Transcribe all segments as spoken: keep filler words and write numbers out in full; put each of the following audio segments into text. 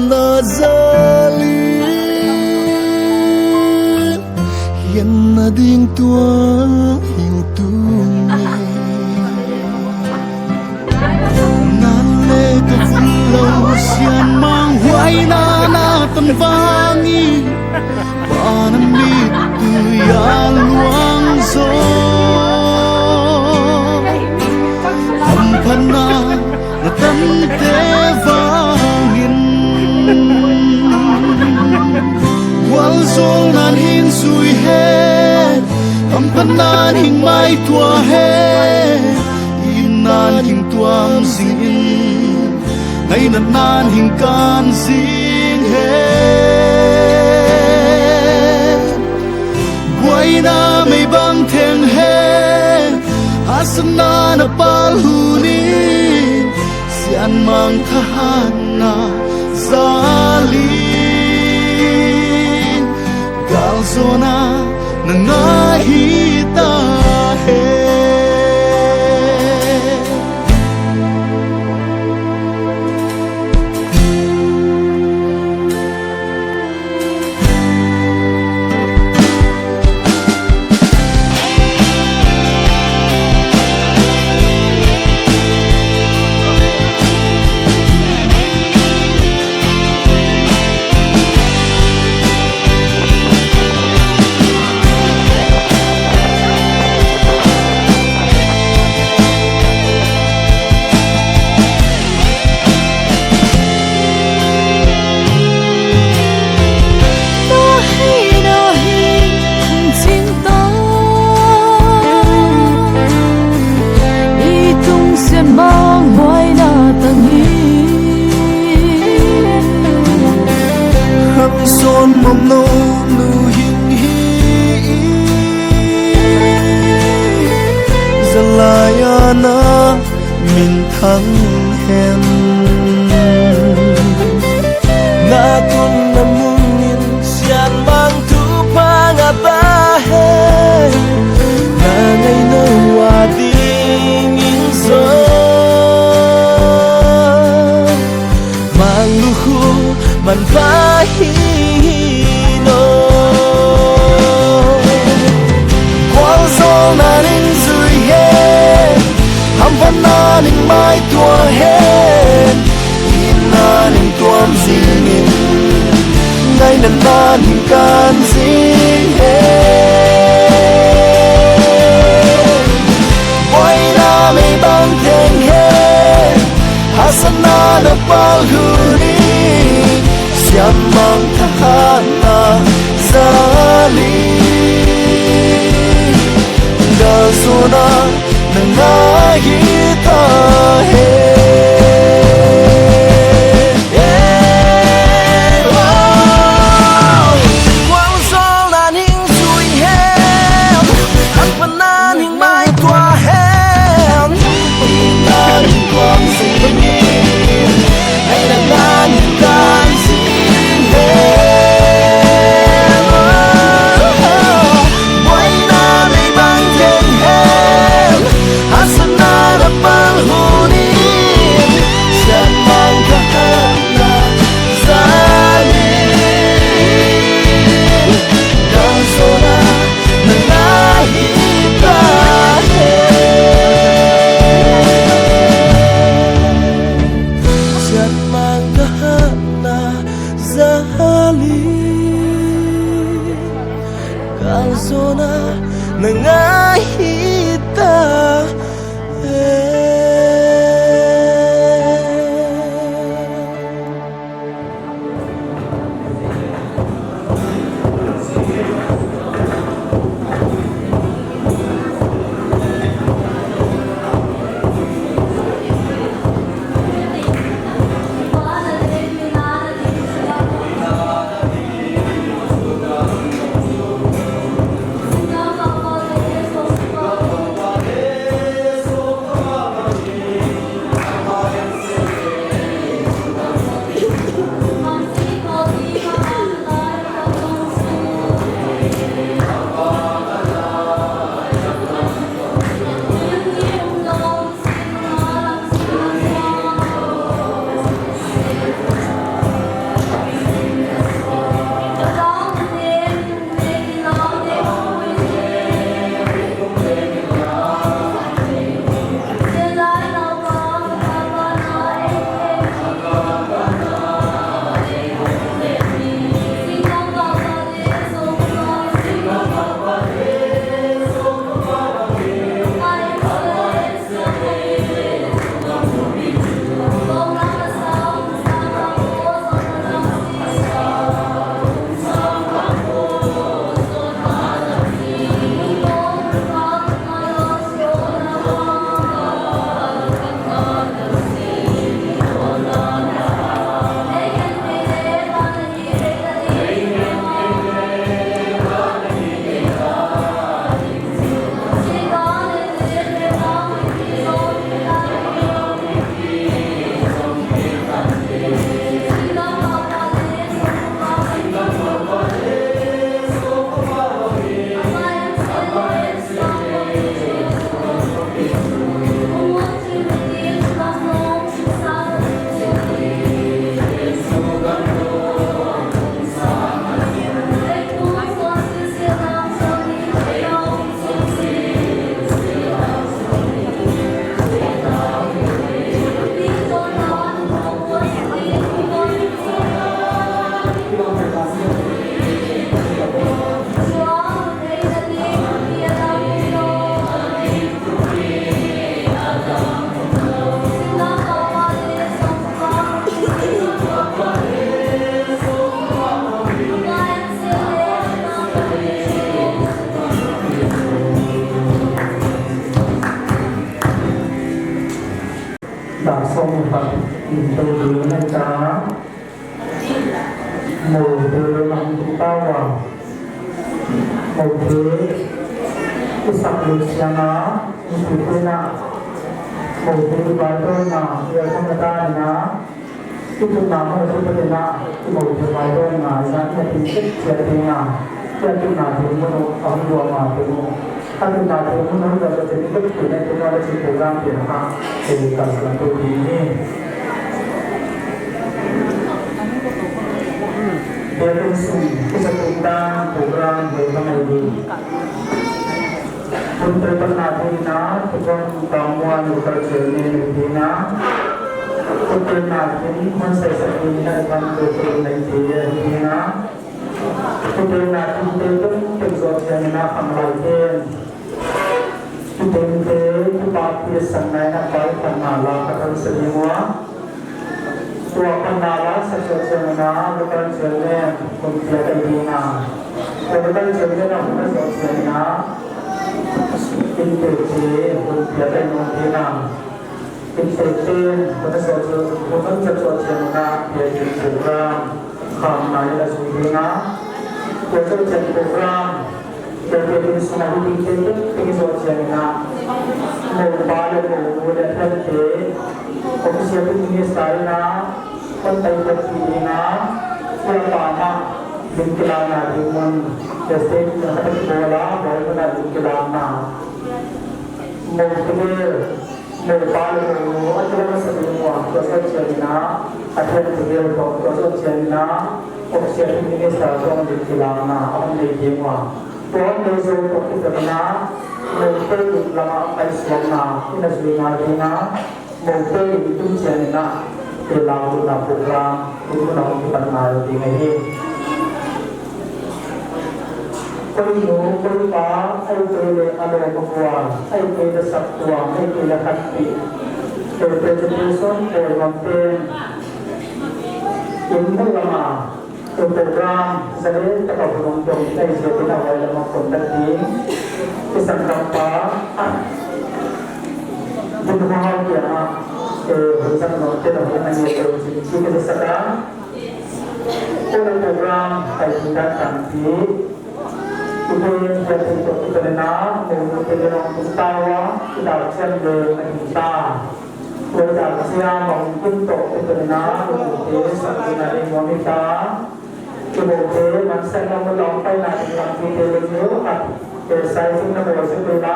Na jal in, hian na ding tuang hing tung e. Nan le ka vun lo sian mang huaina na tan vang in, pa na mittui a luang zo. Hamphatna na tante vangin, gualzawlna'n hing zui hen, hamphatna'n hing maitua hen, itna'n hing tuam zing in, ngainatna'n hing kan zing hen. Buaina mei bang theng hen, hahsatna na pal hun in, sianmang thahatna zal in, galzawna na ngai hi ta hen. Khangson mom no nu hing hi, zalai a na min thang hen. Na tun na mun in sianmang thupha ngah ta hen. Na ngaina a ding in zo, mang lukhu man pa hi no. Gualzawlna'n hing zui hen, hamphatna'n hing maitua hen, itna'n hing tuam zing in, ngainatna'n hing kan zing hen. Buaina mei bang theng hen, hahsatna na pal hun in, sianmang thahatna zal in, galzawna na ngai hi ta hen. Gualzawlna'n hing zui hen, hamphatna'n hing maitua hen, itna'n hing tuam zing in, ngainatna'n hing kan zing hen. Buaina mei bang theng hen, hahsatna na pal hun in, sianmang thahatna zal in, galzawna na ngai hi ta hen. Sianmang thahatna zal in, galzawna na ngai hi ta hen. Moute le mang tu tawa. Moute isap le sianga, isipena. Moute ibai dona, ia kong na ta na. Ituna mo tu patena, imoute bai dona, ia ina tin sek sia tena. Ia tuna tu mo no, ahung dua ma tu mo. Atu na tu mun hung dua sa chini tuk tu na tu na la chi program ti na ha. Te kal kal tu ti ni. Dia tu sum, kisa tu dan program dia tu mai di. Pun tu pernah di na, tu pun kamu anu kerja ni di na. Tu pun na di, pun saya sendiri na, kan tu tu na di na. Kutena kinte tun tun zot jeng ina khang lai ten. Kutente kupa pi sang nai na pai pan na la ka kan sa ni wa. Tua pan na la sa zot jeng ina local chairman kun pia kai ding na. Tua local chairman na kun zot jeng ina. Kinte te kun pia kai no ding na. Kinte te, kona so chu, kona so chu chen na, ye chen program, kham na ye la su ye na, ye chu chen program, ye ye ni suna hu kinte te, te so chen na, mo ba le mo bu le phen te, official minister na, kon tai ko ti na, ye pa na, din kila na, din mon, ye state na, ko la, boy na, din kila na, mo kile, Mo pa le mo, a kila masa ding uva, tua sa chian ina, a thian tu leo toh, tua sa chian ina, official minister toh ding kilang na, a hung nei ding uva. Tua hung nei zo toh kipat na, mo te in lama kai suan na, ina zui ngai ding na, mo te in tum chian ina, te lau na program, tum na hung kipat na ding ahi. Koi nu, koi pa, ai koi le alo mangua, ai koi le saptua, ai koi le khatpi. Koi presentation, koi lampen. In mu lama, koi program, zale taka hunong tong, ai zale taka wai lama contact ding. Isang kampa, ah. Din mo hao kya, eh, hunong tong, tena hunong tong, tena hunong tong, Kona program, kai tu dan tampi. Kute, kute, kute, kute na, mo, mo, kute na, kute tawa, kute action le, kute ta. Kute action, mo, kute to, kute na, kute, sa, kute na, mo, mo, ta. Kute, man, sa, na, mo, long, pai, na, lang, kute, le, kute, kute, sa, kute na, mo, kute na.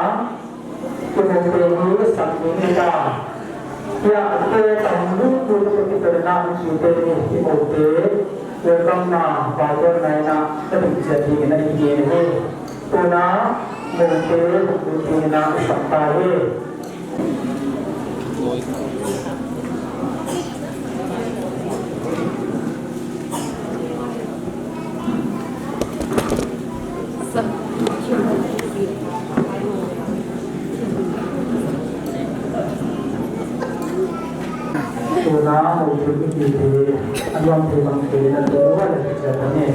Kimote hi sang ni ta. Tia te tang lu tu tu ki pe na ki te ni kimote. Welcome na, ba ko na na, ta ding sia ti na ki ni. Tu na, mote, tu ti na sang ta hi. Tuna, mo, tu, mi, ti, ti, anuam, ti, bang, ti, na, tu, wa, le, ti, ti, ni.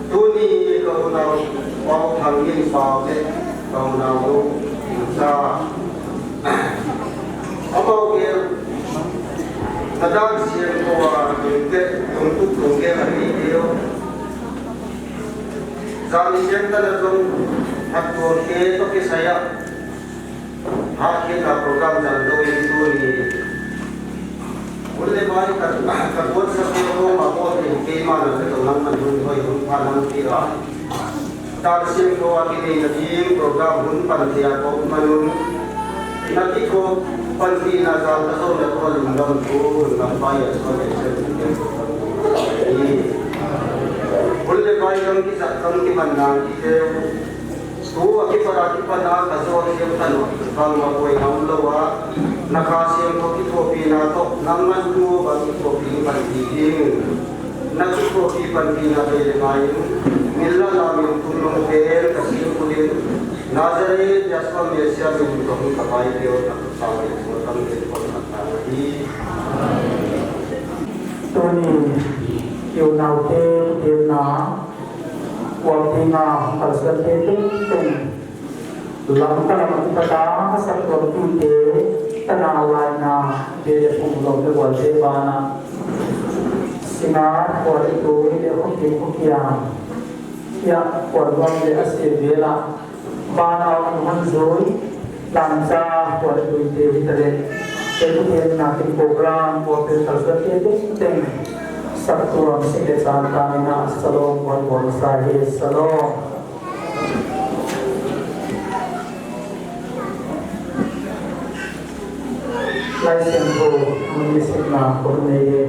Tuni ka unau Pau Thang Min pau te ka unau lu sa. Amau gel, na dan siam ko a, tung te, tung tu, tung ke, a ni deu. Zan siam ta na zong, hat tuang ke, to ke saya. Ha, ke na program zan do in tu ni. Ule bai ka, ka buat sa ke ko ma ko ni, ke ma na ke to nang man hun hoi hun pa nang ti ra. Tar sim ko a kini na ding program hun pan tia ko manun. Na ki ko pan ti na zal ta so na ko lum dam ko na pa ya so le se ni. Hul le bai dam ki sa kam ki man na ki te. Tu a ki para ki pa na ka so ki ta no. Bang ma ko i nam lo wa. Na ka sim ko ki ko pi na to. Nang man tu ba ki ko pi pan ti ding. Na ki ko pi pan pi na be le mai. Milla la min tum long pen ka si ku din. Nazareth Yeshua Messiah min ko hung ka bai deo na ka sa le ko tam le ko na ka. Tuni, i unaute, kitenna, uapinga, kalsuante tengteng, lamka lama kipata, asatuampite, tana laina, bele phung lom le golte bana, singa, kualitui le khokim khokiam, ia, kualuam le ase bela, Bana hung jui, lamcha, kualitui te hitale. Keitu kitenna kin program, kuapel kalsuante tengteng. Saktuam sile chan tamina, salom, kuan kuan sa hi, salom. Laisiangthou, mun nisimna, kuan nei hi.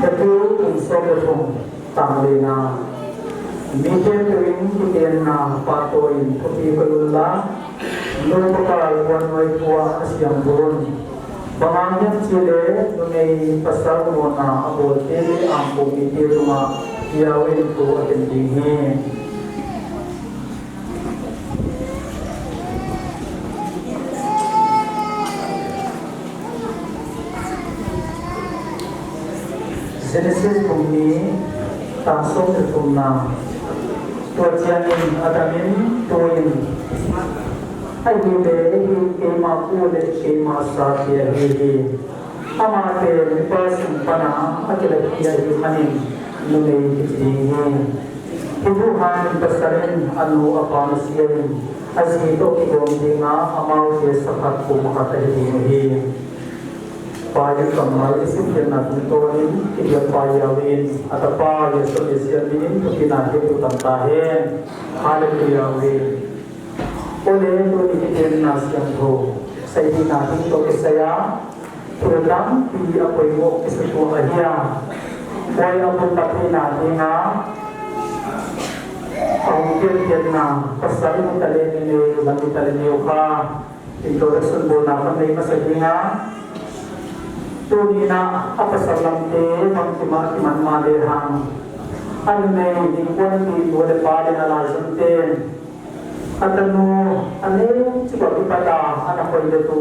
Keitu, kum som le thum. Tanglena, mite tuin kitenna phatah in thupi koi unla, nu Pakai puan noi thua asiam bun. Bang hang hiam chile, numei pasal mona abolte le angkong mite tunga, hiau in thu aken ding hi. Genesis bung ni, tang som le thumna. Tua chiangin Adam in tuin, ahi le, ehi keima pu le keima sa ti ahi hi. Amate mipa sung pana akilapi ahi manin numei kiti ding hi. Hiti hin pasal in anu apa nusia in aji toh kigom dinga amaute sakhat pum khat ahi ding hi. Pai kammal isim khenna tungtawnin, idia pai yauvin, atapa Jesu Messiah minin, thupina hi tu tam tahen. Hallelujah uvin. Ole tuni kitenna siangthou, seipehna ding toh kisaiya, thil tampi apoimo kisatu ahi a. Hoi a bul patna dinga, ahung kitenna, pasal mitale ni, lam mitale ni ukha. Introduction bolna kanei masa dinga. Tuni a pasal lamte bangkima kiman ma le hang. Anei ding kuan ti nu le pa le nalai jong ten. Atanu, anei chiba kipata, ana koi le tu.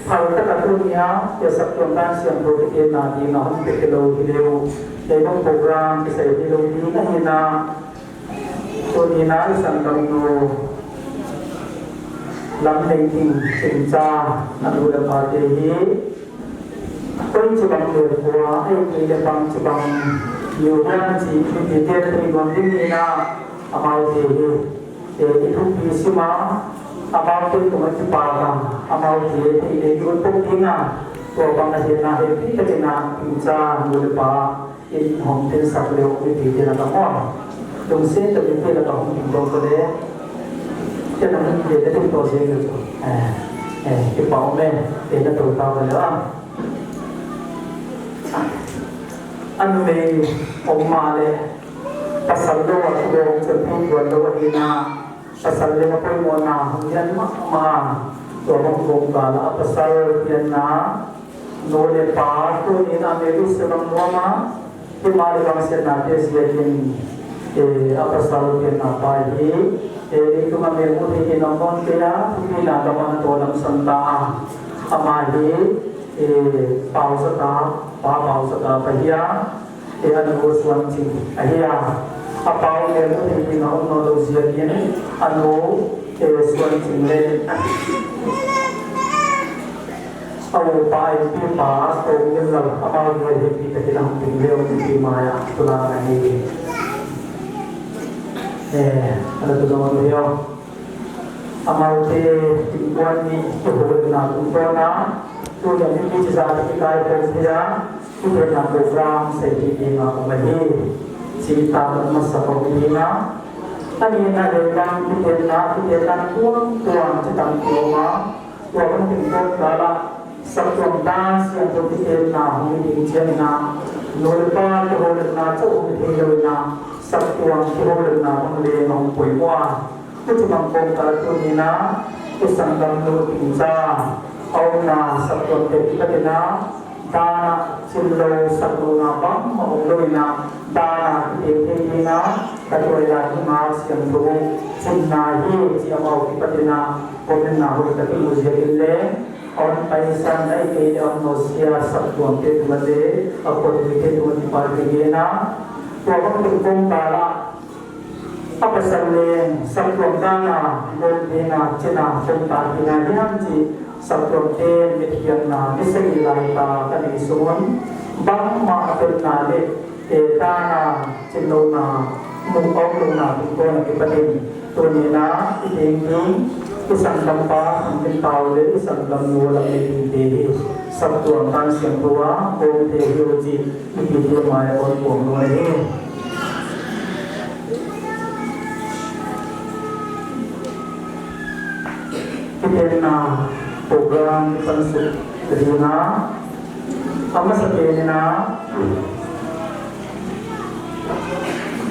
Phal taka tuni a, ya sak tuan dan siam tu kitenna dinga hung pe ke lo hi leu. Kei bang program kisai hi lo ding ahi na. Tuni a i sanggamnu Lamneiting Chingcha anu le pate hi, koi chibang le kua, ei kei le bang chibang, niu hian chi, mi ti te te nuam ding ni na, amaute hi, e, i thupi sima, amaute tunga kipa ka, amaute te te i ut pok dinga, tua bang a hi na, he pi ka ti na, Chingcha anu le pa, In hong tin sak leo, mipi te la ka hon. Lungset tah mipi la ka hong tin bol ko le. Te na hong te na tin to se le. Eh, eh, kipa um e, te na to ta ko le a. Anu mei, um ma le. Pasal lo a, tu lo, tu lo, tu lo, hi na. Pasal le ma poimo na, hung yan ma, ma. Tua bang gom ka la, pasal yan na. Nu le pa, tuni a mei lu se bang nuam a, tima le bang se na te sia kin, eh, a pasal pen na pa hi, eh, leitung a mei mu thei kin a mon te a, thupi na ka man to lam san ta a. Ama hi, eh, pau sa ta, pa pau sa ta pa hi a, eh, anu Suan Ching ahi a. A pau mei mu thei kin a um no lo sia kin, anu, eh, Suan Ching le. Awo pa, ipi pa, to ngil lal, amau ngil he pi ta hilang ping leo pi pi maya, tuna na hi. Eh, ala tu dong leo. Amau te, tin kuan ni, tu hol na, tu to na, tu ya ni pi sa ti kai ko sia, tu na program se pi pi ma ko ma hi. Si ta ma sa ko pi na. Ani na le bang, tu na, tu na kuan, kuan, ti tang ko ma. Tua kan tin ko kala, saktuam dan siam ko ti na hung ding chiang na, nu le pa kihoulimna chauh hung thei lou na, saktuam kihoulimna hung le hung poimo a. Kuchi bang kong kala tuni na, i sanggam nu Chingcha, aum na saktuam te kipatena, dana chim lou sak lou na bang ma um lou na, dana kipatena, ka tuai la ki ma siam tu, chim na hi, chi amau kipatena, Komenna hoi ka ti mu zia in le, On paisan nai kei le on nosia saptuam te tunga le, a pot te tunga kipa kigena. Tua bang tu kong tala. A pasal le saptuam dana, gom dena, chena, kong ta kina hiam chi saptuam te mit hiam na, mi sei lai ta ka nei sungun. Bangma a pen na le, Te tana, chinlona, mukau lona, tungkona kipatin. Tunina, i ding ding, i sanggampa, Thangminpau le, i sanggamnu Lamneiding te hi. Saptuam tan siam tua, bom te hi uji, i ti te mai, on bom lo hi. Kitenna, program, i pan su, ri na, Amasa penina,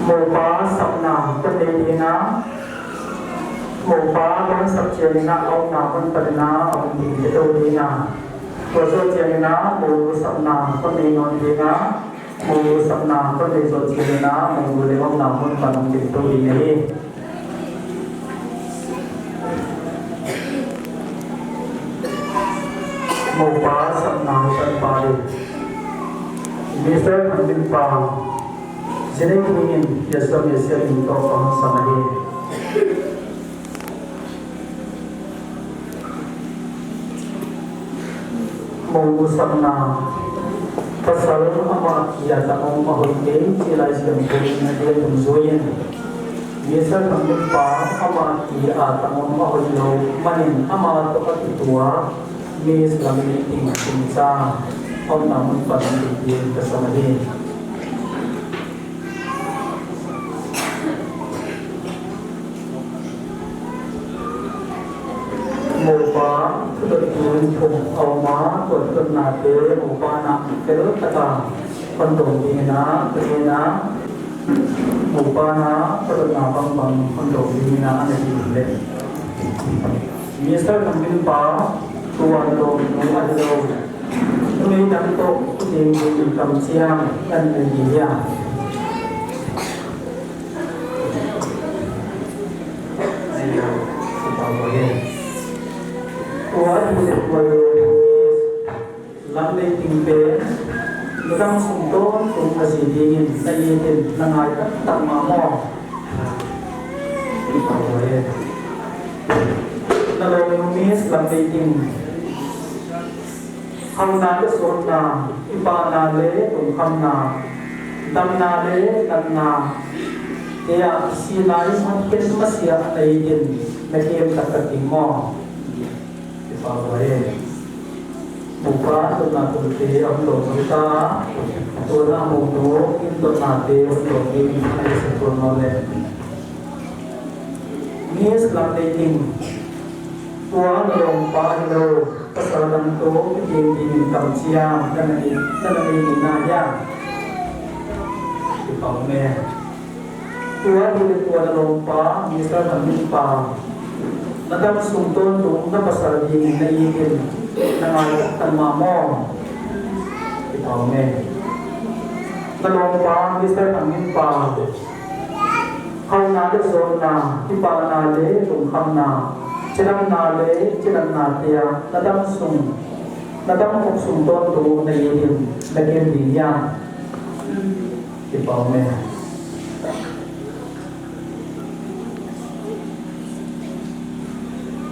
mopa sapna, kon nei dina, mopa kon sap chenina, aumna kon panina, aum ding te to dina. Tua jo chenina, mo sapna, kon nei non dina, mo sapna, kon nei jo chenina, mo le aumna kon pan ding to dina hi. Mopa sapna hutan pa ding. Mister Thangminpau, jinei hungin, Yeshua Messiah min to pang sama hi. Mounu sapna, pasal ama kia tangom ahoi kei, chi Laisiangthou in adei dungjuiyin. Mister Thangminpau ama kia tangom ahoi lou, manin ama toh akitua, Miss Lamneiding Chingcha, aumna mun pan ding tin kasam ahi. Mopa, thudoh tun thum auma, tua thudotna te, mopa na, fel taka, hondong dingin a, tuni na, mopa na, thudotna bangbang, hondong dingin a, ana ding le. Mister Thangminpau, tua dong, nu, a dong. Tuni dang toh, ding, ding, kam chiang, kan ding, ding, ya. Lamneiding pen, nadam sung ton tung aji dingin, na itin, na ngai tak tak ma mo. Na loi nu Miss Lamneiding. Hauna le sotna, kipana le lungkhamna, damna le natna, tia sinai hon pen masia nei din, na kem tak tak ding mo. Kipa boi. Mopa tuna tun te, ahung dong ta, tuna mo to, in tuna te, ahung dong te, in tuna te, ahung dong te. Miss Lamneiding, tua nalompa hilou, pasal dang toh, kiding ding in kamchia, nana nei, nana nei ding na hia. Kipa ume. Tua hile tua nalompa, Mister Thangminpau. Nadam sung ton tung, na pasal ding in na itin, na ngai tan ma mo. Kipa ume. Nalompa, Mister Thangminpau. Hauna le sotna, kipana le lungkhamna, chidamna le chidanna tia, nadam sung, nadam khop sung ton tung na itin, na kem ding hia. Kipa ume.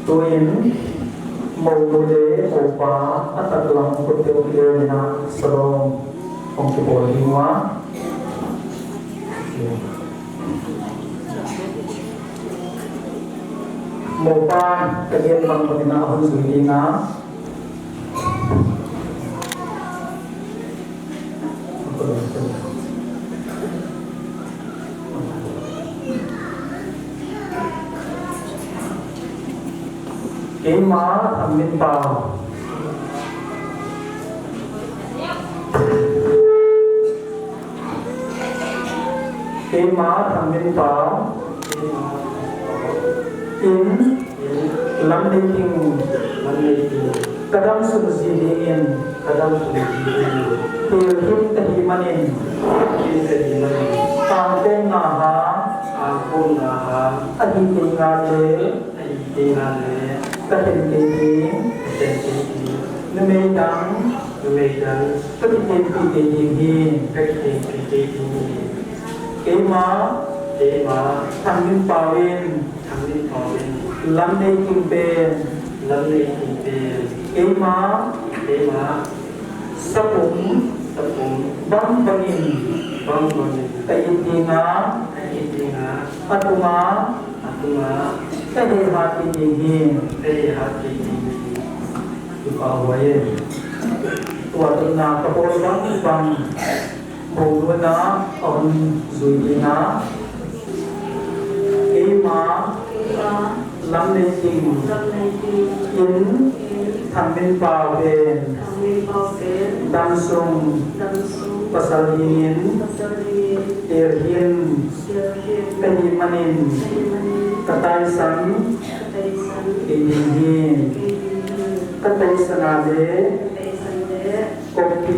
Tuin, mounu le mopa, ataklang khut teu kile nina, salom, hung kibol ding uva. Mopan, kagen bang bang in ahung jui ding a. Keima Thangminpau. Keima Thangminpau. In Lamneiding. Kadam sung ji dingin. Telhim kahi manin. Kangkong naha. Ahi kei nga le. Kahen kei ding. Numei dang, numei dang, ka kitenpi kei ding hi, ka kitenpi kei ding hi. Keima, keima, Thangminpau in, Thangminpau in, Lamneiting pen, Lamneiting pen, keima, keima, sapum, sapum, bang bangin, bang bangin, ka it dinga, ka it dinga, atunga, atunga, ka hehat kit ding hi, ka hehat kit ding hi. Kipa huai e. Tua tuna ka bol bang bang, mounu in ahung jui ding a. Keima, Lamneiting in, Thangminpau pen, damsung pasal dingin, tel hih in, ka hih manin, ka taisan kei ding hi. Ka taisan a le, koppi,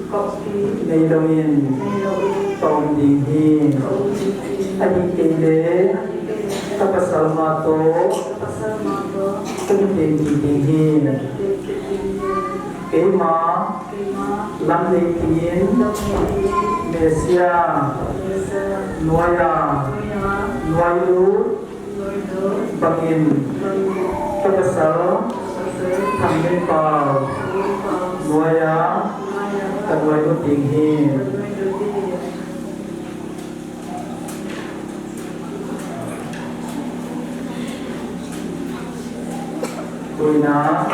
koppi, neilou in, neilou in, ka um ding hi. Ka um ding hi. Ahihkeileh, ahihkeileh, ka pasal ma toh, ka pasal ma toh, ka kitenpi ding hi. Ka kitenpi ding hi. Keima, keima, Lamneiting in, Lamneiting in, Mesia, Mesia, nuai a, nuai a, nuai lut, bangin, ka pasal, Thangminpau, nuai a, ka nuai lut ding hi. Tuin a,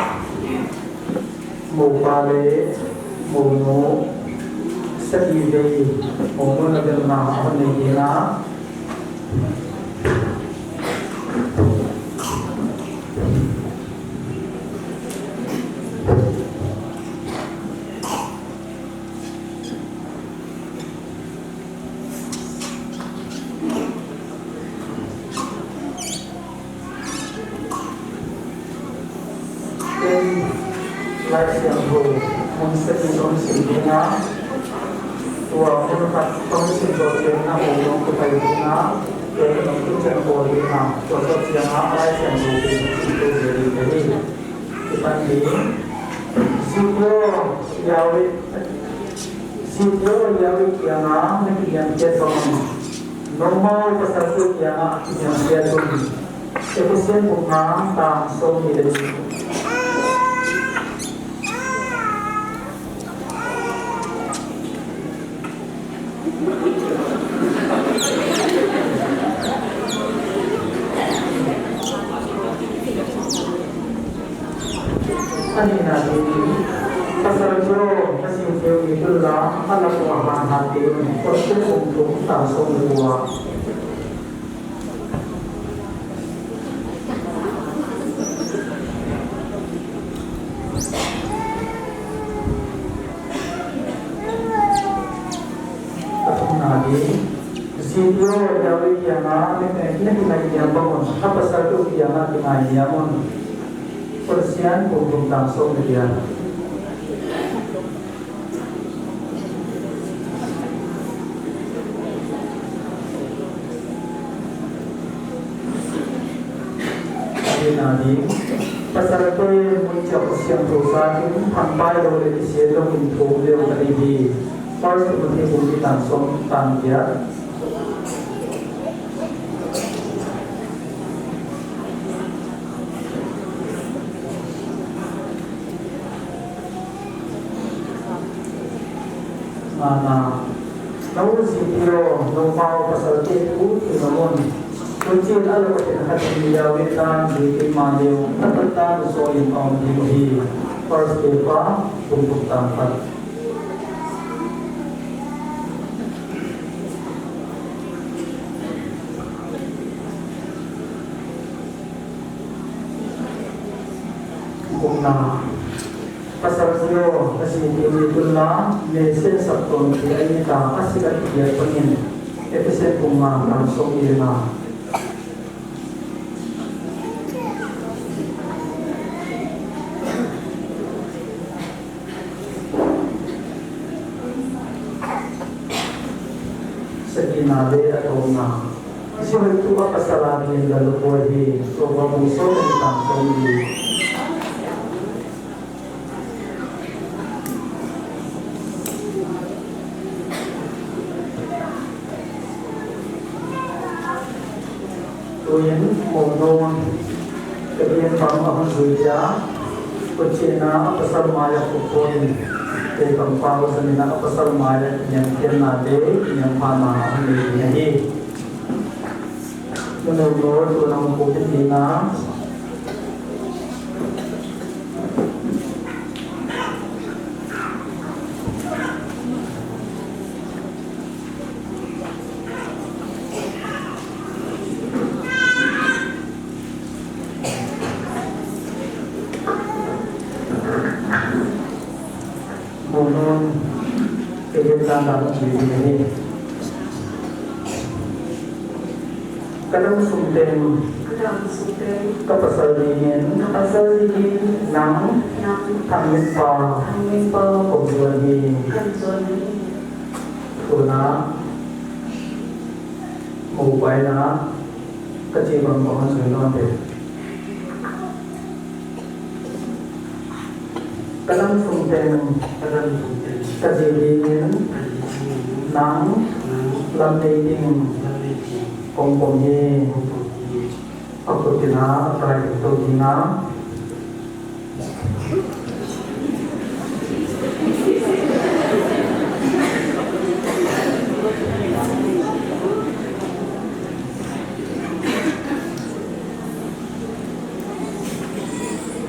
moupa le mounu, sagi vei, mounu na vel na, hon nei ding a. Ken Laisiangthou mun sagi kahin sim ding a, tua mun khat kahin sim doh chen a, mun jong kapai ding a, tua mun khat chen bol ding a, tua sot chiang a Laisiangthou pen sim to ding kahi. Kipan ding, Zitio Yawe, Zitio Yawe kiang a na kiniam kit bang un, noumau pasal te kiang a kiniam kit un. Ephesian bung nga, chang som ni le li. Ani na ding, pasal chu na sim thei u hi tun la, ala ko a han han ding, Kolose bung thum, chang som le li a. Athumna ding, Zitio Yawe kiang a na, na, na kingai niam bang un, apasal te kiang a kingai niam un. Kolose bung thum, chang som le li a. Ani na ding, pasal te mun chah u siam thou sa ding, phanpai lou le kisei lou in thou leu ka ding hi. First Timothy bung li, chang som, chang giat. Ngana, na u Zitio, noumau pasal te thu thu na mun. Tuchin a lo khat khat ni Yawe tan, Zitio ma leo, na tan tan so in ong ding hi. First Peter, bung thum, chang khat. Kumna, pasal zio, asi ti ni tun la, me sen sap ton ti ai ni ta, asi ka ti ya panin, Ephesian bung nga, chang som ni le nga. Sagina le athumna. Zihoi thu a pasal a ding la lupoi hi, Proverbs bung som ni, chang som li. Tuin, Mounun, Kagen bang ahung jui dia, Pathen a apasal maiya khup pon, kei kampau janin a apasal maiya kiniamkhiatna le kiniamphana ahung nei ding ahi. Mounu, tuna hung khup ding na. Mounun, Kagen dan dan jui ding ahi. Kadam sung teng. Kadam sung teng. Kapasal dingin. Kapasal dingin. Nang. Nang. Thangminpa. Thangminpa. Kajon hi. Kajon hi. Tuna. Moupa in a. Kache bang bang jui lou te. Kadam sung teng. Kadam sung teng. Kaji dingin. Kaji dingin. Nang. Nang. Lam nei ding. Lam nei ding. Kong kong hi. Kong kong hi. Akut in a, akai to ding a.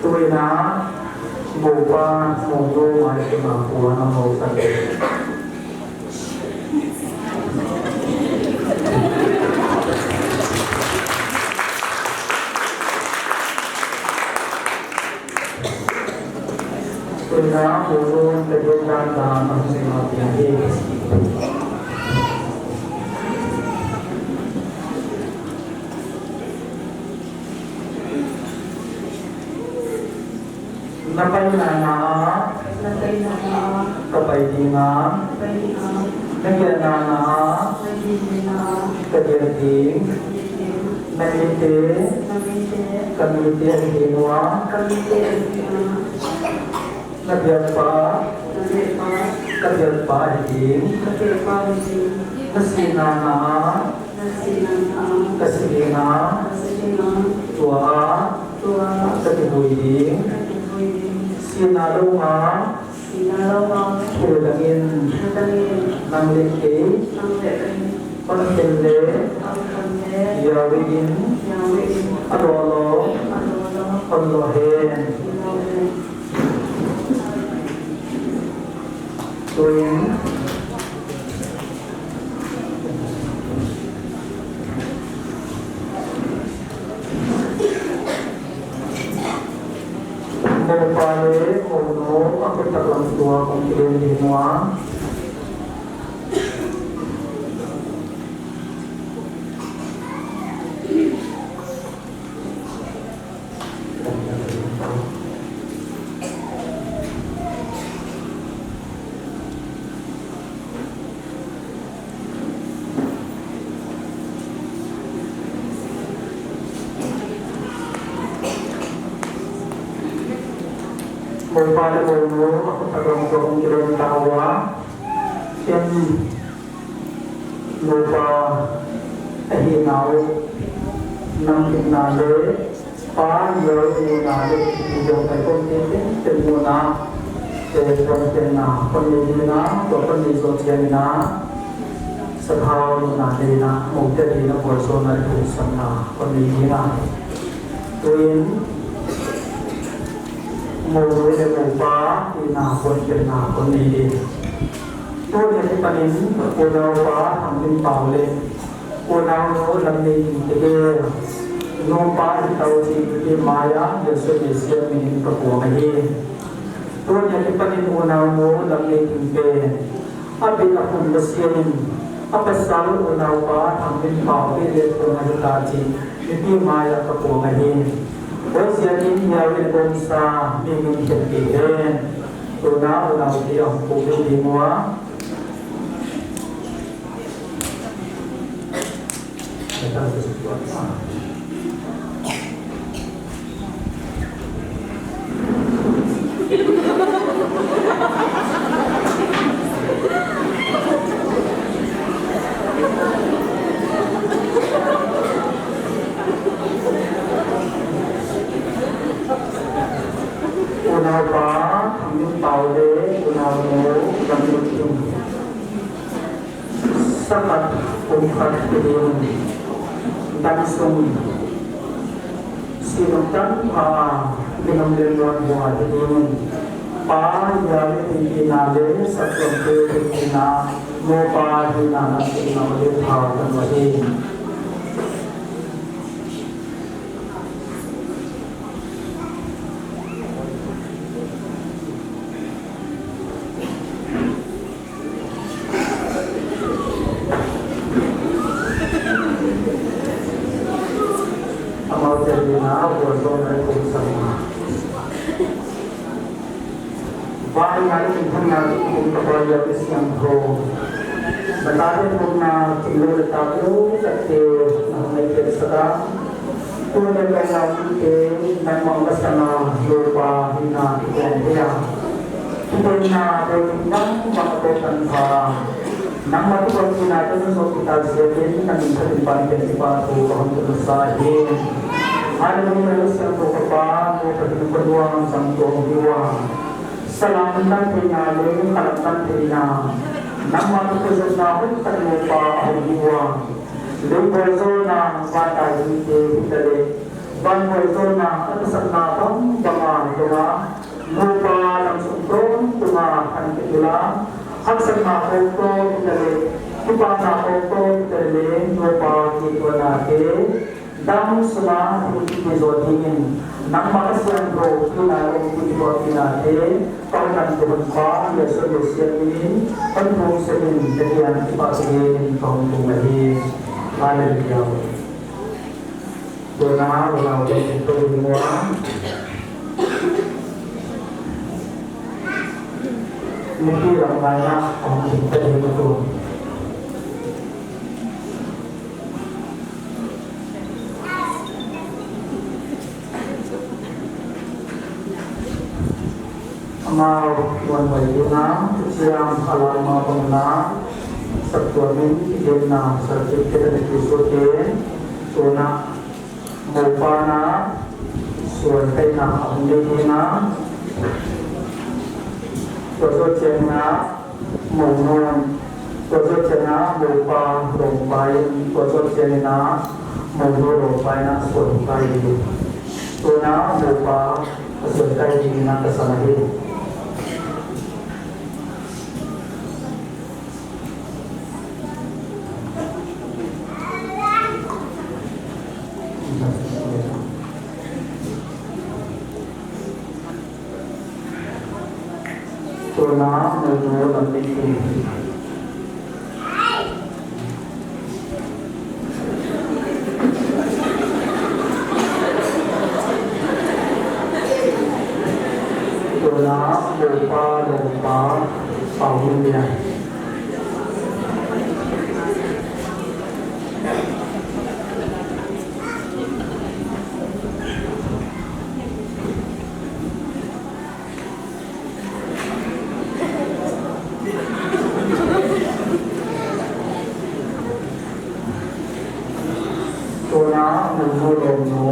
Tuin a, Moupa, Mounu, mai kima puan a mo sa. Tuin a, Mounun, Kagen dan dan ahung nei ding ahi. Na paina na a. Na paina na a. Kapai ding a. Kapai ding a. Na gelna na a. Na gelna na a. Kagel ding. Kagel ding. Na mite. Na mite. Kamite ahi ding uva. Kamite ahi ding uva. Na biakpa. Na biakpa. Kabiakpa ahi ding. Kabiakpa ahi ding. Na sihna na a. Na sihna na a. Kasi ding a. Kasi ding a. Tua a. Tua a. Kakivui ding. Kakivui ding. Sihna lou a. Sihna lou a. Thil dangin. Thil dangin. Nang le kei. Nang le kei. Pankhen le. Pankhen le. Yahweh in. Yahweh in. Alolo. Alolo. Alolo hen. Alolo hen. Tuin. Moupa le mounu, akhut tah lam tua, kong kilen ding uva. Moupa le mounu, akhut tah lam tua, kong kilen tauva. Ken Nupa ahinau, nang hinna le, pa neo hinna le, ipi jong kai kom te te, te muna, te kon te na, kon ni ding na, to kon ni jo chen na, sathau na le na, mo te ding na, bol so na, tu san na, kon ni ding na. Tuin, mounu le moupa, ina kon te na, kon ni ding. Tuni a kipanin, unaupa Thangminpao le unaunu Lamneitingte, nupa hitau cheh, Pathen maiya Jesu Messiah minin kapuang ahi. Tuni a kipanin unaunu Lamneitingte, abit aphung Messiah in, apasal unaupa Thangminpao hi le phung ahita cheh, mipi maiya kapuang ahi. Hijeh in Yahweh in agomsa, mi min khen kei hen. Tuna unaupi ahung khup ding uva. Sakat kum khat kiding, damsung, sinung tan pha, minung le muan bua kiding, pa, ya le pi na le, satsuan te pi na, mo pa, pi na, na pi na, le pha, kan wa hi. Amau te dina, buat dong ai kum sang ma. Vai ngai kum thang na kum ka pai ya ke siang tho. Bata de kum na kum lo le ta lo ta te na ngai ke sa ta. Tun le ka lam te, nangma masanga, lopa, hina, kikon thei a. Kikon na, bol ding bang, bang a to tan pha. Nangma kikon hina, to so kita siatin, nangin thatin pan pen kipa thu, ka hon tu sa hi. Hallelujah, Siangthou ka Pa, mo ka tin ko duang, sang to hiwa. Salam tam thei na le, kalam tam thei na. Nangma kikon na, hon tan lopa, hon hiwa. Lei bol zo na, ba ta hi te, hi ta le. Van hoi zonna, haksatna bang banga donga, nupa lam sung tong tunga han kitula, haksatna kong to kitale, kipana kong to kitale, nupa kitwana te, dam sunga, hiti kizo dingin, nangma kasiang ro, kina ro, kiti bo kina te, kaunan tuhun pa, Yesu Yesu minin, kan thong senin, nakian kipa senin, kong tunga hi. Hallelujah. Tuna, tuna, tuna, tuna, tuna. Mipi lam ngai na, ang tingta ding tu. Amau, wan mai dina, siam alam ma pang na, satuan min, kidin na, sakit kita ni kisu ke, tuna, Mopa na, suan kaina, ahung dei na, tua zo chena, monon, tua zo chena, mopa, longpai, tua zo chena, mono, longpai na, suan kai. Tuna, mopa, suan kai, na, kasana hi. Tuna, mono, lam ni. Tuna, mopa, longpa, pau ni ya. Tuna, mono, longno.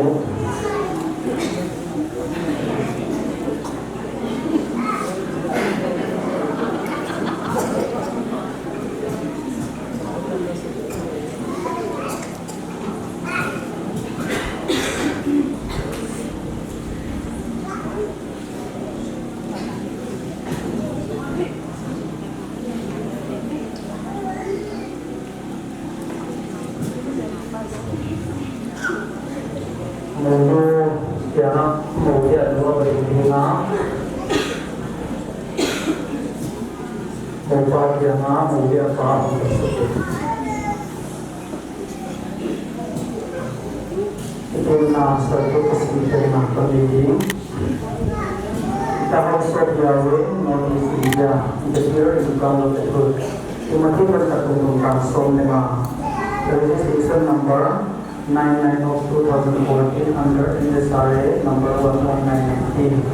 Mono, ya, mo, ya, no, ba, ya, na. Mopa, ya, na, mo, ya, pa, mo, ya, pa. Tuna, sa, tu, kasi, tu, na, pamili. The House of Yahweh, North East India, the year in Congo, the good. Timothy, verse, som, lima. Registration number nine nine of two thousand fourteen under N S R A number one one nine nineteen.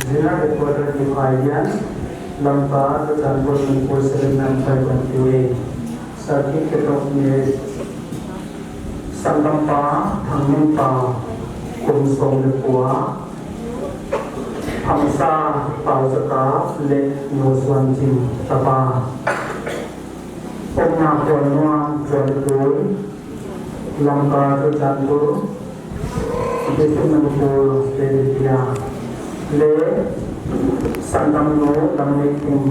General Headquarter, Diphailian, Lamka, Churachandpur, Manipur, seven nine five one two A. Certificate of marriage. Sanggampa, Thangminpao, kum som le kua. Thangsa, Paozaka, le Nosuanching, tapa. Umna Khonnuam Chonpur, Lamka Churachandpur, District Manipur, State India, le Sangkam nu Lamleiting,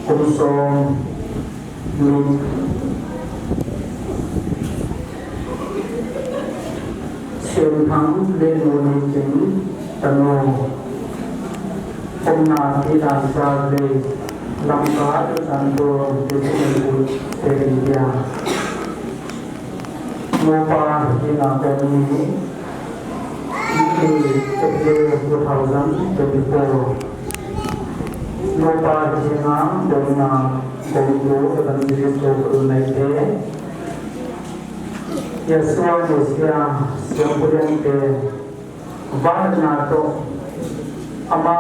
kum som, mi Semthang le nu Neiching tanu. Umna Kidan Charvei, Lamka Churachandpur, District Manipur, State India. Nupa hina koni, April two thousand twenty-four. Nupa hina kona, kona Evangelist Gokul Neite. Yeshua Messiah, Siampulen te, vana toh, ama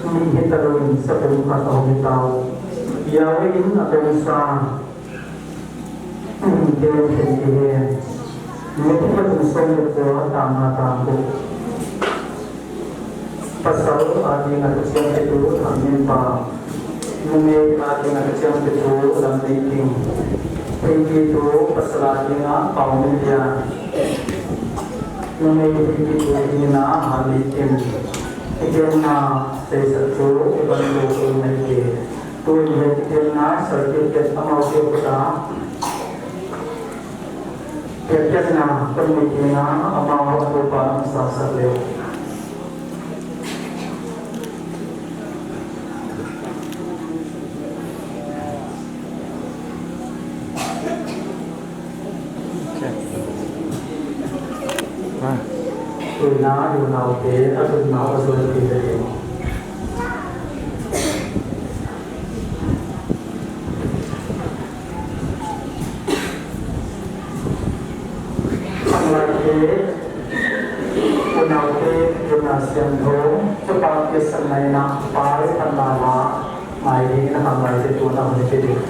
mi hi talou in sapum khat ahung hi tau. Yahweh in atongsa, um, te hin kihe. Mithi pathum som le ko tama tang ko. Pasal a dinga Pathen kitu Thangminpao. Numei a dinga Pathen kitu Lamleiting. Theipi tu pasal a dinga Paomilia. Numei theipi tu dinga Hanleiting. Kitenna seisah tu Evangelist Neite. Tuin hi kitenna certificate amau te khuta. Kitenna kami kitenna amau atupa amsa sa leo. Tuina, tuina, okay, atunna, atunna, okay. Khanglai te, unaute, unau siam tho, chapa te sanna ina, pai phanna la, ngai ding na khanglai te tu na hun te ding.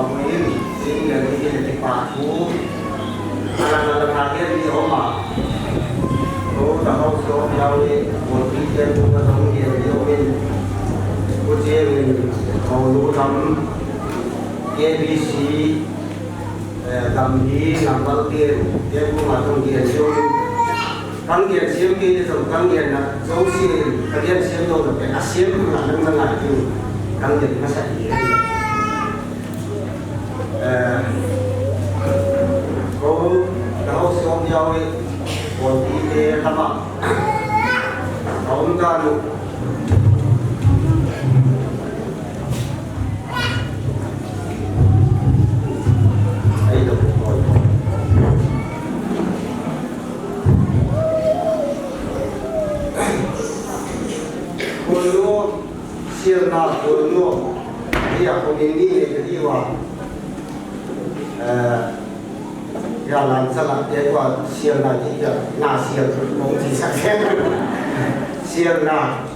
Amin. Sing le ni le kipa thu. Ala ala ka ke ni oma. Ko ta ho so ya we. Ko ti ke tu ka song ke ni omin. Ko ti min. Ko lu tam. K B C. Eh, gam hi number ten, ten bu ma tong gen siu. Kan gen siu ke ni tong kan gen na, zo si, kan gen siu to to ke, a siu na nang na ngai tu, kan gen ma sa ni. Eh, ko, ka ho so ya we, ko ti te ta ma. Ka um ta lu. Kolo, sirna, kolo. Iya, ko ni ni le di wa. Eh, ya lan sa la te ko sirna di ya, na sir ko ti sa. Sirna,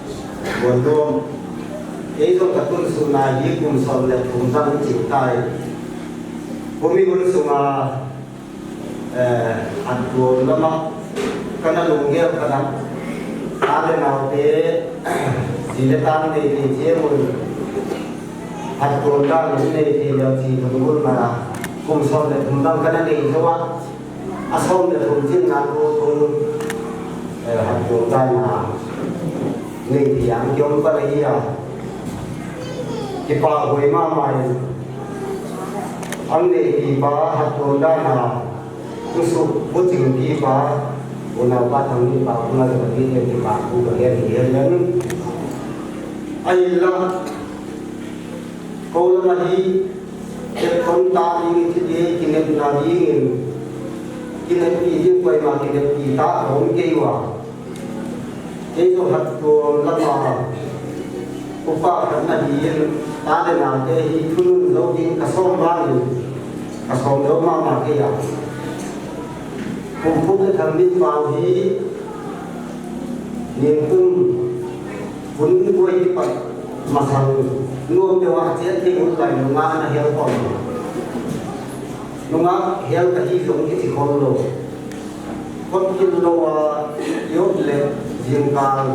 kolo. Kei jong ka tun sung na hi kum som le thum dang chi tai. Kumi hun sunga, eh, an tuam lama, kana lunggel kana. Ta le nau te, ji le tang te te je mun. An tuam dan le te le ji mun mun ma. Kum som le thum dang kana nei jo wa. A som le thum chin na ko ko, eh, han ko ta na. Nei ti ang kiom pa le ya. Kipa hoi ma ma in. Ang nei ti pa hat ko ta na. Ku su bu ching ti pa. Ku na pa thang ni pa ku na le ti ti pa ku ka le ni le. Ai la. Ko la ma hi. Kep thon ta ding in, kinepna ding in, kineppi ding koima kineppi ta a um kei uva. Kei jong hat tuam lama, upa khat na ding in, ta le na te hi thunun lou ding ka som vang in, ka som lou mama kei a. Kum kum le thang min pau hi, Nikum, hun boi hi pat masang, nuam deuh a chet thei ut lai nungah na hel khom. Nungah hel ka hi jong kichi khom lou. Kot kil lou a, i ot le, jingkal,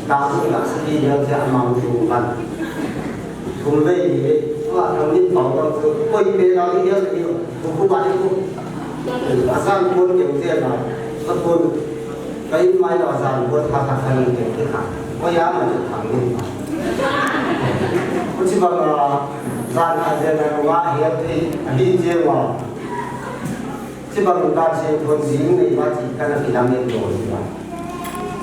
ta la sagi hel che amang chu kan. Thum vei ni vei, a thang min pau kan chu, koi pe la hi hel hi, khu khu ba hi khu. A zan pon keu che na, a pon Ka in mai lo zan bol kha kha kha ni te te kha. Ko ya ma chu thang ni. Ko chi bang a zan a zan a wa he te a hi je ma. Chi bang ka se thon ji ni ma chi ka na ki lam ni lo ni ma.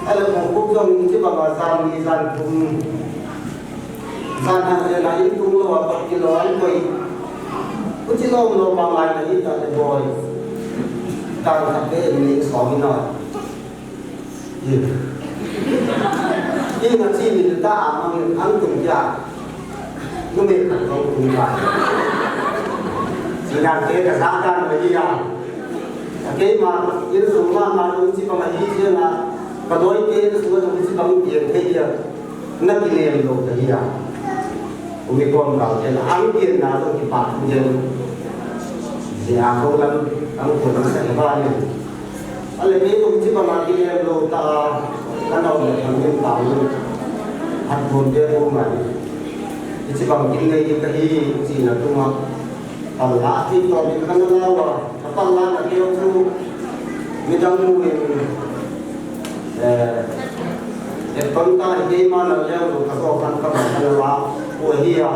A le ko ko jong chi bang a zan ni zan kum. Zan a zan a in tung lo a pat ki lo an koi. Ko chi lo lo ma mai na i ta le boi. Tang kha te ni so mi no. Ina chi ni ta a mang an tung ya. Nu me khat kong tung ya. Chi na te ka sa ta ma ya. Ka ke ma, in su ma ma lu chi pa ma hi chi na. Ka loi ke su ma lu chi pa mu pian ke ya. Na kinem lo ta hi ya. Umi kom ka ke na ang ke na lo ki pa ku ya. Sia ko lam ang ko na sa ba ni. Ale kei kum chi bang a kinem lou ta, ka nau le thang lim ta lu. Hat bun te ko ngai. Chi bang kin nei ka hi, chi na tu ma. Palla ti to ni ka na la wa. Ka palla na keu chu. Mi dang mu in. Eh, e ton ta hi ma na le lu ka ko kan ka ba ka la. Ko hi ya.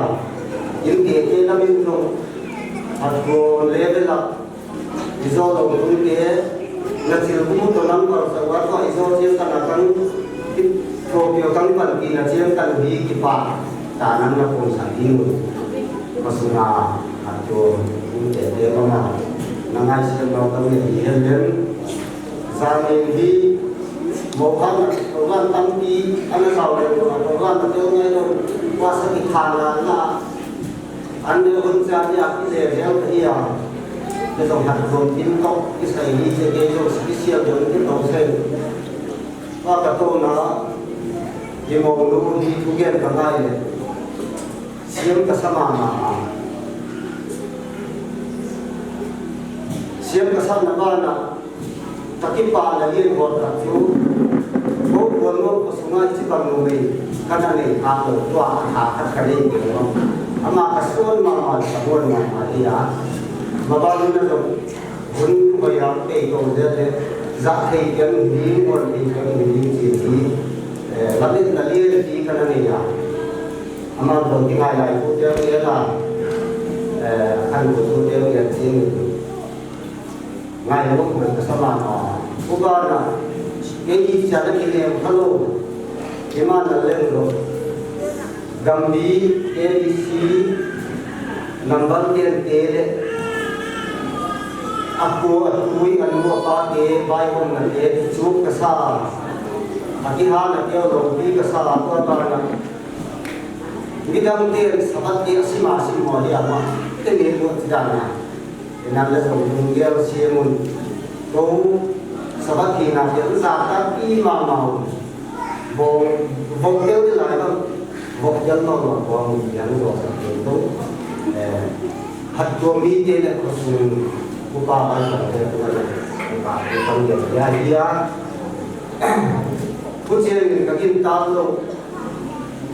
In ke ke na min jong. Hat ko le le la. I zo lo tung te, na chil kum to nang kar sa wa to i zo chil ta na kang, ki to pio kang pan ki na chil ta hi ki pa, ta nang na kong sa i nu. Ka su na, a to, kum te te ma ma, na ngai sil lo kang ne hi hen len. Za ne hi, mo khan, to ngan tang ki, ana sa le lo, to ngan ta te ngai lo, wa sa ki tha na na, An le hun cha ni a ki le rel ka hi a. Ni jong hat khom tin tok, kisai ni che ke jong special jong ki tok se. Wa ka to na, i mo nu hi thu gen ka ngai le. Siam ka sa ma ma a. Siam kasah na bana, kakipah na lien hot khat chu, ko kuan lo ko sunga ichi bang lo mei, kana nei kha lo, tua a kha khat ka nei ke lo. Ama ka suan mama, ka suan mama dia. Mabang na lo, hun ko ya pe ko de de, za thei pian ni, muan thei pian ni, chi ni. Eh, lamet na lien ti kana nei ya. Ama ko ti ngai lai ko te ya la. Eh, kan ko ko te ya chi ni. Ngai lo ko ka sama ma. Uba na, kei hi cha na ki ne hello. Kima na leng lo. Gambi, A B C, number ten te le. Aku, aku, anu, apa te, bai hon na te, chu ka sa. Aki ha na te lo, pi ka sa, ko ba na. Midang te, sabat te, asima, simo, hi ama. Te ne ko ti da na. Inan le jong lunggel siamun. Ko sabat hina pian za ta pi mama un. Vo, vo tel ni lai bang. Vo tel no lo ko mun pian lo sa pian to. Eh, hat ko mi te le ko sun. Ko pa ba sa te ko le. Ko pa ko pang de ya ya. Ko che ni ka kin ta lo.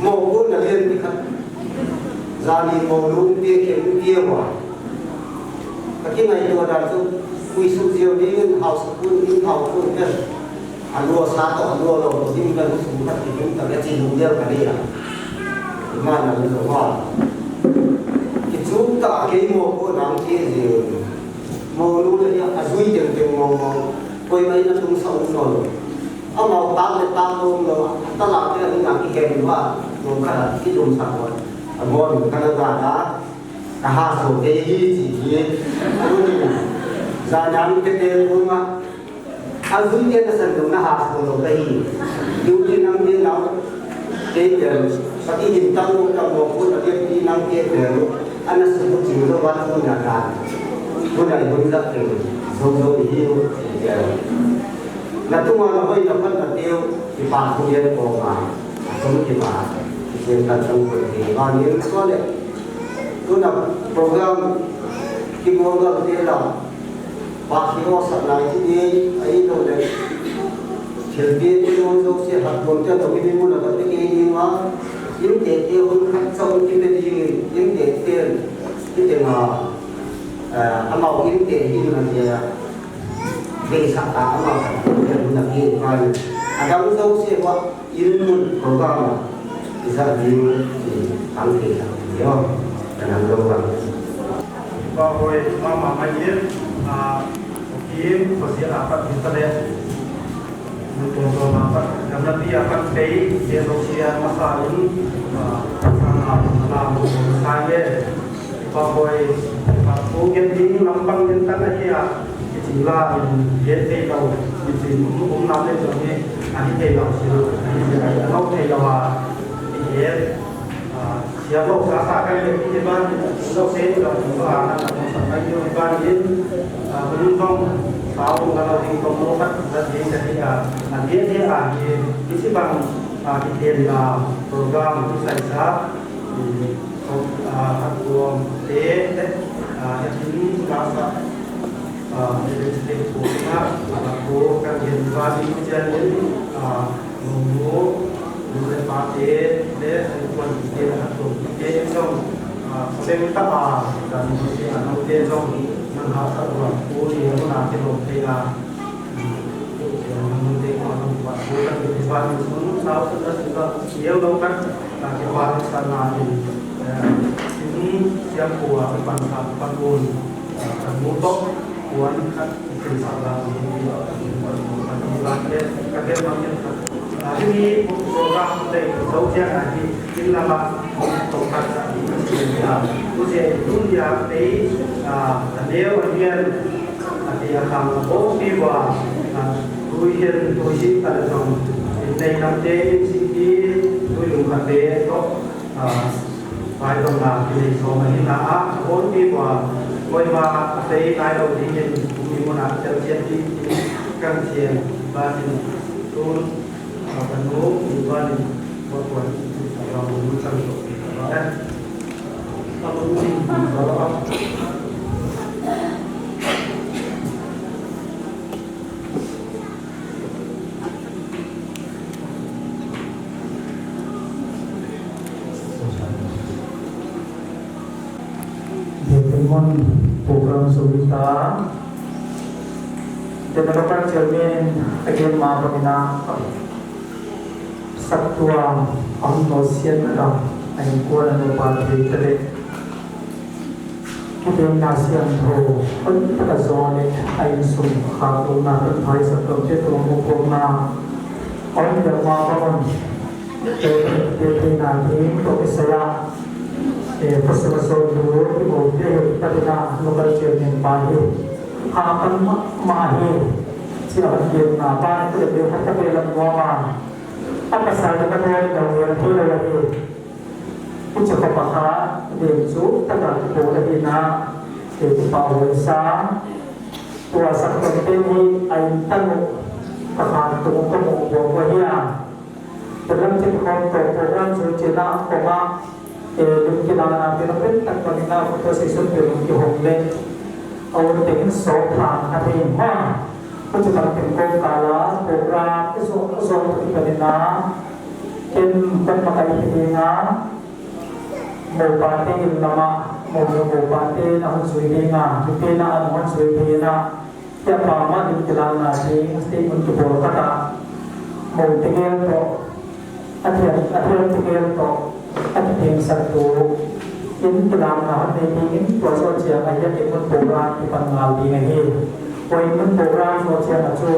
Mo ko na lien ni khat. Zani mo lung te ke u pia wa. Ka kingaito dan chu, pui su zio ding in hau sa kun in hau kun ke. A lua sa to, a lua lo to ding kan su khat ki ding ta ke chi lung deu ka dei a. Ima na lu lo ha. Ki chu ta ke mo ko nang ke zio. Mo lu le ya a zui ding ding mo mo. Koi mai na tung sa un lo lo. Amau tak le tak lo lo. Ta la ke ni na ki ke ni wa. Lo ka ki dum sa ko. A mo ni ka na ga da. Ka ha so te hi chi hi. Tuni, za nang te te kuma. A zui te na san na ha so lo ka hi. Yu ti nang te nau. Te te, sa ki hin tang lo ka mo ko na te ti nang te te lo. Ana su ko chi lo wa ko na ka. Ko na ko na te. Zo zo hi lo. Te. Na tu ma na hoi na pan na te. Ki pa ko ye ko ma. Tum ki ma, ki chen kan tang ko ti ba ni so le. Tuna program ki program te la. Pa ki o sa na ki ni, ai lo le. Thil te ni lo zo se hat bon te to ki ni mo na ka te ki ni ma. In te te hun khat sa un ki te di ni, in te te, ki te ma. Eh, amau in te hi na ni ya. Ve sa ta amau sa te na ki ma. Adang zo se wa. In mun program a, isa ding, i, ang kei sa, yo, kanang lo bang. Ba hoi, mama mai in, a, kim, ko si a pat in ta le. Mun ko ko ma pat, kam na pi a pat pei, ye lo si a ma sa in, a, sa na, sa na, mo ko sa ye. Pakoi, pakoi, gen ding lampang gen tan ahi a, kiching la, gen thei lo, kiching um, um na le jong hi, ahi thei lo, si lo, ahi thei lo, ahi thei lo a, i gen, a, siam lo sa sa kan le, i ban, lo se lo, lo a, na, na, sa mai lo, i ban in, a, hung dong, sa, hung dong, hung dong, lo, khat, khat, gen, gen, a, a, gen, gen, a, gen, i si bang, a, i gen, a, program, i sai sa, i, Aa, a kuang te, te, aa, hetin, aa, sa, aa, te, te, te, ko, na, aa, ko, ka, gen, ba, di, ko, chen, chen, aa, mo, mo, mo, le, pa, te, te, sa, kuan, te, na, ko, te, jong, aa, ko, te, ta, aa, ka, mo, te, aa, no, te, jong, na, ha, sa, kuan, ko, ni, mo, na, te, mo, te, aa, Ati a khang a bawngpi bua, a, tui hian tui si ta le zong, in nei lam te, in si ti, tui lum khat te, tawh, a, vai zong la, ti nei sawm a hin a, a, a bawngpi bua, koima a sei nai lo ding in, kum ni mun a, tel chian ti, ti, kan chian, ba tin, tun, a, kan nu, ni ba ni, ba kuan, ti, ti, a, ba mun, kan lo, ti, a, ba, eh. A, ba mun, ti, a, ba, a. Program sumita. Then the local chairman again ma bangina. Saktua ahung losiatna dang ahin kuan a nupa thei tale. Kitenna siam tho, hon taka zone a insung khatuna kan phai saktom te tong mo pona. On the ma ba on. Te te te na ding to kisaya. E pasama so lu ki mo te ta na local chairman pa hi. Ha pan ma ma hi. Sia hon na pa te te ha ta pe lam mo ma. Apa sa ta ko da mo te la hi. Hiche khopa kha, veng chu taka kipo la hina, e, kipa hoi sa. Tua saktom te hi a in tanu, ka khan tung ka mu bua bua hi a. Program chu kikhom to, program chu chena koma, e, lung kilana, pina pen tak bangina, photo session pe lung kihong le. Aur te in so plan ka thei ma. Ko chu kan pen ko kala, program, iso, iso, ipanina. Ken kan makai hi dinga, mopa te in lama, mo, mopa te na hon sui dinga, mite na an hon sui dinga, kia pa ma in kilana ding, statement kibol kata, mo tigel to, athian, athian tigel to, athian sak to, in kilana hon nei ding in tua so chia ngai ya in mun program kipan ngal ding ahi. Ko in mun program so chia na chu,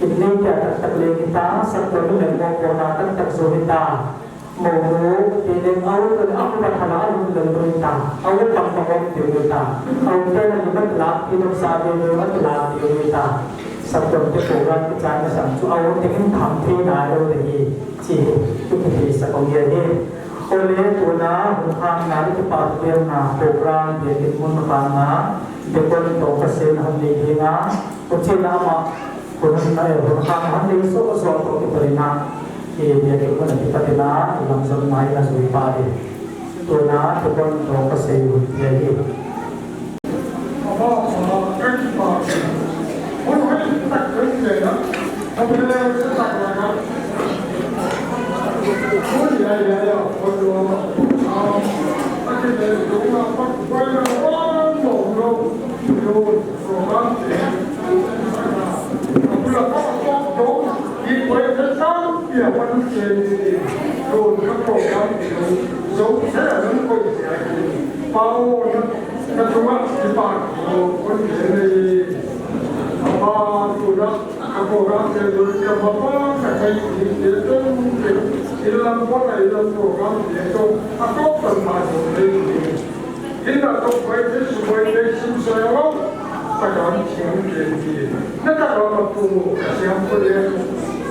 in nei kia tak tak le kita, sak to le mo ko na tak tak so kita. Mo mo, ti ding au, ti ding au, pathala au, ti ding ta. Au, pang pang au, ti ding ta. Au, ti ding bat la, ti ding sa, ti ding bat la, ti ding ta. Sa ko te program ki chai na sam chu, au, ti ding tham thi na, au, ti hi, chi, tu ki hi sa ko ye hi. Ko le tu na, hu khang na, tu pa tu na, program, ye ki mun khang na, ye kon to ka sen ham ni hi na, ko chi na ma, Ko na, eh, ko na, han dei so, so, to, ki, to, na, eh, bia, ki, ko na, ki, to, na, lam, zon, mai, na, zui, pa, de. To, na, to, kon, to, ka, sei, ui, bia, ki. Inna to bai te su bai te sim sa ya lo. Ta kan thiam ke ti. Na ta lo ma pu ka siam ko le.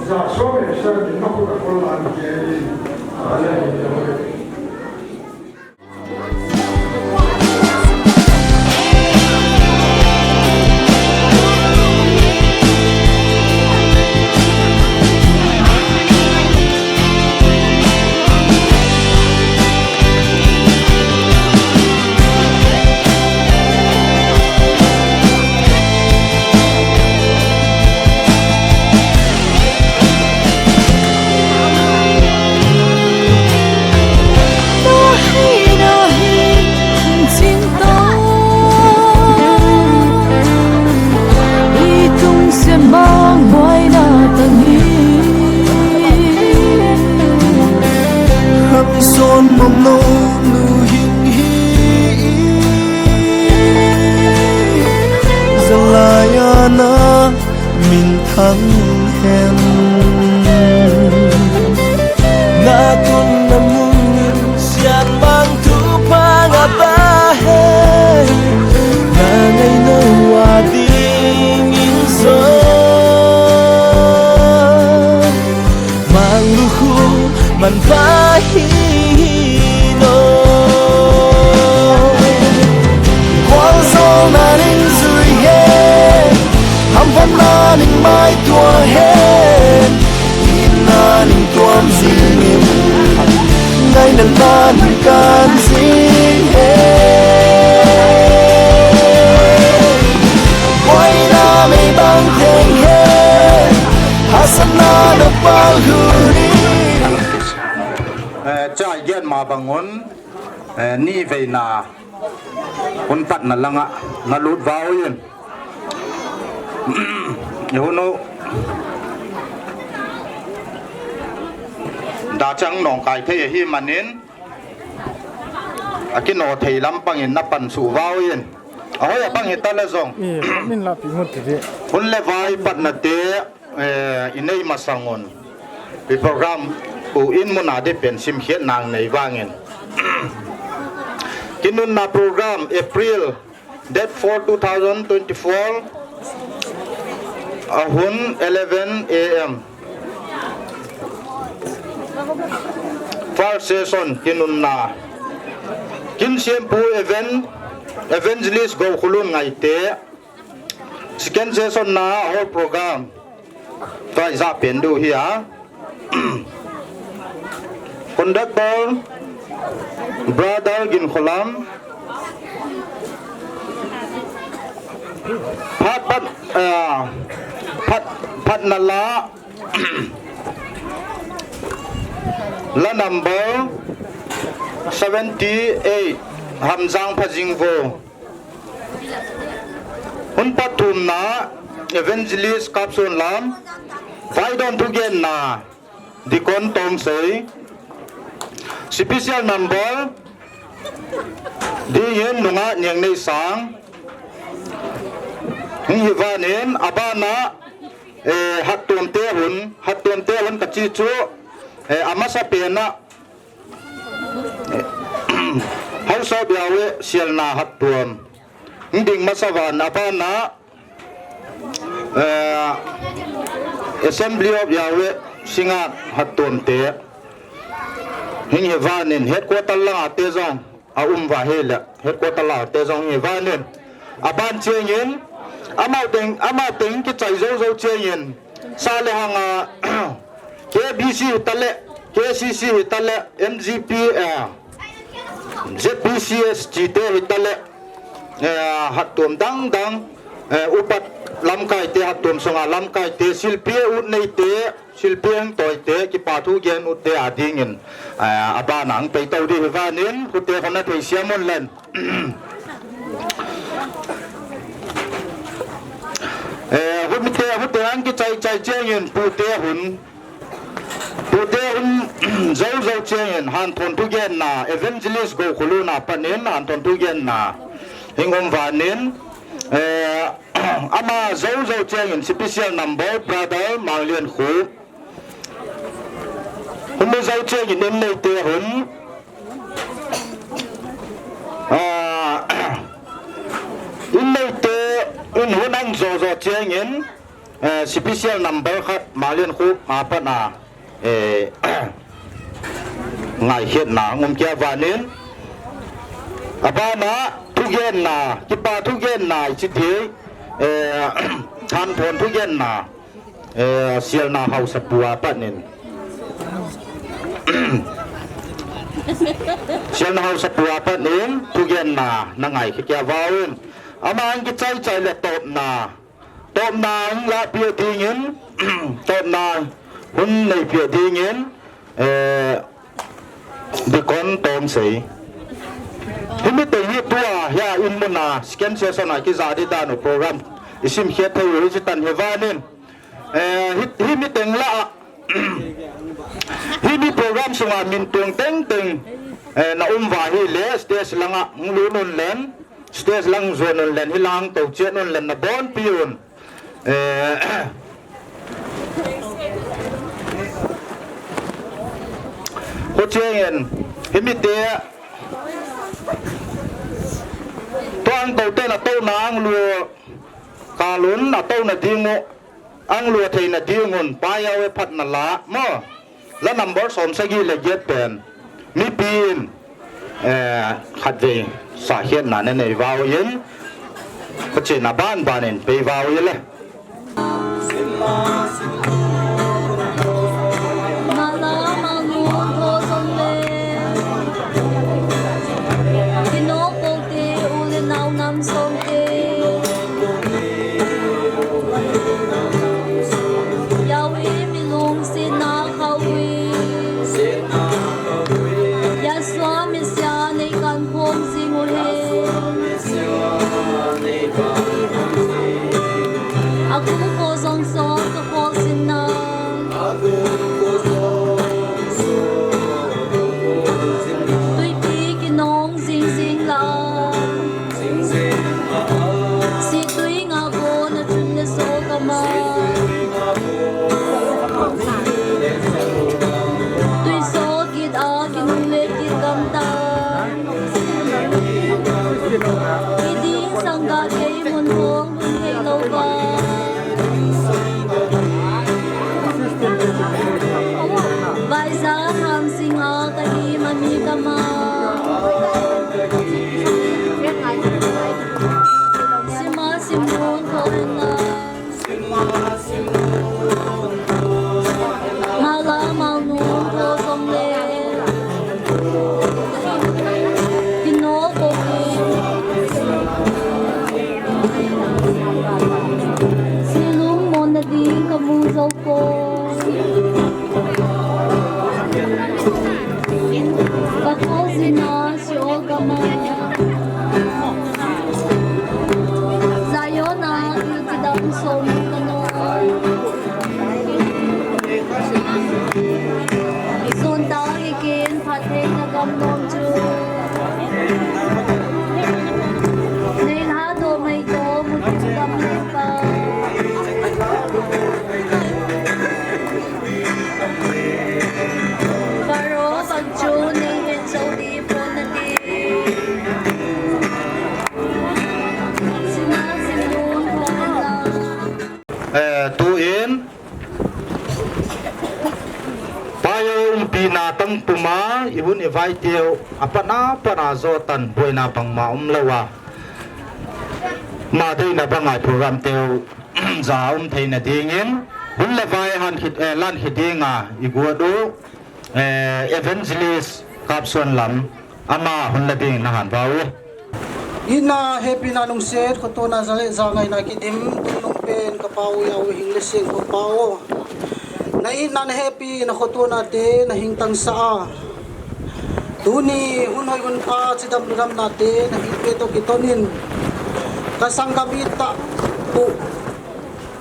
Za so me sa ni ma ko ta ko la ni ke. Ale ni. Son mom no nu hin hi. Zalai a na min thang hen. Na tun na mun in sian mang tu pa nga ba he. Na ngai no wa ding in so. Mang lu khu man pa hi no. Kuang zong na ning zui he. Ham van na ning mai tua he. In na ning tuam zing in. Ngai na na ning kan zing he. Boina mei bang theng he. Hasana na pal huni. Eh, chai gen ma bang un, eh, ni veina, Hun patna langa nalut vau in. Ihunu dachang nong kai thei ahi manin, akino thei lampangin napan suh vau in. Ahoi apang hitale jong. Eh, min la pi ngut ti di. Hun le vai patna te, eh, inei masangun. Pi program u in muna de pen sim khiat nang nei vangin. Kinunna program April date four, two thousand twenty-four, ahun eleven A M. First session kinunna. Kin Siampu Evan-, Evangelist Go Khulun Ngaite. Second session na whole program. Tua iza pen du hi a. Conductor, Brother Gin Kholam. Phat, phat, ah, phat, phat na la. La number seventy-eight, Hamjang Phajingvo. Hun pathumna, Evangelist Kapson Lam, Vaidon thugenna, Deacon Tongsei, special number, Dingin nunga Niangnei Sang, hung hivanin, abana, eh, hattuam te hun, hattuam te hun kachi chu, eh, amasa pena, House of Yahweh, Sialna hattuam. Hung ding masa van abana, eh, Assembly of Yahweh, Singat hattuam te. Hing hivanin, headquarter langa te jong, a um va hile. Headquarter langa te jong hivanin. Aban chengin, amau teng, amau teng kichai jou jou chengin. Sa le hanga, K B C hitale, K C C hitale, M G P, eh, Z B C S G te hitale, eh, hattuam dang dang, eh, upat lamkai te, hattuam sunga lamkai te, silpi ut nei te, silpi heng toi te, kipa thugen ut te adingin, eh, abana hung pei tou di hivanin, khute khona thei siam un len. Eh, hun mite, hun te ang kichai chai chengin pute hun. Pute hun jou jou chengin hanthon thugenna, Evangelist Go Khulun a panin hanthon thugenna. Hing um vanin, eh, ama jou jou chengin special number brother Manglian Khu. Hun mi jou chengin in nei te hun. Ah, in nei te in hun ang jo jo chengin, eh, special number khat Manglian Khu a pat a, eh, ngaikhetna ngum kia vanin. Abana thugenna, kipa thugenna, ichi thei, eh, hanthon thugenna. Eh, Sialna Hausapu a panin. Sialna Hausapu a panin, thugenna, na ngai khe kia vauvin. Ama ang kichai chai le topna. Topna ang la pia dingin, topna hun nei pia dingin, eh, Deacon Tongsei. Himi teng hi tua, hia in muna, second session a kija di dan u program. Isim khiat thei u hi chitan hivanin. Eh, hi, himi teng la, himi program sunga min tuang teng teng, eh, na um va hile, stage langa, hung lut un len, stage lang zuan un len, hilang tou chiat un len, na bonpi un. Eh, Kho chengin, himi te, tuang tou te na tou na ang lu, kalun na tou na dingu, ang lu thei na dingun, paya we phat na la, mo, la number som sagi le get pen, mi pin, eh, khat ve, sa hiat na ne nei vau yin, kho chena ban ban in, pei vau yin le. Aku ko zong so ka ko sinna. Tuipi kinong zing zing la. Situi nga ko na chun le so ka ma. Tui so kit a kinung le kit kam ta. Iding sangga kei mun hong mun hei lo va. Vaizan hang singa ka hi mami ka ma. Sima sim mun ko na. Mala malnung ko zong le. Kino ko ki. Silung mon na ding ka mu zo ko. Ka ko zina si o ka ma. Zion a ki dam som ka no. Sun ta hi kin phat thei na gam nom chu. Nei ha do mai do mu chu gam nei pa. Pharaoh bang chu nei het zo di pon na ti. Sina sin lun pon na. Eh, tu in, payo umpi na tang puma, i hun i vai teu, a pana pana zo tan buaina bangma um lo a. Ma deina banga program teu, za um theina dingin, hun le vai han khit, eh, lan khit dinga, i guat u, eh, Evangelist Kapsuan Lam, ama hun la ding na han va u. Ina happy na lungset, khotona za le za ngaina kidim, tunung pen ka pau ya u hing le sing ko pau. Na ina na happy na khotona te, na hing tang sa a. Tuni hun hoi hun pha, chidam ludam na te, na hing pe to kitonin. Ka sanggam i ta pu,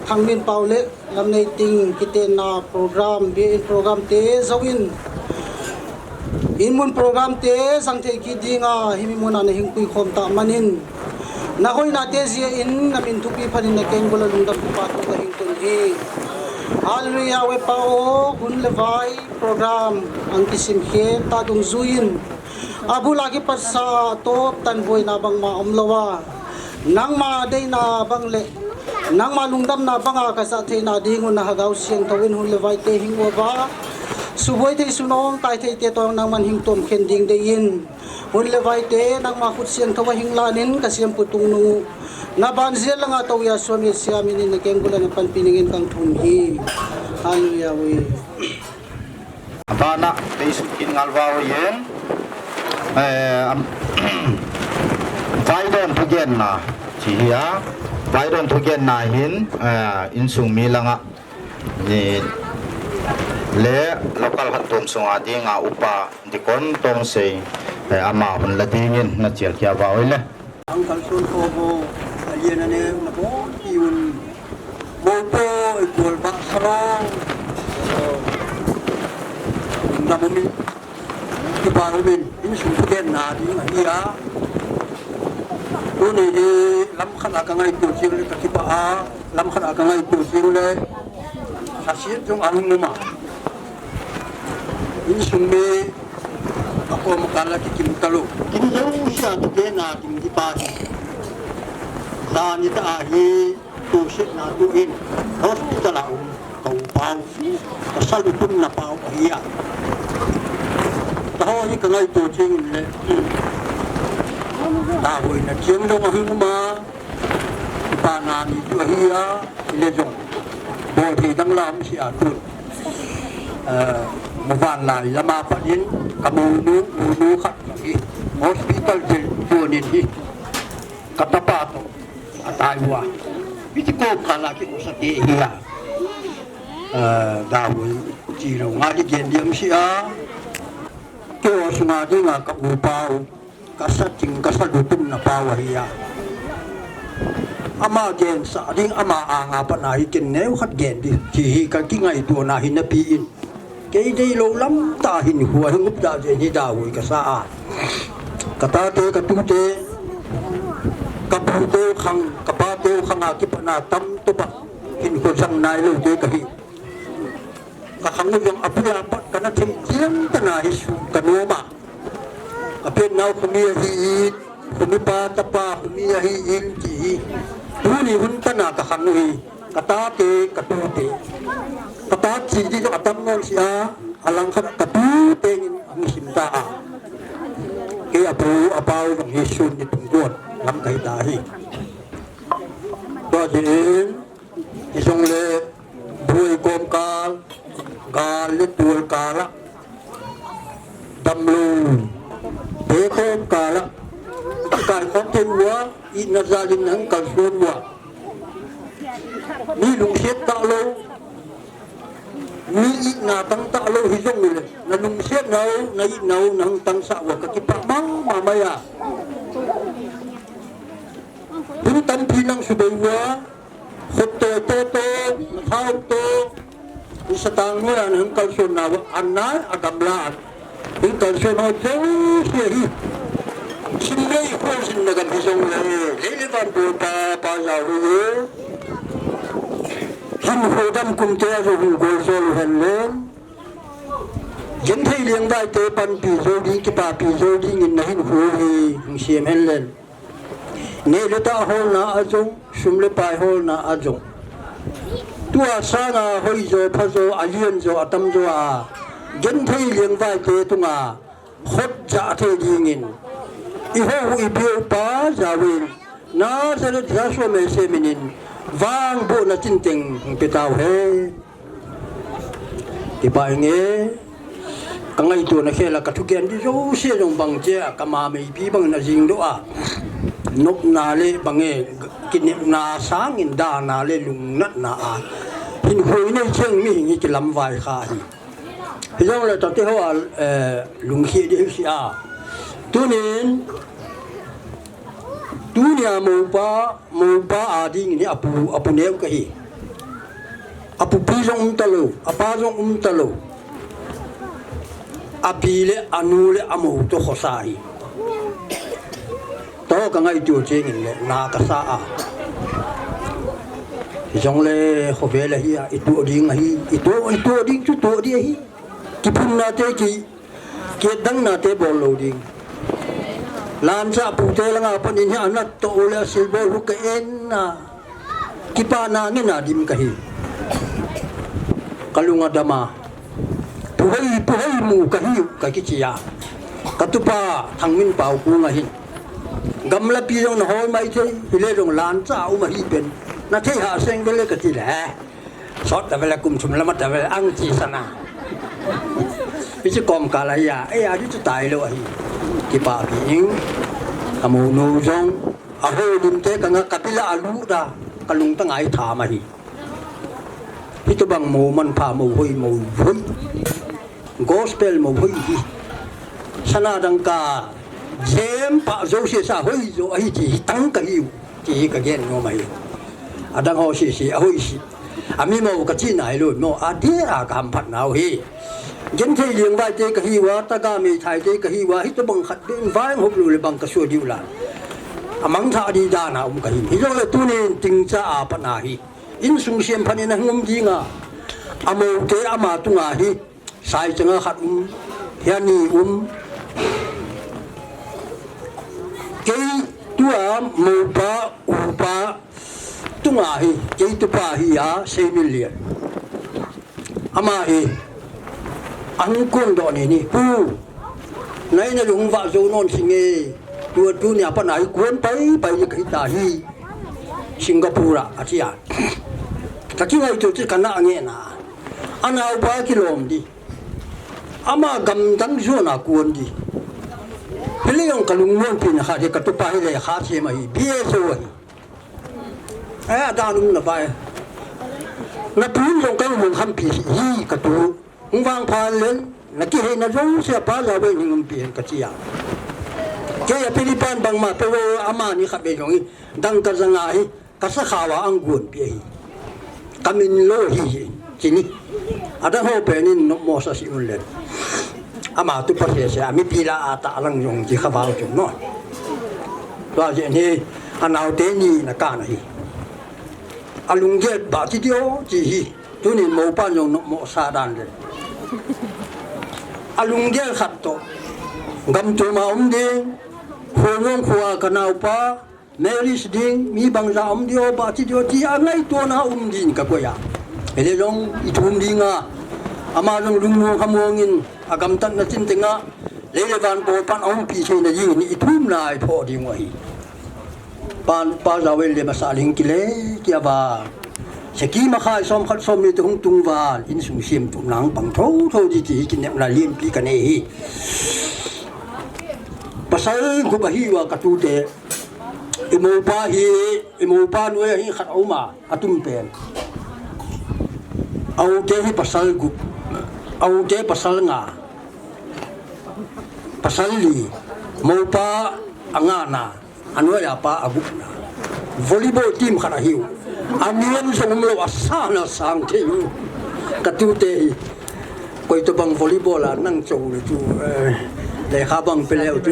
Thangminpau le, Lamneiting kitenna program, biain program te zo in, in mun program te zang thei kit dinga, himi muna na hing pui khom ta manin, na hoina te zia in, na min thupi phanin na keng bula lungdam pa tu ka hing tun hi. Hallelujah, we pa o, hun le vai program, ang kisim khe, ta dung zuin, a bula kipat sa, top tan buaina bangma om lo a. Nangma deina bang le, nangma lungdamna banga ka sa theina ding un na Hagau Siangthou in hun le vai te hing uva. Subuai thei sunong kai thei te tong nangman hing tom khen ding dei in. Hun le vai te nangma khut siangthou a hing lanin ka siam putung nung u. Na ban zia langa to ya suami siamin in na keng bula na panpi ning in kang thum hi. Hallelujah we. Abana, kei sut kin ngal vau yen. Eh, am, vaidon thugenna, chi hi a. Vaidon thugenna hin, eh, insung mi langa. Ni le local hattum sunga dinga upa dikon tong sei, eh, ama hun la dingin na chial kia vau le. Ang kalsun ko bo, alian ane, na bon, iun. Bo bo, ikol ba sarong. Namomi, kipa umin, insung thugenna ding ahi a. Tuni hi, lam khat a ka ngaito jing le ka kipa a, lam khat a ka ngaito jing le, a siat jong a hung um a. Insung mi, a kom kala kikim talo. Kin zo sia thugenna ding kipa hi. Zani ta ahi, tu sit na tu in, hospital a um, ka u pau, ka salu tum na pau ahi a. Ta ho hi ka ngaito jing le, ta hoi na jing dong ahi um a, pa na ni tu ahi a, ile jong, bo thei dang lam si a tu. Eh, mo van lai lama panin, ka mu nu, mu nu khat hi, hospital jil, jonin hi, ka tapa to. Atai hua. Hiti ko kala ki usa te hi a. Eh, da hui, chi lo nga di gen diam si a. Ke o sunga di nga ka u pau, ka sa ting, ka sa du tum na pau hi a. Ama gensah ding, ama anga pat na hi ken neo khat gen ding, ti hi ka kingaitona hi napi in. Kei deilou lam tah hinkho hi ngop da jeng hi da hui kasa a. Ka tate, ka tute, ka pute khang, ka pate khang a kipat na tam tobang hinkho jang nailou te kahi. Ka khang u jong abul a pat kana thei jeng tan ahi, su ka nom a. Ka pen nau khomi ahi in, khomi pa tapa khomi ahi in ti hi. Tuni hun tan a ka khang u hi, ka tate, ka tute. Ka ta chi ti jong atam nom si a, alangkhat ka tute in ahung sim ta a. Kei apu, apa u jong hi sun ni tung don lam kahi ta hi. Tua jeh in, Hijongle, buai kom kal, gal le tual kal a, damlou te kom kal a, kai kom te ua, itna jal in nahung kalson ua. Mi lungset talou, mi itna tang talou hijongle, na lungset nau, na itna u, nahung tangsah ua, ka kipah mama mai a. Hun tampi nang subei ua, Khut to, to, to, na thao to, i satang noi a nahung kalson nau, anai a gamla a nahung kalson ho jouse hi. Simrei khol sin na gam hijongle, lei le van bol pa, pa jao hu. Hinkho dam kum te a jong hung gol jol u hen le. Genthei lengvai te panpi jou ding, kipapi jou ding in na hinkho hi hung sem hen le. Neh le tah holna a jong, sum le pai holna a jong. Tua sanga hoijo, phajo, alianjo, atamjo a, genthei lengvai te tunga, khut jah thei dingin. I hou u i biu pa jao in, Nazareth Jesu Messiah min in, vangbohna chinteng hung pe tau hen. Kipah inge, ka ngaitona khel a ka thugen di jouse jong bang che a, ka mameipi bang in ajing doh a. Nopna le bang e, kinepna sangin dana le lungnatna a. Hinkho i nei cheng mihing hi kilamvai kha hi. Hijongle tate ho a, eh, lungkham di hi si a. Tunin, tunia mopa, mopa a dingin hi apu, apu neo kahi. Apupi jong um talou, apa jong um talou. Api le anu le amou toh khosa hi. Toh ka ngaito chengin le na kasa a. Hijongle khovel ahi a, i toh ding ahi, i toh, i toh ding chu toh ding ahi. Kiphunna te ki Kidang nate bol lou ding. Lancha pute langa pan in hi anat toh u le silbol hu ka en na. Kipana ngen a dim kahi. Ka lung a dam a. Puhoi, puhoi mu kahi u ka kichi a. Ka tupa Thangminpau kung ahin. Gamlapi jong na hol mai thei, hile jong lancha um ahi pen. Na thei ha seng vele kati le. Sot ta vele kum thum lama ta vele ang chi sana. Hichi kom kal ahi a, eh, adi chu tailou ahi. Kipapi ing, ka monu jong, a holim te ka nga ka bil a alu da, ka lungtang a i tham ahi. Hitobang mo manpha mo hoi mo hoi. Gospel mo hoi hi. Sana dangka jem pa jouse sa hoi jo ahi ti hi tang kahiu. Ti hi ka gen nom ahi. Adang ho sese, ahoi si. Ami mo ka chi nailou mo, adia ka hamphat nau hi. Genthei lengvai te kahiu a, taga meithai te kahiu a, hitobang khat beh in vang hop lou le bang ka so diu la. Amang tha di dana um kahi. Hijongle tunin tingcha a pat na hi. Insung semphat in ahung um ding a. Amou te ama tunga hi. Sai changa khat um, hia ni um. Kei tua mopa, upa, tunga hi, kei tupa hi a, Seimillian. Ama hi, ahung kon doh ni ni, pu, nai na lung va jo non singe, tua tunia pat na hi kon pai, pai ni kahi ta hi, Singapore a, atia. Ka kingaito chu ka na nge na. Anau pa kilom di. Ama gamdang jona kon di. Hile jong ka lungmon pi na kha di ka tupa hile kha che ma hi. B S O ahi. Eh, adan um na pai. Na pun jong ka lung ham pi hi ka tu. Hung vang phan len. Na kihei na jong se pa la ve ni um pi hen ka chia. Kei a Philippine bangma pe vo amani khat ve jong hi, dangka janga hi, ka sakhawa ang gon pi ahi. Ka min lo hi hi, chini. Adang ho penin no mo sa si un len. Ama tu pa se se, ami pila ata alang jong ji kha val jong no. Tua je ni, anau te ni na ka na hi. Alunggel ba ti dio, ti hi. Tunin mopan jong no mo sa dan le. Alunggel khat to. Gam tu ma um ding. Khonung khua ka naupa. Marriage ding, mi bangza um dio, ba ti dio, ti a ngaito na um din ka koya. Ele jong, i thum dinga. Ama jong lungmong hamongin, a gamtat na tin tenga. Lele van bo pan um pi che na ding, ni i thum na i pho ding wa hi. Pan, pa za wel le masa ling kile, ki ava. Seki ma khai som khat som ni te hung tung val, insung sim tum lang pang tho tho di ti, ki nem la lien pi ka ne hi. Pasal gup ahi wa ka tu te. I mopa hi, i mopa nuai hi khat a um a, a tum pen. A u te hi pasal gup, a u te pasal nga, pasal li, mopa a nga na, a nuai a pa a gup na. Volleyball team khat ahi u. A niam jong um lo a sa na sang thei u. Ka tu te hi. Koi to bang volleyball a nang chou le tu, eh, lekha bang pe leu tu.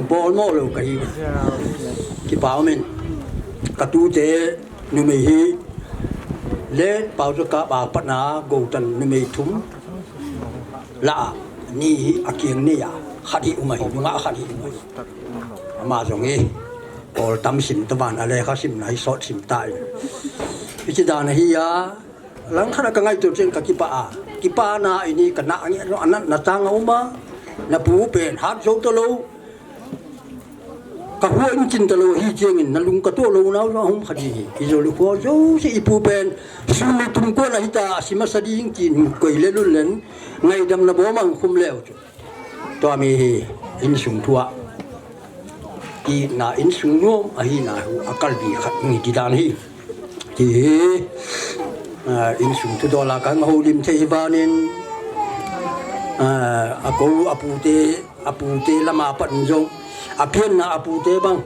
Ball mo lo ka hi. Kipa umin. Ka tu te numei hi. Le pau to ka ba pat na go tan numei thum. La ni hi a kiang ni a. Khat hi um ahi, nga khat hi um ahi. Ama jong hi. Ball tam sim ta van a lekha sim na hi sot sim ta hi. Hichi dan ahi a. Lang khat a ka ngaito chen ka kipa a. Kipa na ini ka na nge no anat na tang a um a. Na pu pen hat jo to lo. Ka hu in chin ta lo hi chengin na lung ka to lo nau lo hum kha di hi. I jo lu ko jo se i pu pen. Sum ni tum ko na hi ta si ma sa di hing chin koi le lun len. Ngaidam na bo mang khum leu chu. Tua mi hi insung thu a. Ki na insung nuam ahi na hu a kal bi khat ngi ti dan hi. Ti hi, ah, insung thu dol a kan ho lim thei hi vanin, ah, a ko a pu te, a pu te lama pat in jong, a pian na a pu te bang.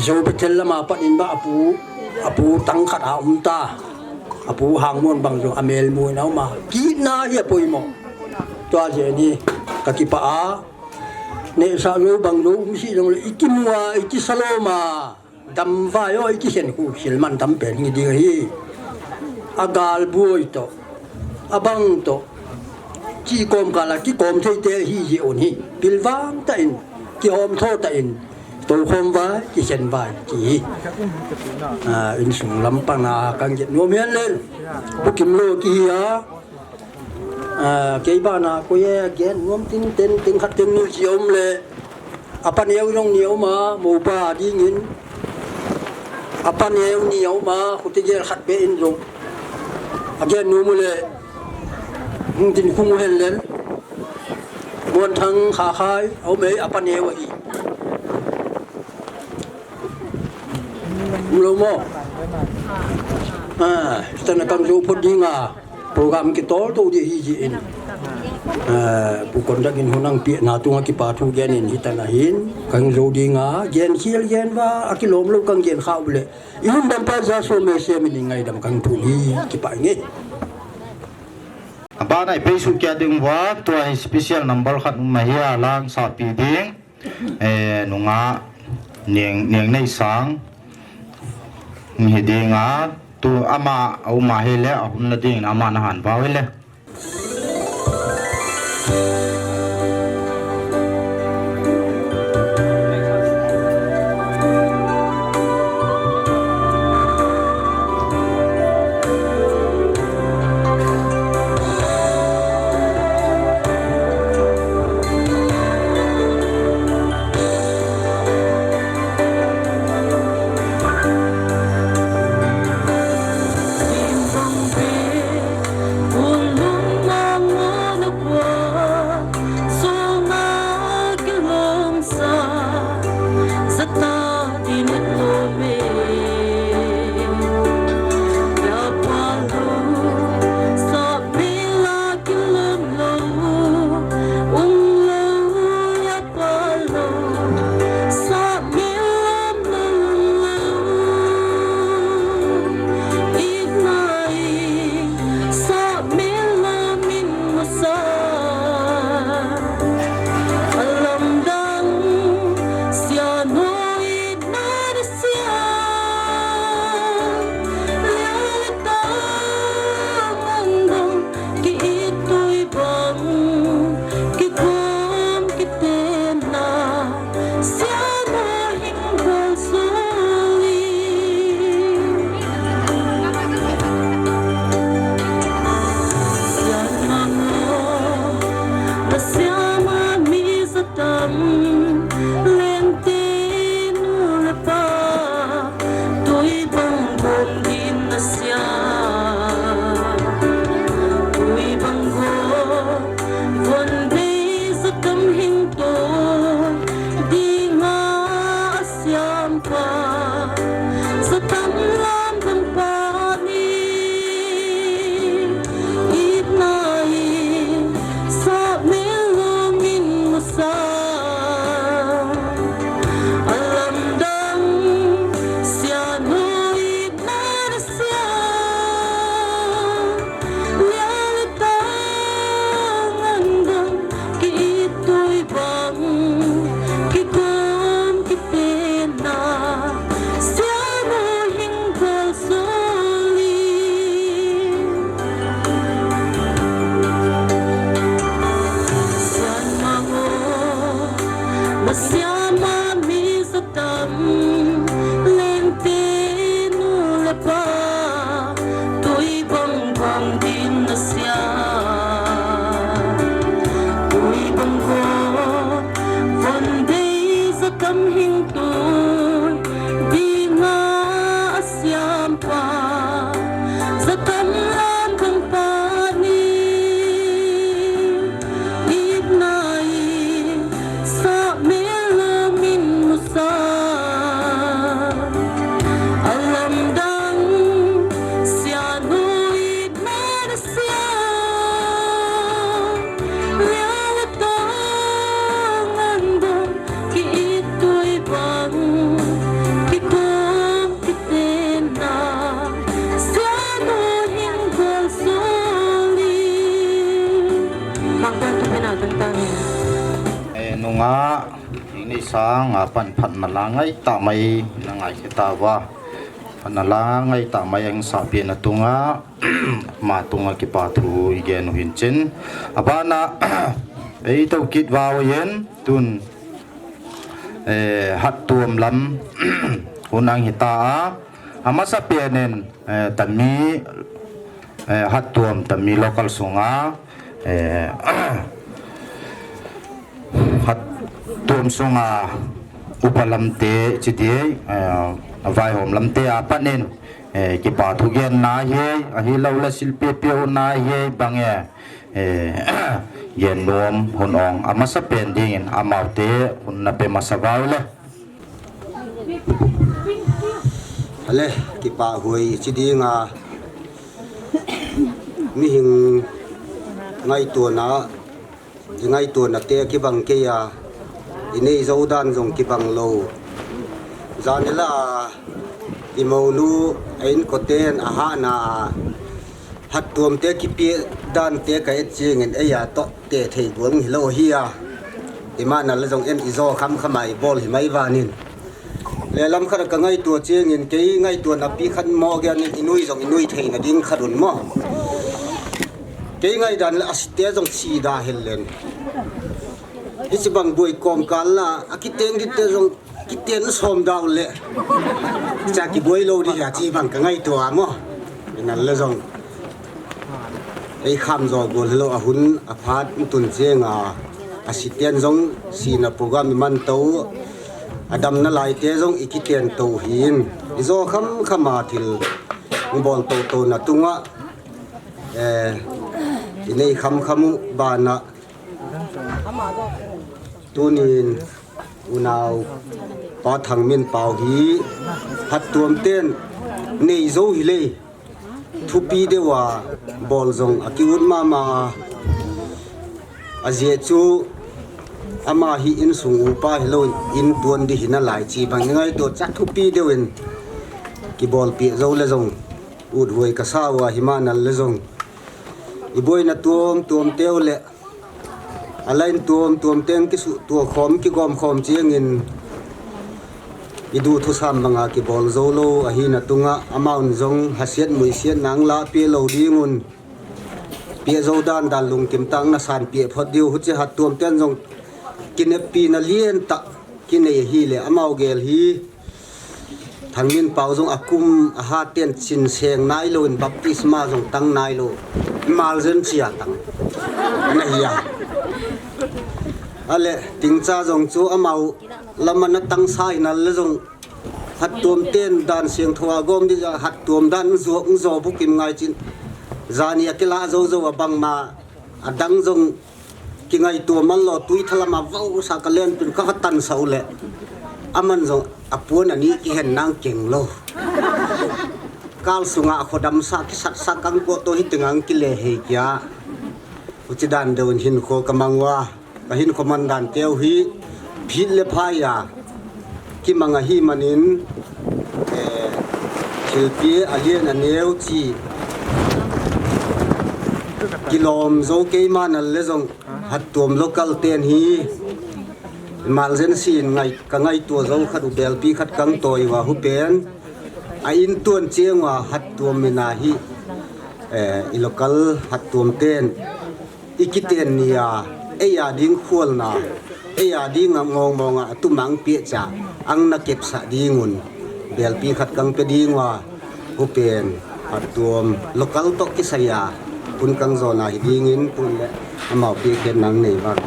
Zo Bethel lama pat in ba a pu, a pu tang khat a um ta. A pu hang mon bang jong a mel mu na um a. Ki na hi a poimo. Tua je ni ka kipa a. Ne sa lo bang lo um si jong le i ki mu a, i ki sa lo ma. Dam vai o i ki sen khu sil man tam pen ngi ding hi. A gal buai to. A bang to. Chi kom ka la ki kom thei te hi ji on hi. Pil vang ta in. Ki hom tho ta in. To khom vai, ki sen vai. Ki hi. Ah, insung lam pang a kan get nuam hian len. Bu kim lo ki hi a. Ah, kei bana ko ye gen nuam tin ten ten khat ten nu ji um le. A pa neu jong ni um a, mo pa dingin. A pa neu ni um a, khuti gel khat be in jong. A gen nu mu le. Hung tin khung hen len. Muan thang kha khai, a um ei, a pa neu ahi. Um lo mo. Ah, tan a kan zo phot ding a. Program ki tol to di hi ji in. Ah, pu kon dak in hunang pi na tunga kipa thu gen in hi tan a hin. Kan zo ding a, gen khial gen va, a kilom lo kan gen kha u le. I hun dam pa ja so me se mi ni ngaidam kan thu hi kipa nge. Abana i pei su kia ding va, tua hi special number khat um ahi a lang sa pi ding. Eh, nunga niang, niang nei sang. Hi ding a, tu ama, a um a hi le, a hum na ding ama na han va hi le. Tamlam thangpa ni, itna in, sap mel lom in musa. Alamdang, sianu itna na sia. Lia le tang andang, ki itui bang, ki gom ki tena, sianu hing kal soli. Sian mango, masiama mi satam, lengte nu le pa, tui bang bang din na sia. Tui bang ko, von dei satam hing tui, dinga asiam pa, satam lam thangpa ni, itna in, sap mel lom in musa. Alamdang, sianu itna na sia. Lia le tang andang, ki itui bang, ki gom ki tena, sianu hing kal soli. Mangkang tu pena tang tang. Eh, nunga, ini sang, ah, pan phat na la ngai ta mai, na ngai kita va. Pan na la ngai ta mai ang sa pia na tunga, ma tunga kipa thu i gen u hin chin. Abana, ei to kit va o yen, tun, eh, hat tuam lam, hun ang hita a, amasa pia nen, eh, tami, eh, hat tuam tami local sunga, eh, hat tuam sunga upa lamte, chiti, eh, vaihom lamte, apanin, eh, kipa thu gen na hi, ahi lo la silpi piu na hi, bang e, eh, gen nom hun ong, amasa pen dingin, amaute, hun na pe masa vau le. Ale, kipa hui, chi dinga, mihing ngaituana, i ngaituana te kibang kei a, i nei zo dan zong kibang lo. Zanila, i monu, a inkoten, a hana, hat tuam te kipia dan te ka et chingin, ei a to te thei guang hi lo hi a. I mana la zong en i zo kham khama i bol hi mai vanin. Le lam khat ka ngaitua chingin, kei ngaituana pi khat mo gen in i nui zong i nui theina ding khat un mo. Kei ngaidan le a site zong si da hel len. I si bang buai kom kal la, a kiteng dit te zong kiten som dau le. Cha kiboi lo di ya chi bang ka ngaitua mo. Inal le zong. Ei kham zo gol lo a hun a phat tun chenga a siten zong sina program i man to a damna lai te zong i kiten to hin. I zo kham khama thil bol to to na tunga, eh, i nei kham kham u bana tunin unau pa Thangminpau hi hat tuam ten nei zo hi lei. Thupi deuh a bol zong a kiut mama a. A zia chu ama hi insung upa hi lo in tuan di hi na lai chi bang i ngaitua cha thupi deuh in kibol pi zo le zong ut huai ka sa ua hi ma nal le zong i buaina tuam tuam teu le a lain tuam tuam teng kisuh tua khawm kigawm khawm ciangin i duh thusam banga kibol zo lo ahi na tunga amount zong hasiat muisiat nang la pia lo dingun pia zo dan dan lungkim tang na san pia phot diu huci hat tuam ten zong kineppina lian tak kinei ahi le amau gel hi Thangminpau zong a kum a haten chin seng nai lo in baptisma zong tang nai lo. Malzen chia tang. Na hi a. A le, tingcha zong chu amau lamana tang sa in a le zong hat tuam ten dan siangtho a gawm di a hat tuam dan zo, zo bukim ngai chin. Zani a kila zo zo a bangma a dang zong kingaituam a lo tui thalama vau sa ka len pin ka va tan sau le. Aman zong a puan a ni kihen nang keng lo. Kal sunga khodam sa kisat sa kang ko to hi tengang kile hei kia. Uchi dan deun hin kho kamang wa. Ka hin kho man dan teu hi phit le phai a kimang ahi manin, eh, thilpi a lian a neu chi kilom zo keima nal le zong Hattuam local ten hi emergency in ngai, ka ngaitua zo khat u belpi khat kang toi wa hupen a in tuan cheng wa Hattuam mina hi, eh, i local Hattuam ten i kiten ni a, ei a ding khualna, ei a ding a ngong mong a tumang pia cha ang na kepsa dingun belpi khat kang pe ding wa hupen Hattuam local to kisaya kun kang zona hi dingin kun le amau pi khen nang nei vang.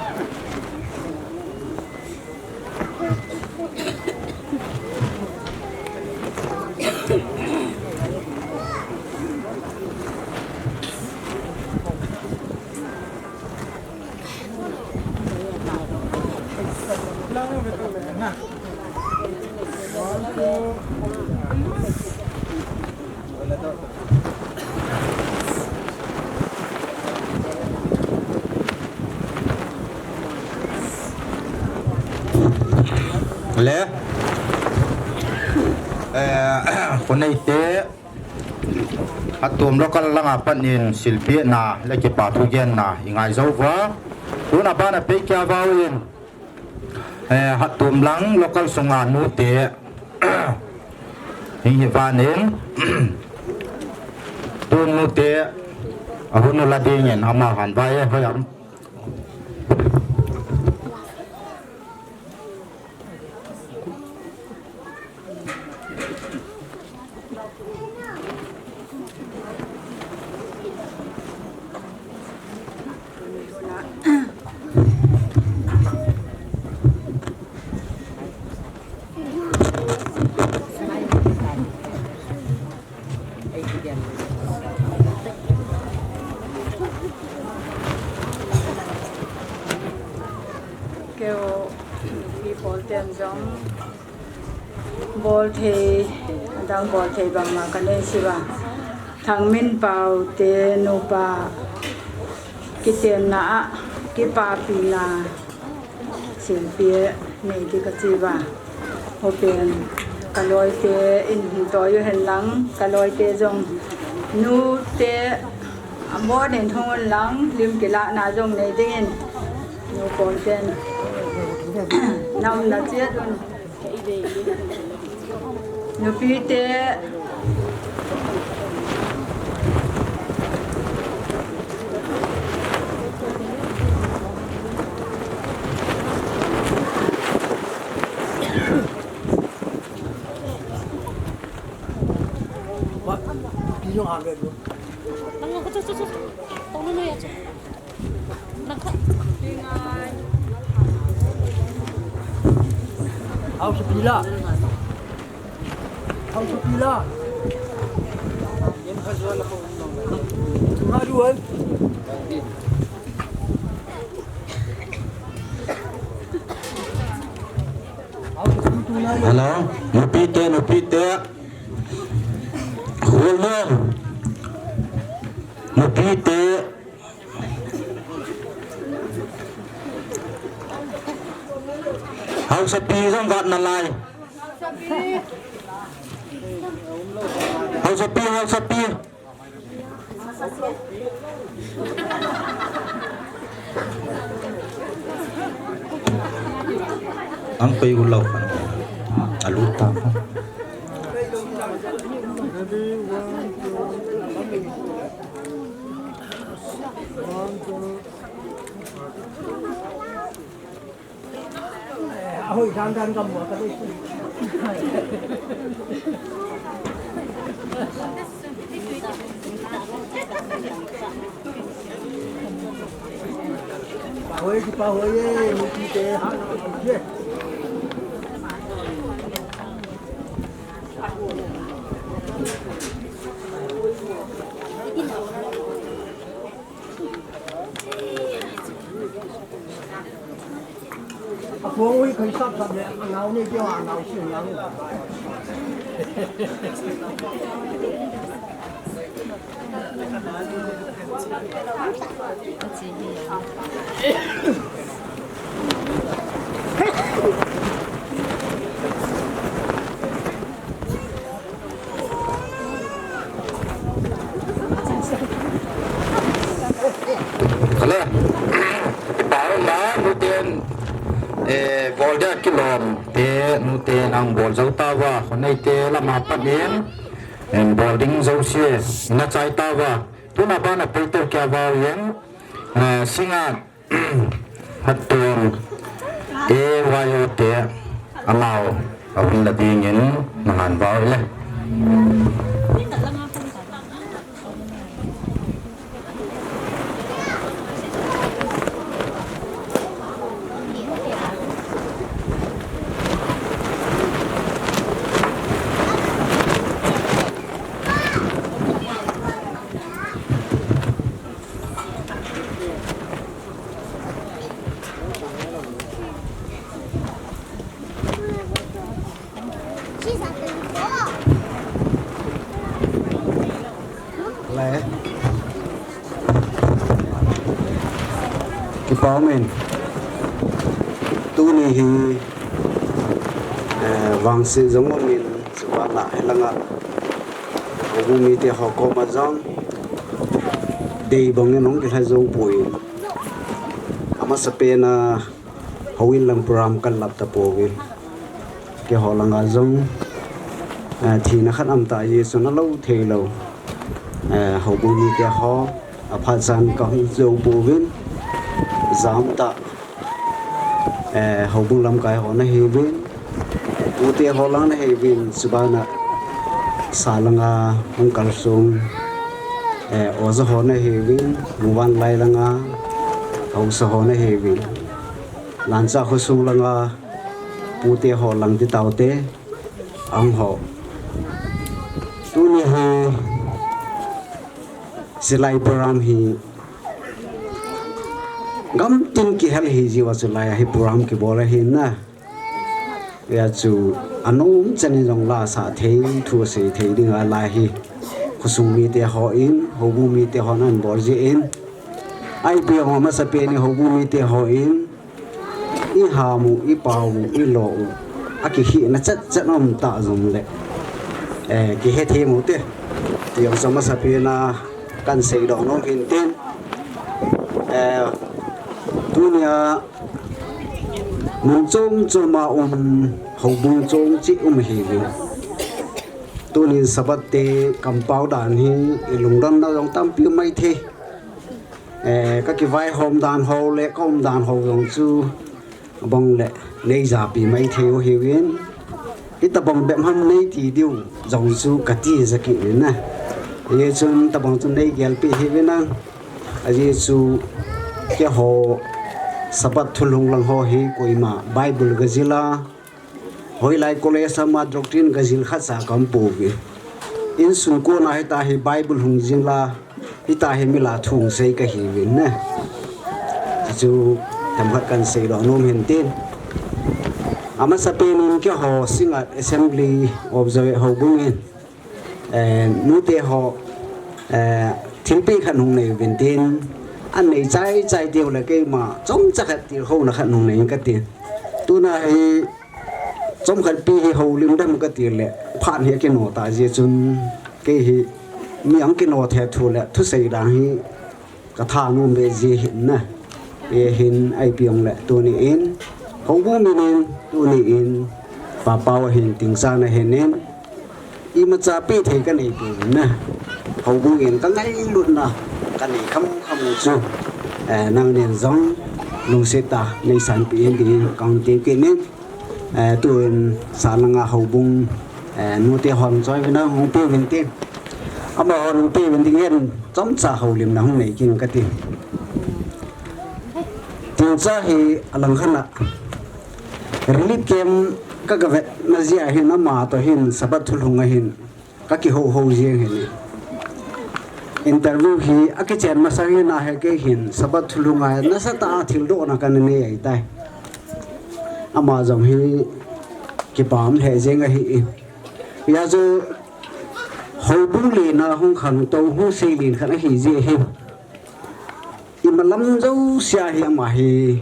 Le, eh, koneite, Hattuam local langa panin silpina le kipa thugenna i ngai zo va. Tuna bana pei kia vau in, eh, Hattuam lang local sunga nute. Hing hi vanin, tun nute, a hun u la dingin, ama han vai, eh, hoiam. Keo, nupi pawl ten zong bol thei, adang bol thei bang ma ka nei si va. Thangminpau te nupa kitenna ah kipapina silpi nei di ka chi va. Hopen ka lawite in hin tawi u hen lang, ka lawite zong nute a bawnin hung un lang, lim kilahna zong nei dingin nu pawl ten namna chiat un. Nupite. Hausa pila. Hausa pila. Nga duan. Hello, nupite, nupite. Hold on. Nupite. Hausapi zong gat na lai. Hausapi, Hausapi. Ang pay ulaw ka. Aluta ka. Ahoy, dandan ka mo, ka dei. Ahoy, ki pa hoy, eh, mo ki te, ha, ye. A phone ui khai sap sap le, a nau nei keu a nau si nau. Hello. Paul la nuten, eh, bol dia kilom te, nuten ang bol jou tauva, khonei te lama pat in, em, bol ding jouse, na chai tauva. Tuna bana pei to kya vau yen, eh, singa Hatton, A Y O te amau ahung la dingin nangan vau le. Le. Kipa umin. Tuni hi, eh, vangse jong umin, chubana hilanga. Houbung mite ho koma jong. Dei bangin hung kilha jou poi. Amasapen a, Houin lang program kan lap tapouvin. Keiho langa jong, eh, thina khat aum tah jeh chun alou thei lou. Eh, houbung mite ho, aphat chan kahung jou pouvin. Jam tah, eh, houbung lamkai ho nahiuvin. Pute ho lang nahiuvin, chubana sa langa hung kalsong, eh, oja ho nahiuvin, muvanlai langa haosa ho nahiuvin. Lancha khosung langa pute ho lang ti taute, ahung ho. Tuni hi silai program hi gamtin kihel hi jiuva chulai hi program kibol ahi na. Hia chu anom chanin jong la sah thei, thu asei thei dinga lai hi. Khosung mite hon, houbung mite hon ahin bol jeh in. Ipi jong amasapen in houbung mite hon, i ham u, i pao u, i lo u, akihina chet chet aum ta jongle, eh, kihethem u te. Ti jong chu amasapen a kahin seidoh nom hin tin. Eh, tunia mun chom chom a um, houbung chom cheh um ahiuvin. Tunin Sabbath te kampau dan hi i lungdonna jong tampi um maithei. Eh, ka kivaihom dan ho le ka um dan ho jong chu abang le nei japi maithei u ahiuvin. Hitabang bep ham nei ti diu jong chu kati ja kit in na. Hijeh chun tabang chu nei gelpeh hih uvin lang. Ajeh chu keiho Sabbath thulhung lang ho hi koima Bible gajil a, hoilai college a ma doctrine gajil khatcha kaum pouve. Insung kona hitia hi Bible hung jil a, hitia hi mi la thu hung sei kahiuvin ne. Chu themkhat kahin seidoh nom hin tin. Amasapen in keiho Singngat Assembly of Jah houbung in, eh, nute ho, eh, thilpeh khat hung nei uvin tin, anei chai chai diu le keima chomcha khat tilkhouna khat hung nei in katin. Tuna hi chomkhat pi hi houlim dem kati le, phat hi akino ta jeh chun, kei hi mi ahung kino thei thu le thusei dan hi ka thanom be jeh hin na. Ahin ipi jong le tuni in, houbung min in, tuni in, Papau ahin tingcha na hin in, imacha peh thei kanei pouvin na. Houbung in ka ngailutna, kanei kham kham u chu, eh, nangnin jong lungset tah a nei sanpeh in tin kahung tep kit in. Eh, tun sa langa houbung, eh, nute hon choi uvin lang hung pe uvin tin. Amahon hung pe uvin ding in chomcha houlimna hung nei kit in kati. Tingcha hi alang khat a relief camp ka, ka vetna jeh a hin ama toh hin Sabbath thulhung a hin ka kihou hou jeng hin. Interview hi akichen masang in ahi kei hin Sabbath thulhung a nasatah a thildohna kana nei ahitai. Ama jong hi kipah lheh jeng ahi. Hijeh chun Hung len a hung khangtou, hung seilen khat ahi jeh hin, imalam jousea hi ama hi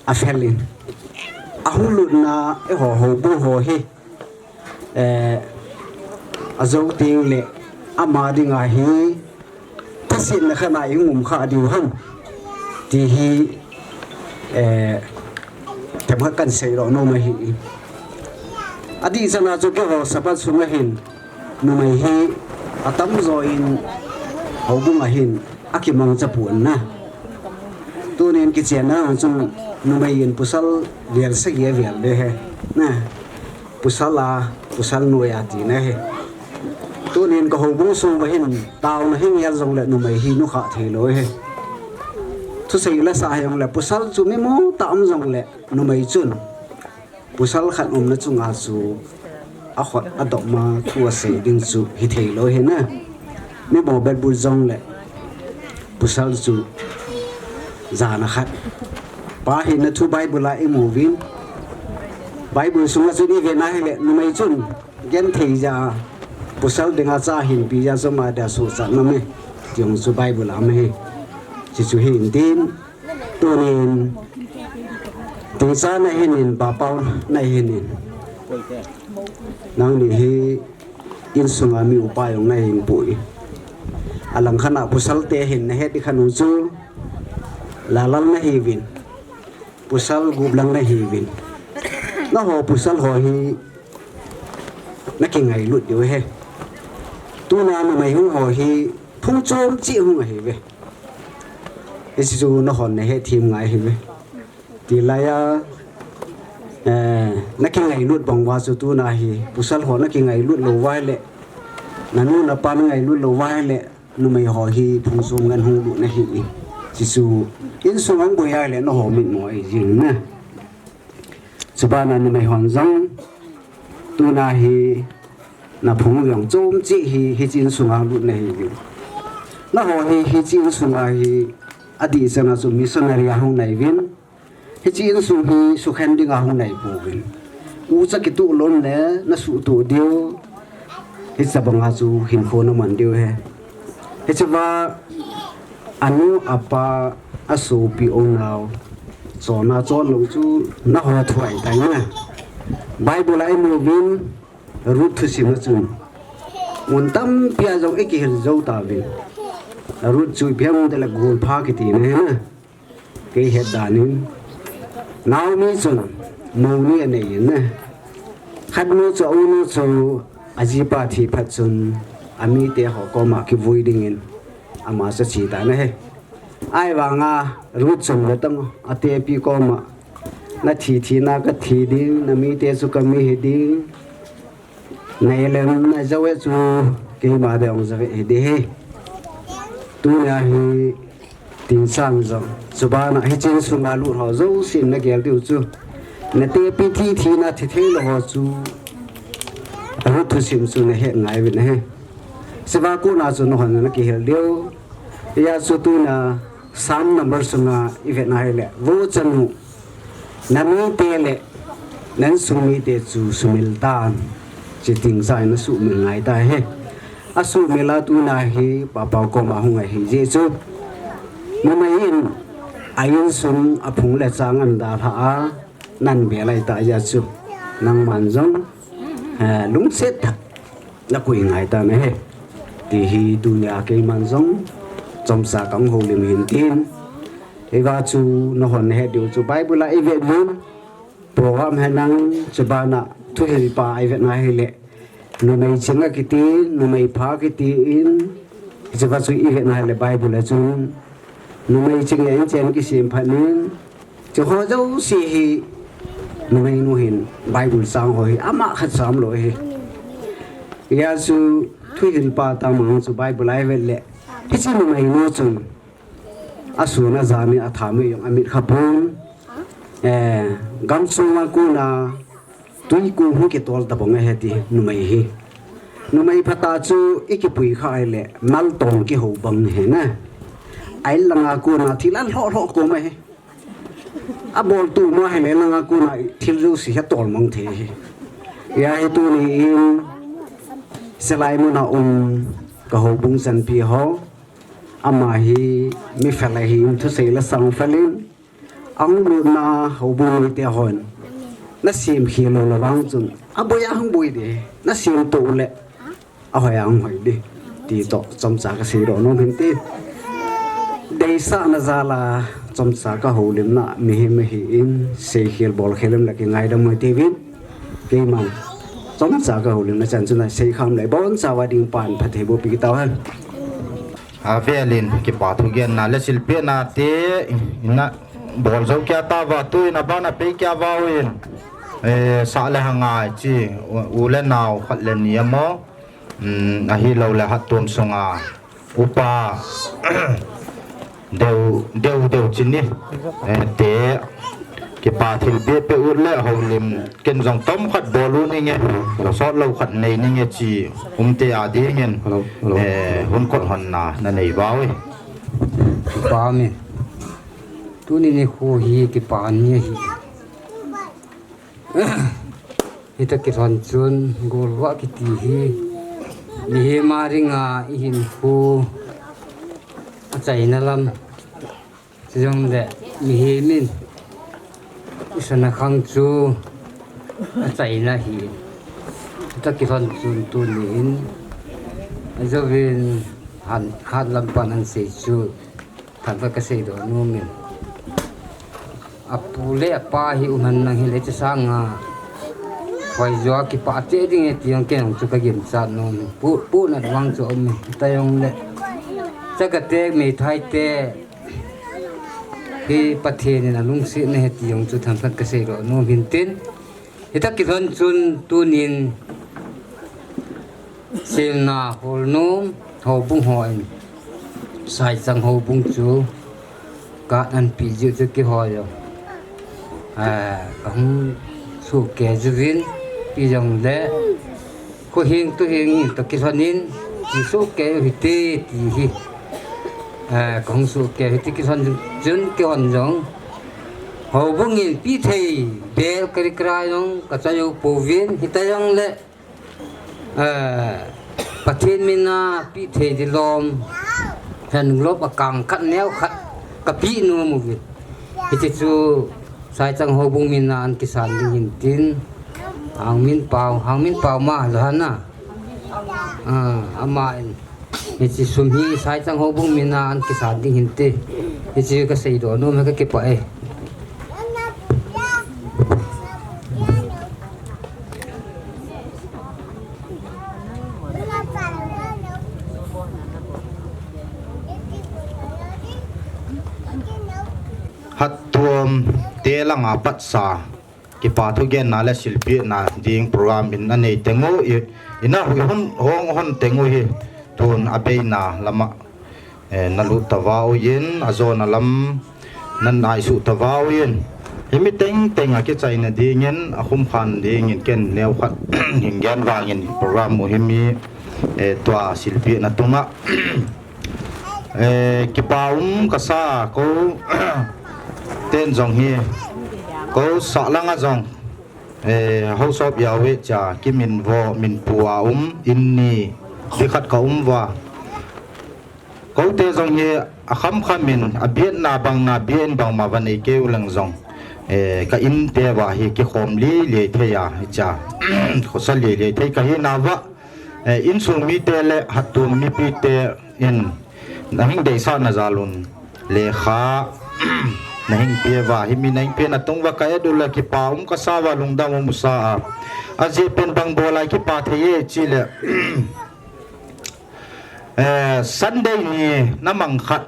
afel in, ahung lutna eiho houbung ho hi, eh, ajou teng le ama dinga hi thasetna khat a ihung um kha diu ham ti hi, eh, themkhat kahin seidoh nom ahi. Adih chana chu keiho Sabbath sunga hin numei hi atamjo in houbung a hin akimangcha pon na. Tunin kichenna chun numei in pasal vel sagi avel de he. Na. Pasal a, pasal noiya tina ahi. Tunin ka houbung sunga hin taona hi ngel jongle numei hi nukhah theilou ahi. Thusei la sa hijongle pasal chu mi mong tah um jongle numei chun pasal khat umna chunga chu akhut adop ma thu asei ding chu hitheilou ahi na. Mi bou bet but jongle pasal chu jana khat. Pa hina thu Bible a imu uvin. Bible sunga chun ivet na hile numei chun genthei jeh a pasal dinga cha hinpi jeh a chu ama dia suhchat nom e ti jong chu Bible a um ahi. Chuche hi intin, tunin, tingcha nahin in, bapau nahin in, nangni hi insunga mi upa jong nahin poi. Alangkhat a pasal te hin nahet ding khat u chu, lalal nahiuvin, pasal gup lang nahiuvin. Nangho pasal ho hi nakingailut diu ahi. Tuna numei hung ho hi phung chom cheh hung ahiuve. Hiche chu nanghon nahet them ngai ahiuve. Tilai a, eh, nakingailut bang uva chu tuna hi pasal ho nakingailut lou uva ahile, nanu napa nangailut lou uva ahile, numei ho hi phung chom ngen hung lut nahi. Chuche chu insunga boi ahile nangho mitmo ahi jing na. Chubana numei hon jong tuna hi naphung jong chom cheh hi, hiche insunga lut nahiuvin. Nangho hi, hiche insunga hi adih chana chu missionary a hung naiuvin. Hiche insung hi sukhen dinga hung naipouvin. Ucha kitoh lom le nasuhtoh diu. Hiche banga chu hinkho naman diu ahi. Hichea anu apa asopi unau chonna chon lou chu nangho thu ahitai na. Bible a imu uvin, Ruth thusim a chun mun tampia jong ikihil jou tauvin. Ruth chu ipi ham itile golpha kiti na ahi na. Kei het danin, Naomi chun mou ni anei in, khatnu chu, unu chu ajipa thi phat chun amite ho koma kivui dingin ama chu ache tan ahi. Ahivanga Ruth chun vetan, atepi koma, nathi thina kathi ding, namite chu kami hiding, nailem najou e chu keima ding jong jou hiding ahi. Tunia hi tingchan jong, chubana hiche insunga lut ho jousen nagel diu chu, natepi thi thina thi theilou ho chu Ruth thusim chu nahet ngaiuvin ahi. Hichea kona chu nanghon nakihil diu. Hijeh chun tuna Psalm number sunga ivet na hile, Vo chanu, namite le na insung mite chu sumil tan, chuti chun nasuhmil ngai tahi. Asuhmil a tuna hi Papau koma hung ahi jeh chun, numei in a insung aphung le chang ahin dalhah a, nahin bel ahi tah jeh chun, nangman jong, eh, lungset tah a nakoi ngai tan ahi, ti hi tunia keiman jong chomcha kahung houlim in tin. Hijeh chun nanghon nahet diu chu Bible a ivet uvin, Proverb henlang, chubana Thuhilpa a ivet na hile, numei ching akiti, numei pha akiti in, hichea chu ivet na hile Bible a chun, numei ching in chen kisem phat in, chuho jouse hi numeinu hin Bible chang ho hi ama khat cha umlou ahi. Hijeh chun Thuhilpa tah mang chu Bible a ivet le, hiche numeinu chun asun ajan in atha mei jong amit kha pon. Eh, gamsunga kona tui kong hung kitol tabang ahi ti numei hi. Numei phatah chu ikipui kha ahile, nal tong kihou bang ahi na. A-in langa kona thil alhoh lhoh kom ahi. Abol tuh ma ahile, langa kona thil jouse hi atol mang thei ahi. Hijeh hin tuni in, Silai muna um ka houbung chanpi ho, ama hi mi fel ahin, thusei le sang felin, ahung lutna houbung mite hon na sem khel lou le vang chun, aboi a hung boi ding, na sem to le ahoi a hung hoi ding ti toh chomcha ka seidoh nom hin tin. Deisahna jal a chomcha ka houlimna mihem ahin, seikhel bolkhel um le kingaidam u hite uvin. Keiman chomcha ka houlimna chan chun seikham le boncha uva ding pan phatthei boh peh tauhen. Avelin kipa thugenna le silpehna te ina bol jou kit tauva, tuin aban a pei kit uvin, eh, sah le hang a chi u, u le nao khat le ni amaw, um, ahilou le hattuam sunga upa deu, deu, deu chini, eh, te kipa thilpeh peh ut le houlim ken jong tom khat bol u ninge, sot lou khat nei ninge chi umte a dingin, eh, hun kot honna na nei uve. Kipa min. Tuni nikho hi kipa ni ahi. Hita kilhon chun golvah kiti hi mihem a dinga i hinkho achaina lam, chujongle mihem in i sana khang chu achaina ahi. Hita kilhon chun tuni in ajouvin hat, hat lam pan ahin sei chu Thangkhat ka seidoh nom in. Apu le apa hi um hen lang hile, hiche sanga hoi joa kipah cheh ding e ti jong ken jong chu ka ginchat nom in. Pu, pu nat vang chu um in. Hita jongle chagate, meithai te hi Pathen in alungsetna ahi ti jong chu thangkhat ka seidoh nom in tin. Hita kilhon chun tunin Silna Holnom houbung hon Saichang houbung chu card ahin pe jiu chu kihoi jong, ah, kahung sohkei jiuvin, ipi jongle kho hing tu hing in toh kilhon in, ti sohkei u hite ti hi, ah, kahung sohkei u hite kilhon chun, chun kihon jong houbung in pe thei bel kari kara jong kachoi u pouvin, hita jongle Eh, Pathen mina pe thei ding lom, lhanlop a kang khat neo khat ka pe nom uvin. Hiche chu Saichang houbung mina ahin kisan ding ahin tin, Hangminpao, Hangminpao ma Lohana. Ah, ama in Hiche sum hi Saichang houbung mina ahin kisan ding ahin ti. Hiche ka seidoh nom e, ka kipah e. Hattuam te langa patsa kipa thugenna le silpehna ding program in anei teng u, i, ina hui hon, hong hon teng u hi, tun abeina lama, eh, nalut tauva uvin, ajona lam nanai suh tauva uvin. Himi tengteng a kichaina dingin, akhum khan dingin ken neokhat hin gen vangin program u himi, eh, tua silpehna tunga. Eh, kipa um kasa, kou ten jong hi, kou sah langa jong, eh, House of Yahweh cha kiminvo, minpu a um, in ni, ti khat ka um uva. Kou te jong hi, akham kham in, abiatna bangna, bia in bangma va nei kei u leng jong, eh, ka in te uva hi, kikhom lilei thei a, hicha, khosa lilei thei ka hi nauva. Eh, insung mite le hattuam mipite in nahing deisahna jal un lekha nahing peuva, himi nahing peuna tungva ka et u le kipa um kasa uva, lungdam um usa a. Ajeh pen bang bol a kipa thei e chile, eh, Sunday ni na mang khat,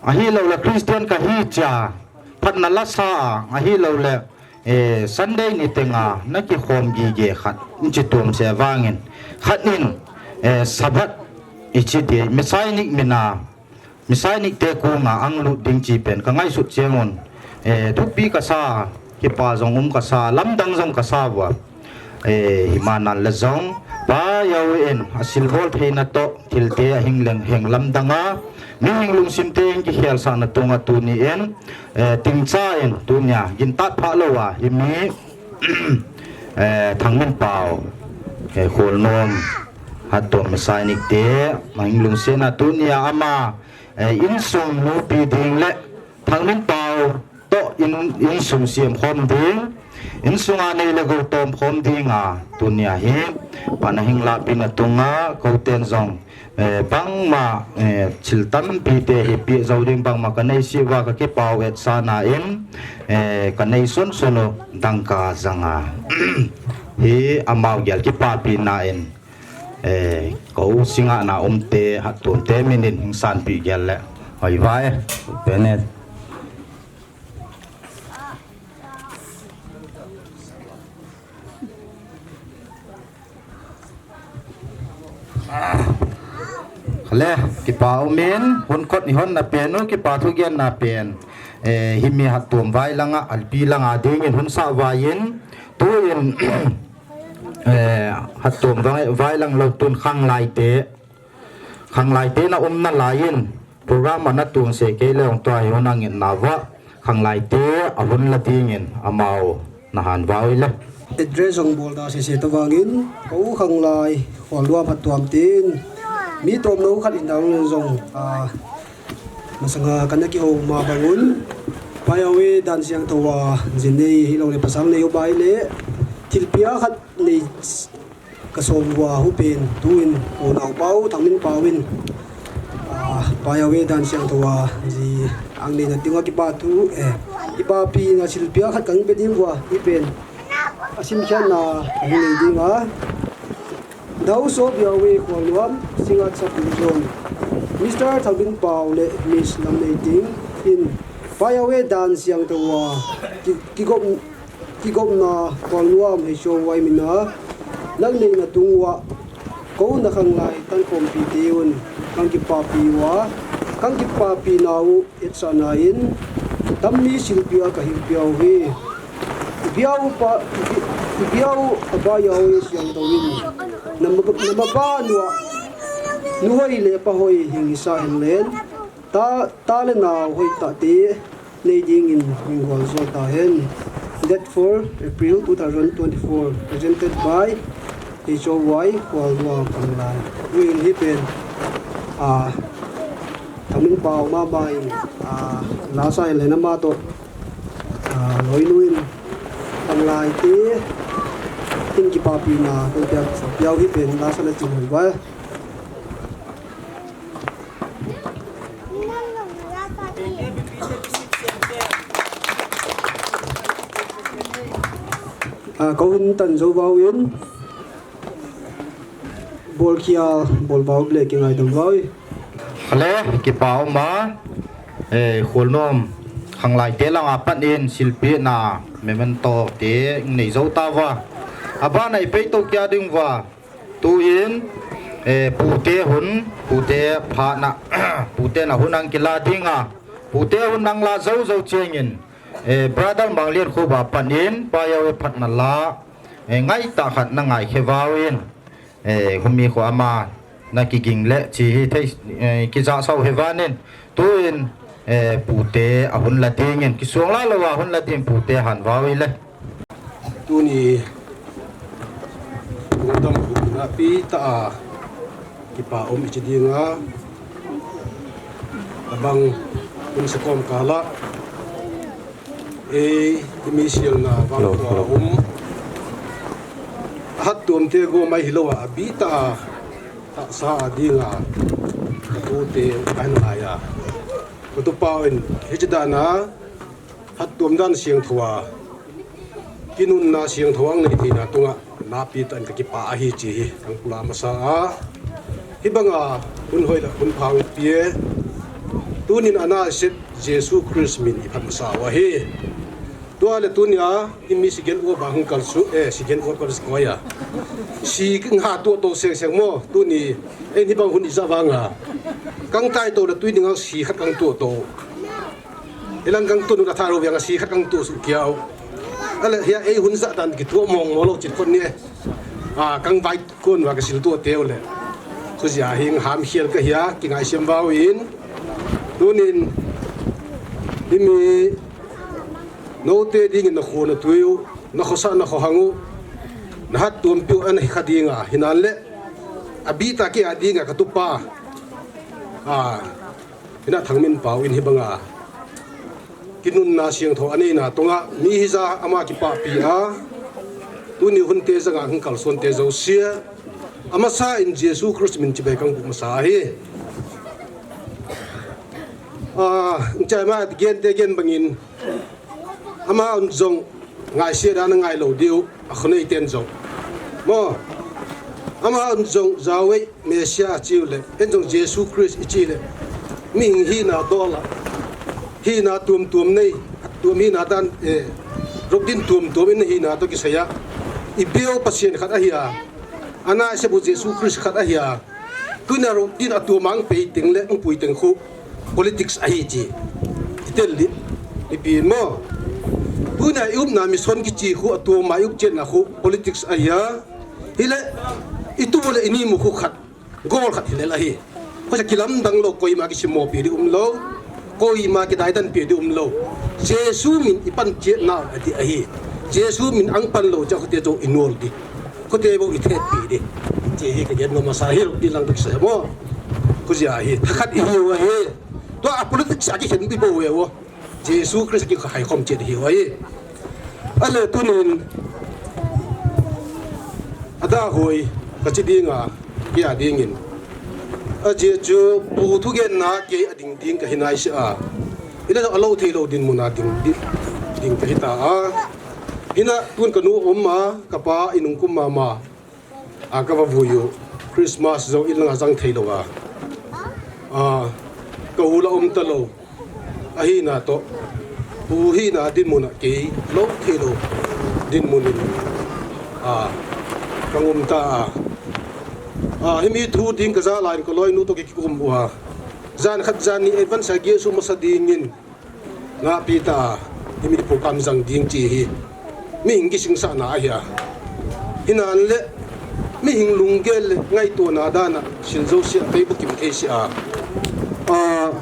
ahilou le Christian ka hi chia phatna lasa a, ahilou le, eh, Sunday ni tenga na kikhom gige khat, in chi tuam se vangin, khat in, eh, Sabbath i chi ti, Messianic mina, Messianic te kunga ang lut ding chi pen ka ngaisut chiang un, eh, thupi kasa, kipa jong um kasa, lamdang jong kasa uva. Eh, himanan le jong, Pa Yahweh in asilbol theina toh, thilte ahing leng heng lamdang a, mihing lungsimte in kikhelsahna tunga tuni in, eh, tingcha in tunia gintat phah lou a, himi, eh, Thangminpao, Eh, Kholnom Hattuam Messianic te, mahing lungsetna tunia ama, eh, insung nupi ding le Thangminpau toh in, insung siam khom ding, insunga nei le gou tom khom dinga tunia hi, pana hing lahpina tunga koten jong, eh, bangma, eh, thil tampi te hi peh jou ding bangma kanei sih uva kakipau etsahna in, eh, kanei sunsun u dangka janga hi amau gel kipapina in, eh, kou singahna umte, Hattuam te minin hing sanpeh gel le hoiva e, Bennett. Kale, kipa umin, hun khot ihonna pen u, kipa thugenna pen. Eh, himi Hattuam vai langa, alpi langa dingin hun sah vaiyin, tuin, eh, Hattuam vai, vai lang lou tun khanglai te. Khanglai te na umna laiyin, program ana tun se kei le ong tua hi hun anginna uva, khanglai te ahun la dingin amau nahan vau ile. Address jong bol da sese tavangin, kou khanglai, Kholnom Hattuam tin, mi tomno khat in dang jong, ah, masanga kana kihou ma bangun, Pai Yahweh dan siangthou a, jin nei hilou le pasal nei u bai le, thilpia khat nei kasom uva hupen, tuin, u naopa u, Thangminpau in, ah, Pai Yahweh dan siangthou a, ji ang neina dinga kipa thu, eh, kipapina thilpia khat kang pe ding uva, hipen. Asim khian na, ahi nei dinga. Thou Sop Yahweh Kholnom, Singngat Sub Division. Mister Thangminpau le Miss Lamneiting in, Pai Yahweh dan siangthou a, ki, kigop, kigopna Kholnom H O Y mina, lang neina tung uva, kou na khanglai tankhompi te un, kang kipapi uva, kang kipapina u, etsahna in, tammi silpia kahil piau hi. Ipiau pa, ipi, ipiau apa Yahweh siangthou in. Nama, nama pa nua, nuhoi le pahoi hing isa hen len. Ta, ta le nao hoi ta te, nei dingin min gol zo ta hen. Date four April two thousand twenty-four, presented by H O Y, Kholnom Khanglai. Uin hipen, ah, Thangminpau mama in, ah, lasa in le nama to, ah, loinu in, khanglai te, in kipapina, kong piau, piau hipen, lasa le chin hoi vai. Ah, kou hin tan jou vau in. Bolkhia, bolvau le kingaidam vau. Kale, kipa uma, eh, Kholnom, khanglai te langa pat in, silpina, memento te, nei jou ta uva. Abana ipeito kia ding uva. Tuin, eh, pute hun, pute phatna, pute na hun ang kila dinga. Pute hun ang la jou jou chengin, eh, Brother Manglian khu ba panin, Pai Yahweh phatna la, eh, ngaitah khat na ngaikhe vau in, eh, humi khu ama na kiging le chi hi thei, eh, kija sau he vanin, tuin, eh, pute ahun la dingin, kisuang la lou ahun la ding pute han vau ile. Tuni, tungdam khu na pi ta a, kipa um ichi dinga, abang um se kom kala. Ei, i mi sialna vang tua um. Hattuam te go mai hilou a, abi ta a, tahsa a dinga, ka tu te, ahin lai a. Ka tu pau in, hichi dan a, Hattuam dan siangthou a, kinunna siangthou ang nei theina tunga, napi tah in ka kipa ahi chi hi, kang pula masa a. Hibanga, hun hoi la, hun phang pie, tunin ana set, Jesu Christ min i phat masa u ahi. Tua le tunia, i mi second world war hung kal su, eh, second world war koi a. Si nga tu to seng seng mo, tuni, eh, ni bang hun i ja vanga. Kang tai to le tui ding ang si khat kang tu to. Ilang kang tu nu la tha ro viang a si khat kang tu su kiau. Ale, hia ei hun ja dan ki tu mong mo lo chit kon ni. A, kang vai Kun va ka sil tu teu le. Khu zia hing ham hial ka hia, kingai siam vau in. Tunin, i mi, note dingin na kho na tui u, na kho sa na kho hang u. Hat tuampiu ana hi kha dinga, hinanle, abita kei a dinga ka tupa. A, hina Thangminpau in hibanga kinunna siangthou aneina tonga, mi hija ama kipapi a, tuni hunte janga hung kalsonte jouse, amasa in Jesu Christ min chibai kang bu masa ahi. A, chai ma gente gen bangin, amahon jong ngaise dan a ngailou diu, a khonei ten jong. Mo, amahon jong Yahweh Messiah chiu le, en jong Jesu Christ i chi le, mihing hina dola, hina tuamtuam nei, tuam hina dan, eh, rokdin tuamtuam in hina toh kisaiya, i beu Pathen khat ahi a, ana sebu Jesu Christ khat ahi a, Tunia rokdin a tuama hung pei teng le hung pui teng khu politics ahi chi. I tel di. Ipi mo. Tunia i umna mission kichi khu a tuama i up chetna khu politics ahi a. Hile, i tu le i ni mu khu khat. Goal khat hilel ahi. Khosa kilamdang lou, koima kisimopi di umlou. Koima kidaidan pi di umlou. Jesu min i pan chetna ati ahi. Jesu min ahung pan lou cha khote chu i nol di. Khote bou i thetpi di. Che hi ka gen nom masa hi rokdin lang bek sa mo. Khu jia hi, thakhat i hiu ahi. Tua a politics a kikhen di bou ve o. Jesu Christ kihaikhom chet i hiu ahi. Ale tunin, ada hoi, ka chi dinga, kei a dingin. Ajeh chu, pu thugenna kei a ding ding ka hi naise a. Hile a lou theilou dinmun a ding, ding, ding ka hita a. Hina tun ka nu um a, ka pa in hung kum mama. A ka va vui u. Christmas jong in langa jang theilou a. A, ka u la um talou. Ahina toh. Pu hina dinmun a kei lou theilou dinmun in. A, ka um ta a. A, himi thu ding ka ja lai in ka loinu toh kikum u a. Jan khat jan ni advance a Jesu masa dingin. Ngapi ta, himi program jang ding chi hi. Mihing kisingsahna ahi a. Hinanle, mihing lunggel le ngaituana dan a, sil jouse a, pei bukim thei se a. A,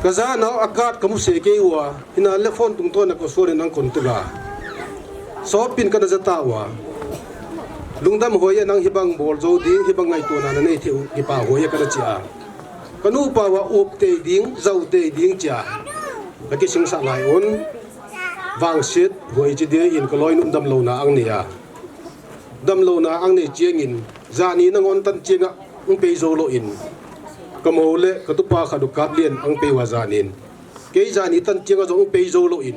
ka janau a card ka mu se kei u a, hinanle phone tungtawn a ka suan in ahung kon tuk a. Sopin ka na ja ta u a. Lungdam hoi a nang hibang bol jou ding, hibang ngaituana na nei thei u, kipa hoi a ka na chi a. Ka nupa uva up tei ding, jau tei ding chia. Ka kisingsah lai un. Vangset, hoi chi dia in ka loinu damlouna ahung nei a. Damlouna ahung nei chiangin, jani nangon tan chianga, hung pei jou lou in. Ka mou le, ka tupa khat u Kaplian ahung pei uva janin. Kei jani tan chianga jong hung pei jou lou in.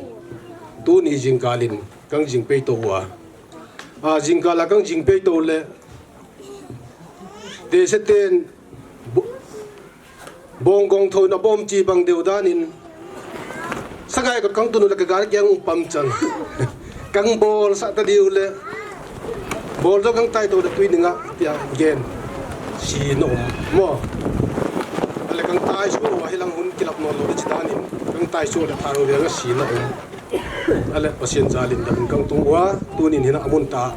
Tuni jingkal in, ka hung jing pei to uva. A, jingkal a ka hung jing pei to le. Te se ten, Bo-, bonggong thouna bom chi bang deu danin. Sagai ka kang tunu le ka gar kiang pam chang. Kang bol sa ta diu le. Bol jo kang tai to da tui ninga tia gen. Si no mo. Ale kang tai su wa hilang hun kilap no lo di chi danin. Kang tai su da tharo ve nga si no. Ale Pathen jalin da hung kang tung uva, tunin hina amun ta.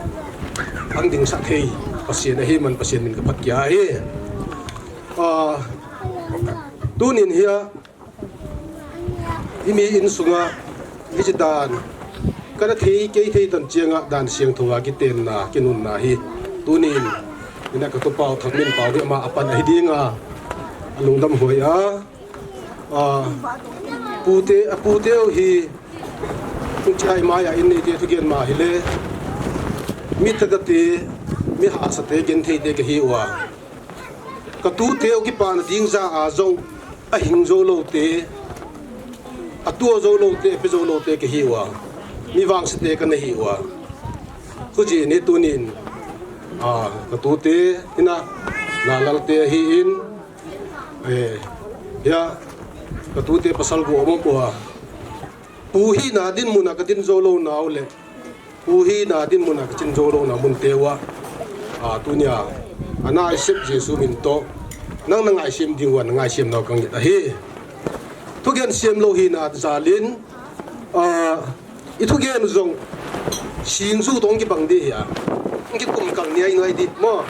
Ang ding sa thei, Pathen ahi man Pathen min ka phat kia hi. A, tunin hia, himi insunga, hichi dan, ka na thei, kei thei dan chianga, dan siangthou a kitenna, kinunna hi. Tunin, hina ka tupa u Thangminpau hi ama apan ahi dinga, alungdam hoi a. A, pute, a pute u hi, chai maya in nei te thugen ma hile. Mi thada te, mi hahsa te, gen thei te ka hi uva. Ka tute u kipana ding ja a jong, a hing jou lou te, a tua jou lou te, a pe jou lou te ka hi uva. Mi vangse te ka na hi uva. Khu ji ni tunin, a, ka tute, hina, na lal te hi in, Eh, ya, ka tute pasal gu om om ua. Pu hina dinmun a ka din jou lou nau le. Pu hina dinmun a ka din jou lou nau mun te ua. A, tunia, a na i sep Jesu min to. Nang na ngaisem ding ua, na ngaisem nau ka ngit ahi. Thugen sem lou hina jalin. A, i thugen jong. Sing ju tong kibang di hi a. Ngi kum kang ni ai noi di. Mo.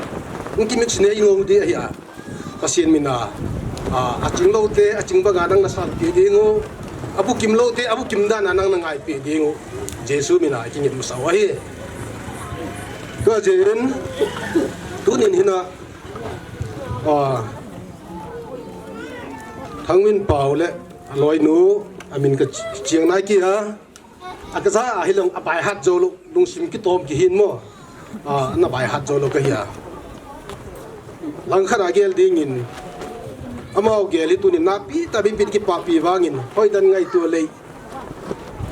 Ngi mix ni ai ngou di hi a. Pathen mina, a, a ching lou te, a ching banga nang na salpi ding u. A bukim lou te, a bukim dan a nang na ngaipi ding u. Jesu mina, a kingit masa u ahi. Tua jeh in, tunin hina, ah, Thangminpau le aloinu, amin kachiang nai kei a, akaja ahilou, abaihat jou lou, lungsim kitom kihin mo. Ah, ana baihat jou lou kahi a. Langkhat a gel dingin, amau gel hi tunin napi tah a mipi kipapi vangin, hoidan ngaito lei.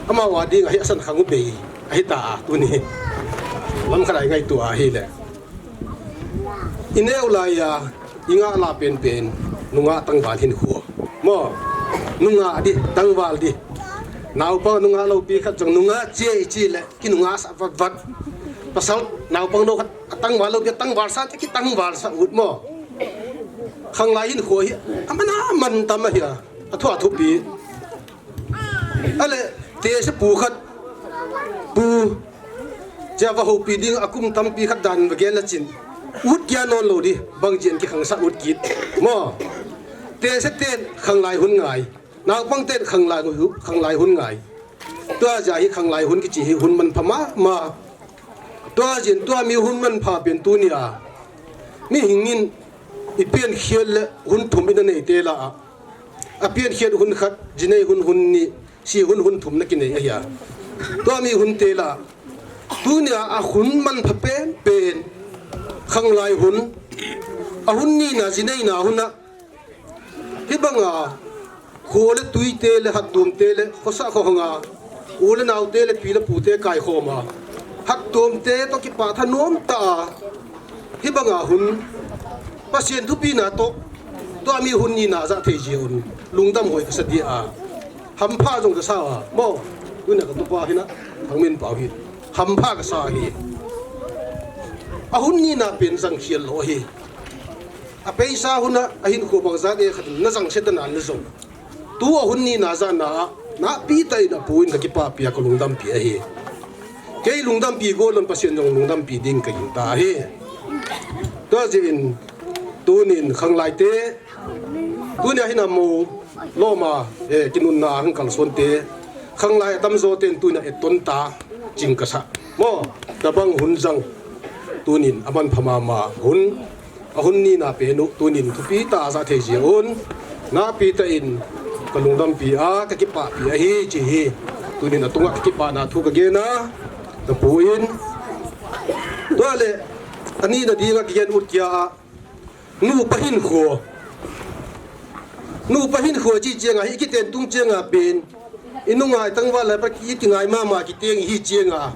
Amau a ding ahi asan khang u bei, ahita a tuni. Langkhat a ingaito ahile. Ineo laiya, inga la penpen, nunga tangval hinkho. Mo, nunga di, tangval di. Naupang nunga loupi khat jong nunga che ichi le, kinunga sah vat vat. Pasal, naupang lou khat, atangval loupi, atangval sah, kitangval sah ut mo. Khanglai hinkho hi, aman aman tam ahi a, athu athupi. Ale, tese pu khat, pu, chia va houpi ding, akum tampi khat dan va gel a chin. Ut kia non lou di, bang jeh in kikhangsah ut kit. Mo, tese ten khanglai hun ngai. Naupang ten khanglai, khanglai hun ngai. Tua jeh hi khanglai hun kichi hi hun manpha mama. Tua jeh in tua mi hun manpha pen tunia. Mihing in i pian khel le hun thum ina nei te la a. A pian khel hun khat, jinei hun hun ni, si hun hun thum na kinei ahi a. Tua mi hun te la. Tunia a hun manpha penpen. Khanglai hun. A hun nina, jinei na hun a. Hibanga, kho le tui te le, hattom te le, khosa khohanga, u le nao te le, pi le pu te kaikhoma, hattom te toh kipah thanom tah a, hibanga hun, Pathen thupina toh, tua mi hun nina ja thei jeh un, lungdam hoi kasa dia, hampha jong kasa a, mo, tunia katupa hina, Thangminpau hi, hampha kasa hi. A hun nina pen jang khel lou hi. A peisa hun a, ahinkho bang jat e khat in na jangse ta nan le jong. Tu a hun nina jat na a, napi tah in apu in kakipapi a kalungdampi ahi. Kei lungdampi gollou Pathen jong lungdampi ding kaging ta ahi. Tua jeh in, tunin khanglai te, tunia hina mo, loma, eh, kinunna hung kalson te. Khanglai atamjo ten tunia eton ta, ching kasa. Mo, tabang hun jang, tunin amanpha mama hun. A hun nina pen u, tunin thupi tah a ja thei jeh un, napi tah in kalungdampi a, kakipapi ahi, chi hi. Tunin atunga kakipana thu kagen a, kapu in. Tua le, ani na dinga kigen ut kia a, nupa hinkho. Nupa hinkho chi chiang a, hi kiten tung chiang a pen. I nunga i tangval lai pa ki, i kingai mama kiteng hi chiang a.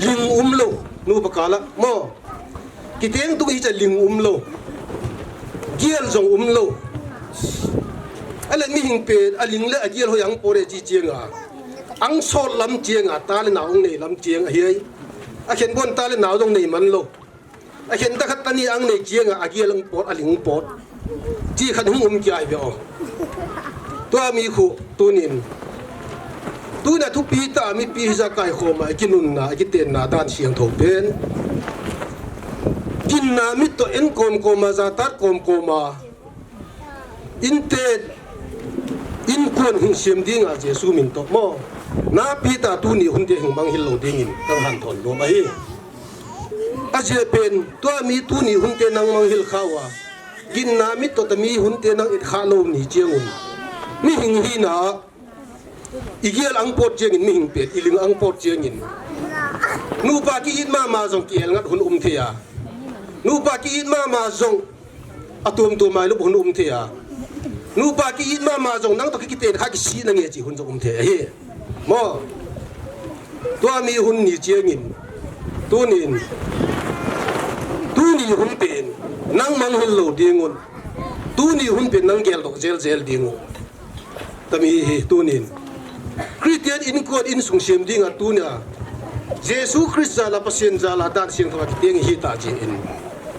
Ling umlou, nupa kala, mo. Kiteng tung hi cha ling umlou. Gel jong umlou. Ale mihing pen, aling le agel hoi ang pore chi chiang a. Angsol lam chiang a, ta le nao ong nei lam chiang ahi ai. Akhen bon ta le nao jong nei man lou. Akhen ta khat tani ang nei chiang a, agel ang pot, aling pot. Chi khat hung um kia hi ve o. Tua mi khu, tunin. Tuna thupi tah a mipi hija kaikhoma, kinunna, kitenna, dan siangthou pen. Ginna mit toh en komkoma, jatat komkoma. Inte, inkuan hung sem dinga Jesu min toh mo. Napi tah tuni hunte hung manghil lou dingin, kang hanthon nom ahi. Ajeh pen, tua mi tuni hunte nang manghil khauva. Ginna mit toh tami hunte nang it khalou ni chiang un. Mihing hina, igel ang pot chiangin mihing pen, iling ang pot chiangin. Nupa ki-it mama jong ki-el ngat hun um thei a. Nupa ki-it mama jong atum tum mai lup hun um thei a. Nupa ki-it mama jong nang toh kikiten kha kisih nange chi hun jong um thei ahi. Mo. Tua mi hun ni chiangin. Tunin. Tuni hun pen. Nang manghil lou dingun. Tuni hun pen nang geldoh jel jel dingun. Tami hi tunin. Christian inkuan insung sem dinga tunia. Jesu Christa la Pathen jala dan siangthou a kiteng hi ta jin.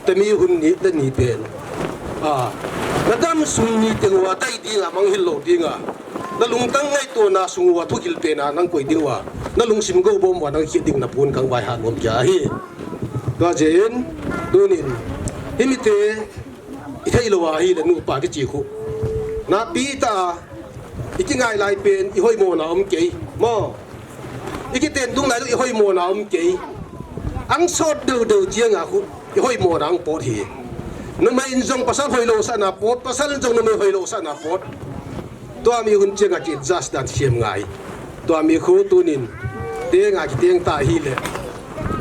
Tami hun ni tani pen. A. Nadam sung ni teng uva tai dinga manghil lou dinga. Nalungtang ngaitona sung uva thugil pena nang koi ding uva. Nalungsim gou bom uva nang khit ding napun kang vai hat bom kia hi. Tua jin. Tunin. Himite. I theilou ahi le nupa kichi khu. Napi tah a, i kingai lai pen, i hoimona um kei. Mo. I kiten tung lai i hoimona um kei. Angsot deu deu chiang a khu, i hoimo nang pot hi. Numei in jong pasal hoilou sah na pot, pasal in jong numei hoilou sah na pot. Tua mi hun chiang a ki adjust dan siam ngai. Tua mi khu tunin, teng a kiteng ta hi le.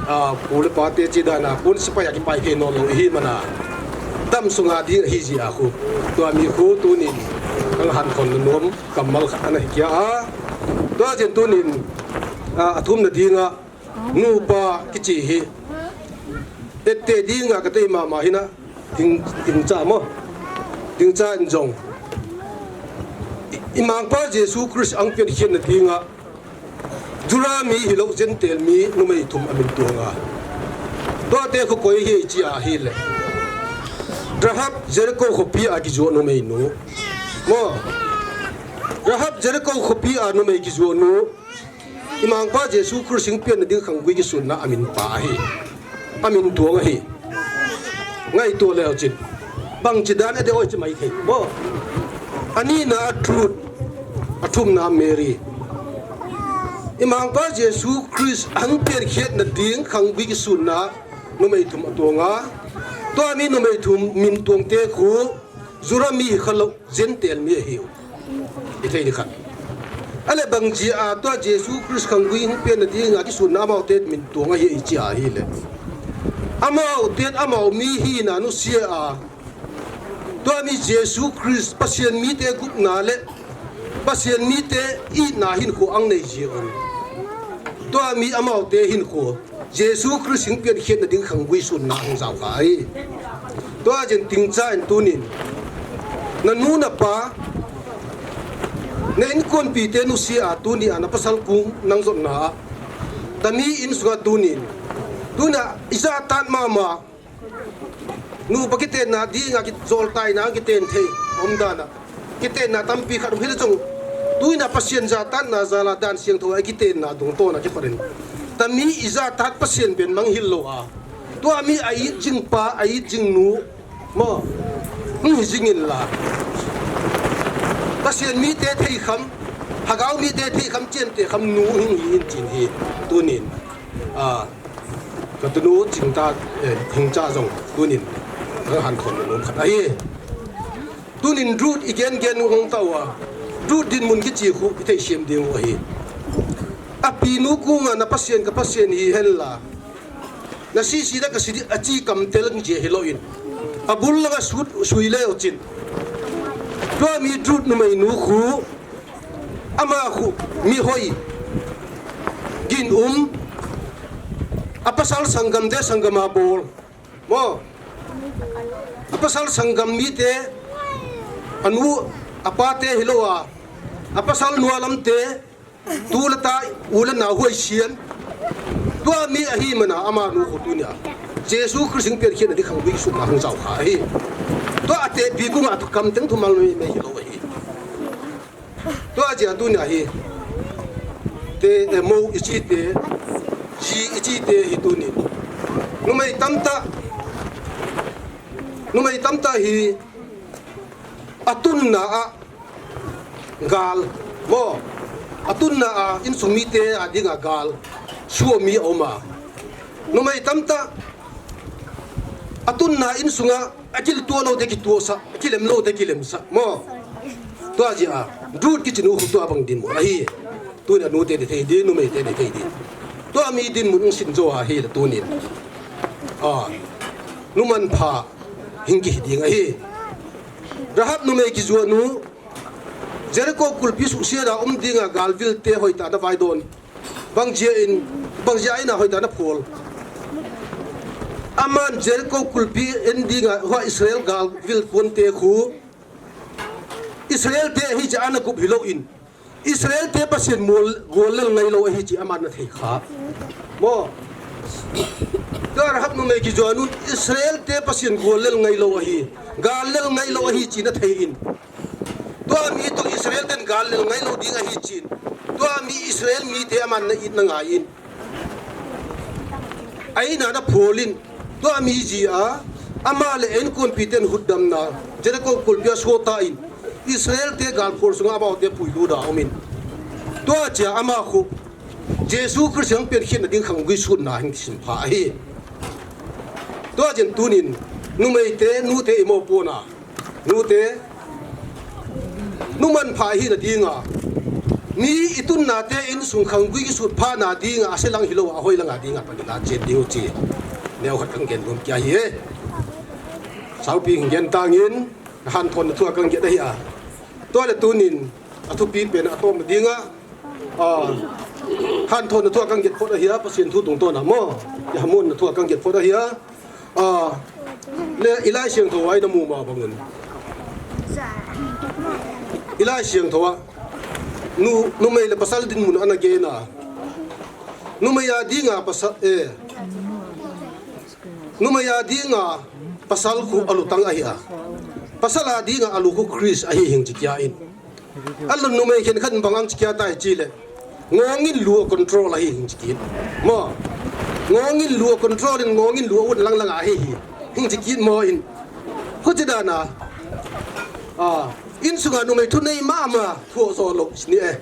A, pu le pa te chi dan a, pun sipai a kipai thei nom lou hi mana. Dam sunga ding hi ji a khu. Tua mi khu tunin, ang han khon nom, kammal khat ana hi kia a. Tua jen tunin, a, athum na ding a, nupa kichi hi. Ette ding a ka tei mama hina. Ding, ding cha mo. Ding cha in jong. I, i mangpa Jesu Christ ang pian khian na ding a. Jura mi hilou Gentile mi numei thum amin tuang a. Tua te khu koi hi chi a hi le. Rahab Jericho khopi a kijo numei nu. Mo. Rahab Jericho khopi a numei kijo nu. I mangpa Jesu Christ hing pian na ding khanggui kisunna amin pa ahi. Amin tuang ahi. Ngaito leu chin. Bang chi dan a de oi chi mai thei. Bo. Ani na Truth. Athum na Mary. I mangpa Jesu Christ hang pian khiat na ding khanggui kisunna numei thum atuang a. Tua mi numei thum min tuang te khu. Jura mi hi khalou, Gentile mi ahiu. I thei di khat. Ale bang ji a tua Jesu Christ khanggui hung pian na ding a kisunna amau te min tuang ahi i chi a hi le. Amau te amau mi hi na nu sia a. Tua mi Jesu Christ Pasian mi te gupna le. Pasian mi te i na hin khu ang nei ji on. Tua mi amau te hin khu. Jesu Christ hing pian khiat na ding khanggui sunna hung jao kha ahi. Tua jen ting cha in tunin. Na nu na pa. Na inkuanpi te nu sia a tuni a na pasal kung nang zot na a. Tami in sunga tunin. Tuna i ja tan mama. Nu pa kiten na ding a kizol tai na kiten thei. Om dan a. Kiten na tampi khat um hil chung. Tuina Pasian ja tan na ja la dan siang tho a kiten na dung to na kiparin. Tami i ja tan Pasian ben mang hil lou a. Tua mi a i jing pa, a i jing nu. Mo. Hung hi jing in la. Pasian mi te thei kham. Hagau mi te thei kham chian te kham nu hing hi in chin hi. Tunin. A. Ka tunu ching ta, eh, hing cha jong tunin, ang han khon nom khat ahi. Tunin Ruth i gen gen u hong ta ua. Ruth dinmun kichi khu, i thei siam ding u ahi. A pi nu kunga na Pasian ka Pasian hi hen la. Na si si da ka si di a chi kam tel ngi je hi lo in. A bul langa sut sui le u chin. Tua mi Ruth numei nu khu. Ama khu mi hoi, gin um, a pasal sanggam te sanggam a bol. Mo, a pasal sanggam mi te, a nu, a pa te hi lo a, a pasal nua lam te, tu le ta, u le nau hoi sian. Tua mi ahi mana ama nu khu tunia. Jesu Christ hing pian khiat na di khanggui sunna hung jao kha ahi. Tua a te pi kunga thu kam teng thu mal mi, mi hi lo ahi. Tua jia tunia hi. Te, eh, mo i chi te. Ji i chi te hi tunin. Numei tamta. Numei tamta hi. A tunna a. Gal. Mo. A tunna a. Insung mi te a dinga gal. Suo mi a um a. Numei tamta. A tunna insunga. A kil tua lo te ki tua sa, a kilem lo te kilem sa. Mo. Tua jia, Ruth kichi nu khu tua bang dinmun ahi. Tunia nu te de thei di, numei te de thei di. Tua mi dinmun ung sin jo ahi la tunin. A, nu manpha, hing ki hi ding ahi. Rahab numei kijua nu, Jericho kulpi susia da um dinga galvil te hoita na vaidon. Bang jia in, bang jia in a hoita na phol. Aman Jericho kulpi en dinga hua Israel galvil puan te khu. Israel te hi jia ana gup hi lo in. Israel te Pasian mol, gol lel ngai lo ahi chi aman na thei kha. Mo. Tua Rahab numei kijua nun Israel te Pasian gol lel ngai lo ahi. Gal lel ngai lo ahi chi na thei in. Tua mi tu Israel ten gal lel ngai lo ding ahi chin. Tua mi Israel mi te aman na it na ngai in. Aina na pholin. Tua mi ji a. Ama le en kun pi ten hutdam na. Jericho kulpi a so ta in. Israel te gal phol sunga ama te pui lu da um in. Tua chia ama khu. Jesu Christ hung pen khin na ding khanggui sutna hung kisim pha ahi. Tua jin tunin, numei te, nu te imo pona. Nu te, nu manpha hi na dinga. Mi i tunna te insung khanggui kisut pha na dinga, ase lang hilou a, ahoi langa dinga, panila chen diu chi. Neo khat kang gen lum kia hi e. Saupi hung gen tangin, hanthon na thua kang gen ahi a. Tua le tunin, athupi pen atom na dinga. A, hanthon na thua kang get phot ahi a, Pasian thu tungtona mo. Ya hamun na thua kang get phot ahi a. A, le i Laisiangthou a i na mu ma bangun. I Laisiangthou a. Nu, numei le pasal dinmun ana gen a. Numei a dinga pasal, eh. Numei a dinga pasal khu alutang ahi a. Pasal a dinga alu khu Christ ahi hing chi kia in. Alun numei khen khat bang ang chi kia tai chi le. Ngongin lu control ahi hing chi kin. Mo. Ngongin lu control in ngongin lu un lang lang ahi hi. Hing chi kin mo in. Khu chi dana. A, insunga numei thu nei mama thu zo lo ni e.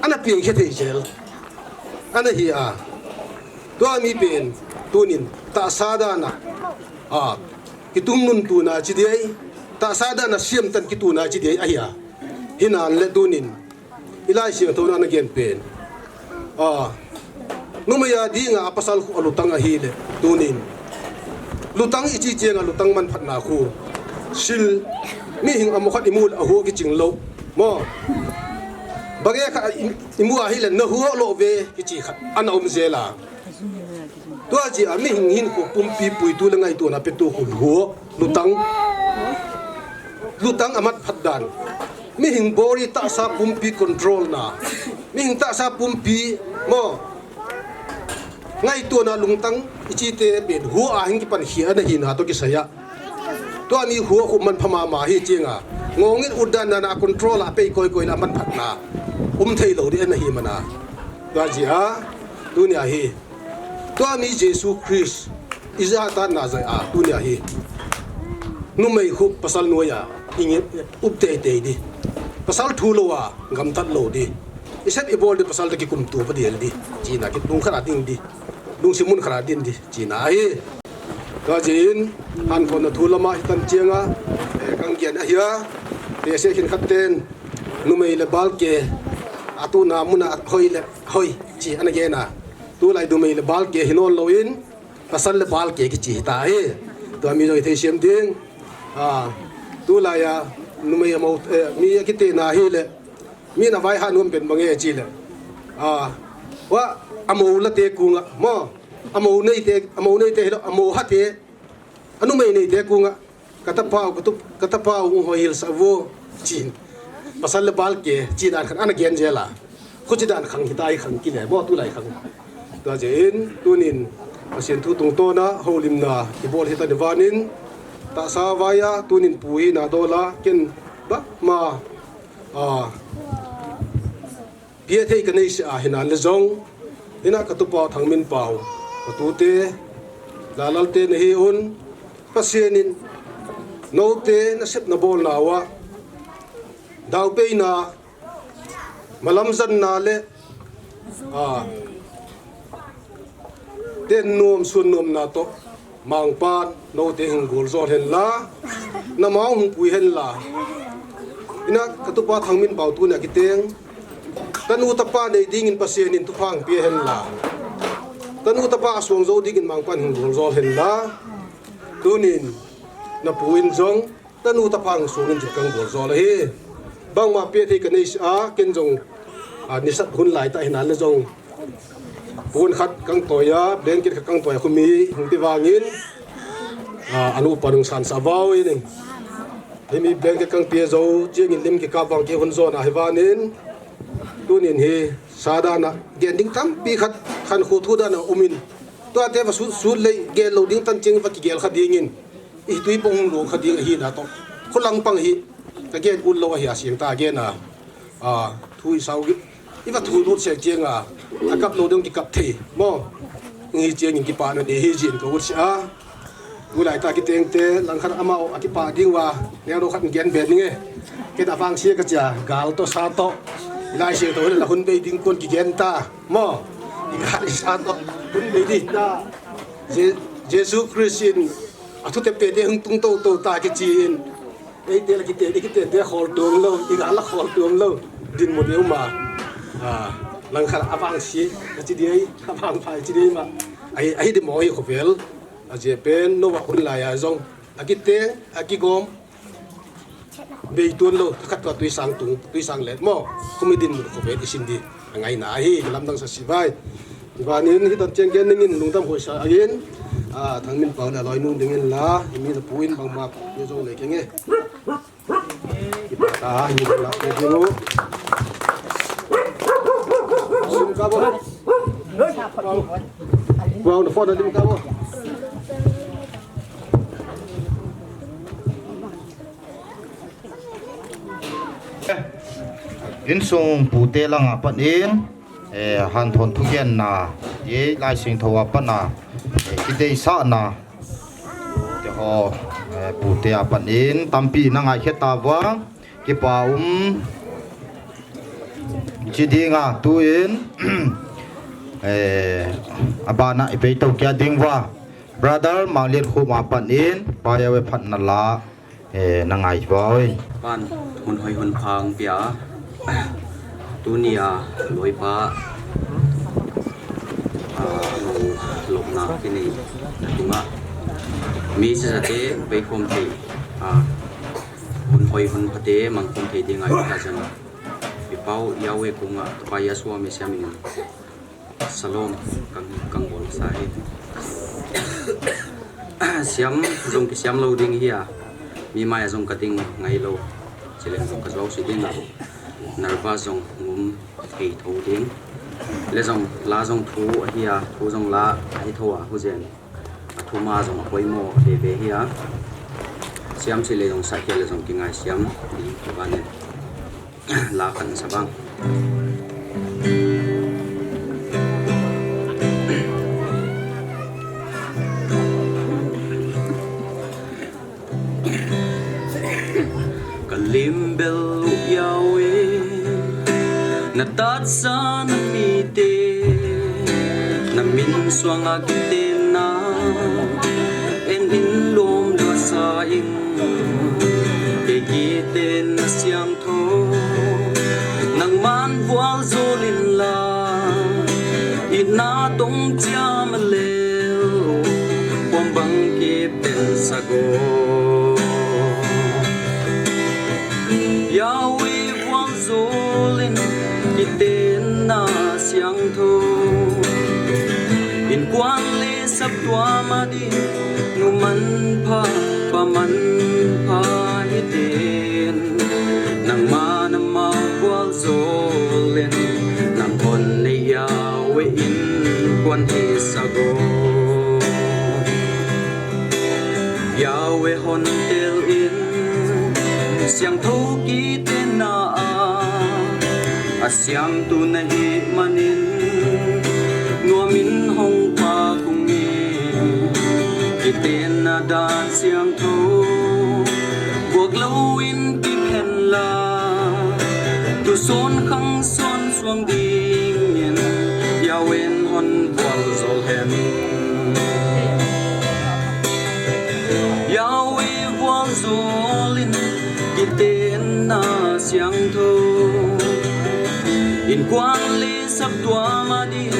Ana piang khe thei jel. Ana hi a. Tua mi pen tunin tahsa dana. A, kitungnun tuna chi dei. Tahsa dana siam tan kituna chi dei ahi a. Hinan le tunin. I Laisiangthou na na gen pen. A, numei a dinga pasal khu alutang ahi le tunin. Lutang i chi chianga lutang manphatna khu. Sil, mihing amo khat i mu le ahu kiching lo. Mo. Bange kha i, i mu ahi le na hu lo ve kichi khat. Ana um jela. Tua chi a mihing hin khu pumpi puitu le ngaituna petu khu hu. Lutang. Lutang amat phat dan. Mihing body tahsa pumpi control na. Mihing tahsa pumpi mo. Ngaituna lungtang i chi te pen hu a hing kipan hi ana hina to kisaya. Tua mi hu khu manpha mama hi chinga. Ngongin udan na na control a pei koi koi la manphatna. Um thei lo di ana hi mana. Tua chi a. Tunia hi. Tua mi Jesu Christ, i ja ta na jai a, tunia hi. Numei khu pasal nuai a, inge, up tei tei di. Pasal thu lo a, gam tat lo di. I sep i bol di pasal ta kikum tu pa di el di. China ki lung khara ding di. Lungsim mun khara ding di. China ahi. Tua jin, hanthon na thu lama hi tan chianga, eh, kang gen ahi a. Te se khin khat ten, numei le balke, atu na muna hoi le, hoi, chi ana gen a. Tulai numei le balke hi non lo in, pasal le balke kichi ta hi. Tua mi jong i thei siam ding. A, tulai a, numei amo, eh, mi a kiti na hi le. Mi na vai ha num pen mange chi le. A, wa, amo la te kunga, mo. Amo nei te, amo nei te hi lo, amo ha te. Anumei nei te kunga. Ka tapau, ka tup, ka tapau, u hoi hil sa vo, chin. Pasal le balke, chi dan khan ana gen jela. Khu chi dan khang hitai khang kile, mo tulai khang. Tua jin, tunin, Pasian thu tungtona, holimna, i bol hita ni vanin, tahsa vaya, tunin pu hi na dola, ken ba, ma, a, Pia thei ka nei si a hinan le jong, hina ka tupa Thangminpau, ka tute, Lalalte na hi un, Pasian in, note na sep na bol na wa, daupei na, malam jan na le, a, ten nom, sun nom na to, Mangpan, note hung gol jol hen la, na mau hung pui hen la. Ina ka tupa Thangminpau tunia kiteng. Tanu tapa nei dingin Pasian in tuphang pia hen la. Tanu tapa suang jo dingin Mangpan hung gol jol hen la. Tunin, na pu in jong, Tanu tapa hung sungin jong kang bol jol ahi. Bangma pia thei ka nei si a, ken jong, a, nisat hun lai ta hinan le jong. Pon khat kang toya, blanket khat kang toya, khumi, hung ti vangin, a, anu pa nung san sa vau in. Himi blanket kang pia jo, chiang in lim kikap vang ki hun jona hi vanin. Tunin hi, sa dana, gen ding tampi khat, khan khu thu dana umin. Tua te va sut, sut lei, gel lo ding tan chiang va kigel kha dingin. I tui pong lo kha ding ahi na to. Khulang pang hi. Ka gen un lo ahi a siang ta gen a. A, thu i sau gi. I va thu lut se chiang a. A kap lo ding ki kap thei. Mo. Ngi chiang in ki pa na ne hi jin ka ut si a. Ulai ta ki teng te lang khat amau a ki pa ding wa. Neo lo khat gen ben nge. Ke da vang si ka chia. Gal to sa to. Lai Siangthou la hun bei ding kon kigen ta. Mo. Iga sa to. Hun bei ding ta. Je-, Jesu Christ in athu tepte hung tung tou tou ta kichi in. Eite la kite, kite te khol tuam lou, iga la khol tuam lou. Dinmun i um a. Ah, lang khat a vangse, achi ding, a vangpha achi ding ma. Ahi, ahi di mo hi khovel. Ajeh pen, noa hun lai a jong. Akite, akigom. Bei tuan lou, khat tua tuisang tung, tuisang let mo. Khomi dinmun khovel i sin di. Angaina ahi, lamdang sa sivai. Ivanin, hitan cheng gen ningin, lungdam hoisa agin. Ah, Thangminpau le aloinu dingin la, imi la puin bangma, ye jong le kenge. Kita, ini la, ye jong. Lim ka bo. Wow, the phone, lim ka bo. Insung pute langa pat in, eh, hanthon thugenna, ye Lai Siangthou a pat na, eh, kideisahna, te ho, eh, pute a pat in, tampi na ngaikhe ta vang, kipa um, chi dinga tu in, eh, abana i pei to kia ding va, Brother Mangliankhup a pat in, pa ya ve phat na la, Eh, na ngai voi. Pan, hun hoi hun pha hung pia. Tuni a, loipa, ah, lo, lopna kini, na tunga. Mi sisate, bei khom thei. Ah, hun hoi hun phate, mang khom thei ding ngai ta chang. I pau, Yahweh kunga, Tupa Yahshua Messiah minin. Shalom, kang, kang bol sa hi. Siam, jong kisiam lou ding hi a. Mi mai a jong ka ding ngai lou. Chileng jong ka jao si ding a. Nervous jong ngum thei tho ding. Le jong, la jong thu ahi a, thu jong la ahi tho a, hu jen. A thu ma jong a poimo ve ve hi a. Siam si le jong sa kia le jong kingai siam ding ka van in. La khat sa bang. Ka lim bel u Yahweh, na tatsa na mite, na min suanga kitenna, en in lom lua sa in, kei kitenna siang tho, nangman vualjol inla, itna tong chiam a lel, pom bang kipensah go. Yahweh vualjol in, kitenna siang tho, inkuan le saptuam a ding, nu manpha, pa manpha hitin, nangman amau vualjol in, nang hon nei Yahweh inkuan hisah go. Yahweh hon tel in, siangthou kitenna a, asiamtu na hih manin, nuam in hong pa kung in, kitenna dan siangthou, buak lou in kiphen la, tuson khang son suang dingin, Yahweh in hon vualjol hen. Yahweh vualjol in, kitenna siangthou, inkuan le saptuam a ding,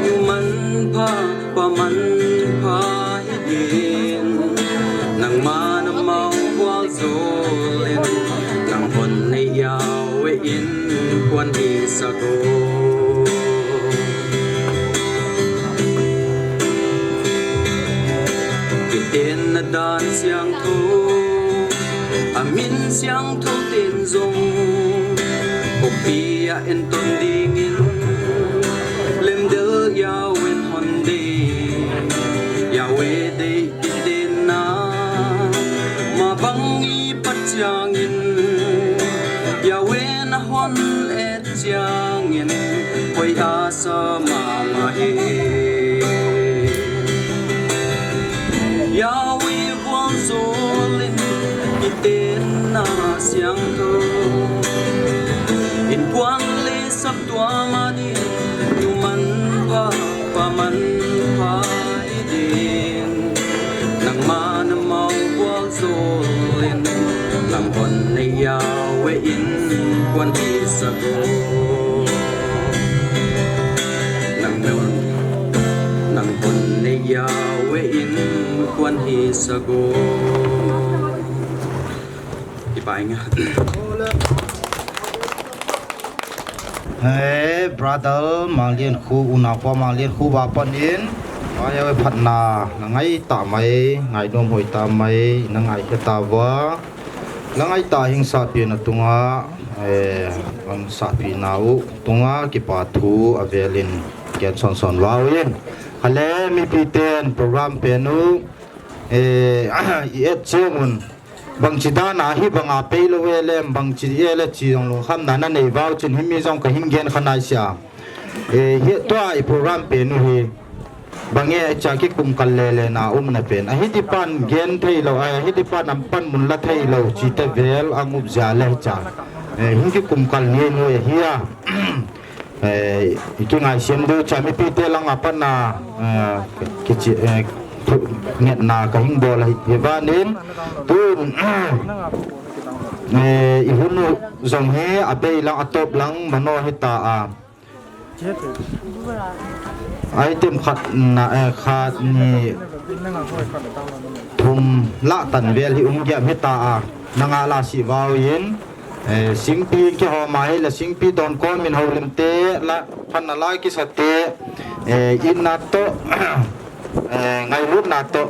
nu manpha, pa manpha hitin, nangman amau vualjol in, nang hon nei Yahweh inkuan hisah go. Kitenna dan siangthou, amin siangthou ten jong, khopi a enton dingin, lemdel Yahweh in hon dei, Yahweh dei kitenna, ma bang i pat chiangin, Yahweh in ahon et chiangin, hoi asa mama hi. Yahweh vualjol in, kitenna siangthou, inkuan le Tua mani, tu manpha, pa manpha i din. Nangma na mau bual zolin, nang hon nei yau e in kuan hi sa go. Nang nun, nang hon nei yau e in kuan hi sa go. Kipa inga. He, brother Mangliankhu, unaupa Mangliankhu va panin, vai oi phatna, na ngai ta mai, ngainom hoi ta mai, na ngai khe ta va. Na ngai ta hing sapi na tunga, eh, ang sapi nau tunga kipa thu avelin gen son son va oi in. Hale, mipi ten program penu, eh, i et chiang un. Bangchi dan a hi banga pei lo e lem, bangchi e le chi jong lungkham na na nei vau chin hi mi jong ka hing gen kha nai sia. E, hi tua i program penu hi. Bang e cha ki kum kal le le na um na pen. A hi ti pan gen thei lo, a hi ti pan am pan mun la thei lo chi te vel ang up zia le cha. E, hing ki kum kal ni nu e hi a. Eh, i kingaisem diu cha mipi te langa pat na, eh, kichi, eh, thu, ngetna ka hing bol hi, hi vanin, tun, eh, i hun u jong hi a bei lang a top lang mano hi ta a. Item khat na, eh, khat ni thum lah tan vel hi um giam hi ta a. Na nga la si vau in. Eh, singpi kihom a hi la singpi don kom in houlim te la phan na lai kisa te, eh, in na to, eh, ngailut na to,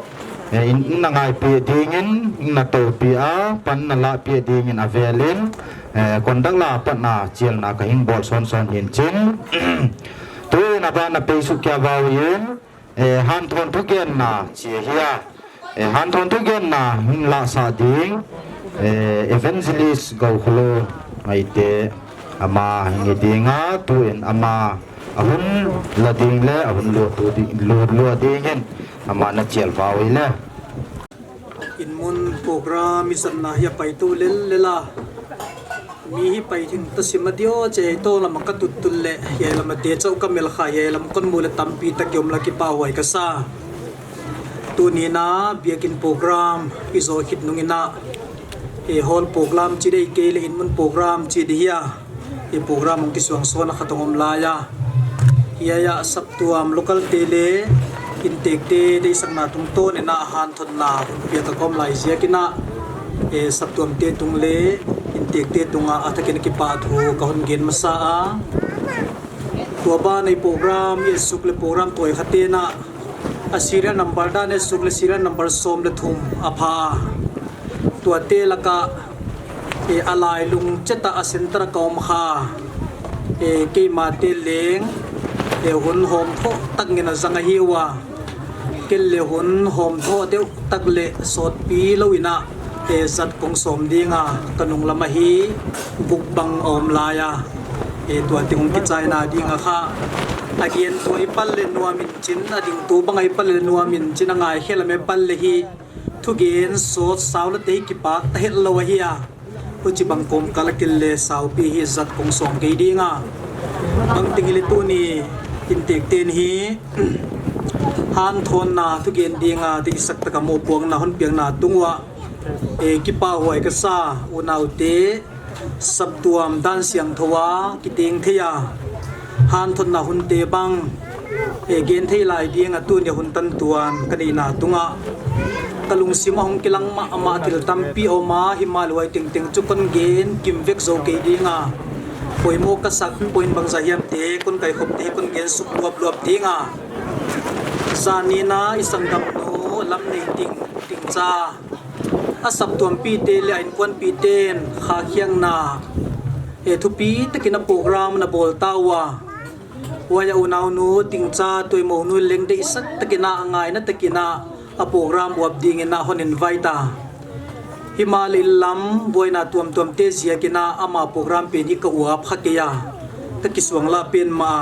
eh, in, in na ngai pi ding in, in na to pi a, pan na la pi ding in a vel in, eh, kondak la pat na chial na ka hing bol son son hin chin. Tu in a ba na pe su kya vau in, Eh, hanthon thugenna chi hi a. Eh, hanthon thugenna hin lahsah ding. Eh, Evangelist Gokhulo Ngaite ama hi ding a, tu in ama a hun la ding le a hun lua tu ding, lua, lua ding hin ama na chial vau le. Inmun program i zatna hi a pai tu lel lel a. Mi hi pai thing ta sim a dio che to lam ka tut tut le, hi lam a te chau ka mel kha, hi lam kon mu le tampi ta kiom la kipa huai ka sa. Tuni na biakin program i zo khit nung ina, e hall program chi dei kei le inmun program chi di hi a. I program ong kisuang sona khat ong om lai a. Hi a ya saptuam local te le intek te deisakna tungtawn ina hanthotna hun pia ka kom lai ziak ina, e, saptuam te tung le intek te tunga a thakin kipa thu ka hun gen masa a. Tua ban ei program i suk le program tuai khat te na a serial number dan e suk le serial number som le thum a pha. Tua te laka, e, a lailung cheta a center a ka om kha. E, keima te leng, e, hun hom tho tak ngen a zang a hi ua. Kel le hun hom tho teu tak le sotpi lo ina, e, zat kong som dinga ka nung lama hi buk bang a om lai a. E, tua te hung kichaina dinga kha. A gen tua i pal le nuam in chin, a ding tu bang a i pal le nuam in chin a ngai khel a me pal le hi. Thugen sot sau le te hi kipak ta het lo a hi a. Huchi bang kom kal a kil le saupi hi zat kong som kei dinga. Bang ting hi le tuni intek ten hi hanthotna thugen dinga te isak taka mo puangna hon piangna tung ua. E, kipa huai ka sa unau te. Saptuam dan siangthou a kiteng thei a, hanthotna hun te bang, e, gen thei lai ding a tuni a hun tan tuan ka neina tunga ka lungsim a hung kilang mah a mah thil tampi a om a, hi ma luai teng teng chu kon gen kim vek zo kei ding a, poimo ka sak point bang za hiam te kon kai khop te kon gen suk luap luap ding a. Zani na i sanggam nu lam nei ting ting cha. A saptuampi te le a inkuanpi ten khakhiangna, e, thupi takin a program na bol ta ua. Huai a unaunu Tingcha Tuimonu leng deihsak takin a ngaina takin a program uap dingin a hon invite a. Hi ma le in lam buaina tuamtuam te ziakin a ama program pen hi ka uap kha kei a. Ka kisuang la pen ma.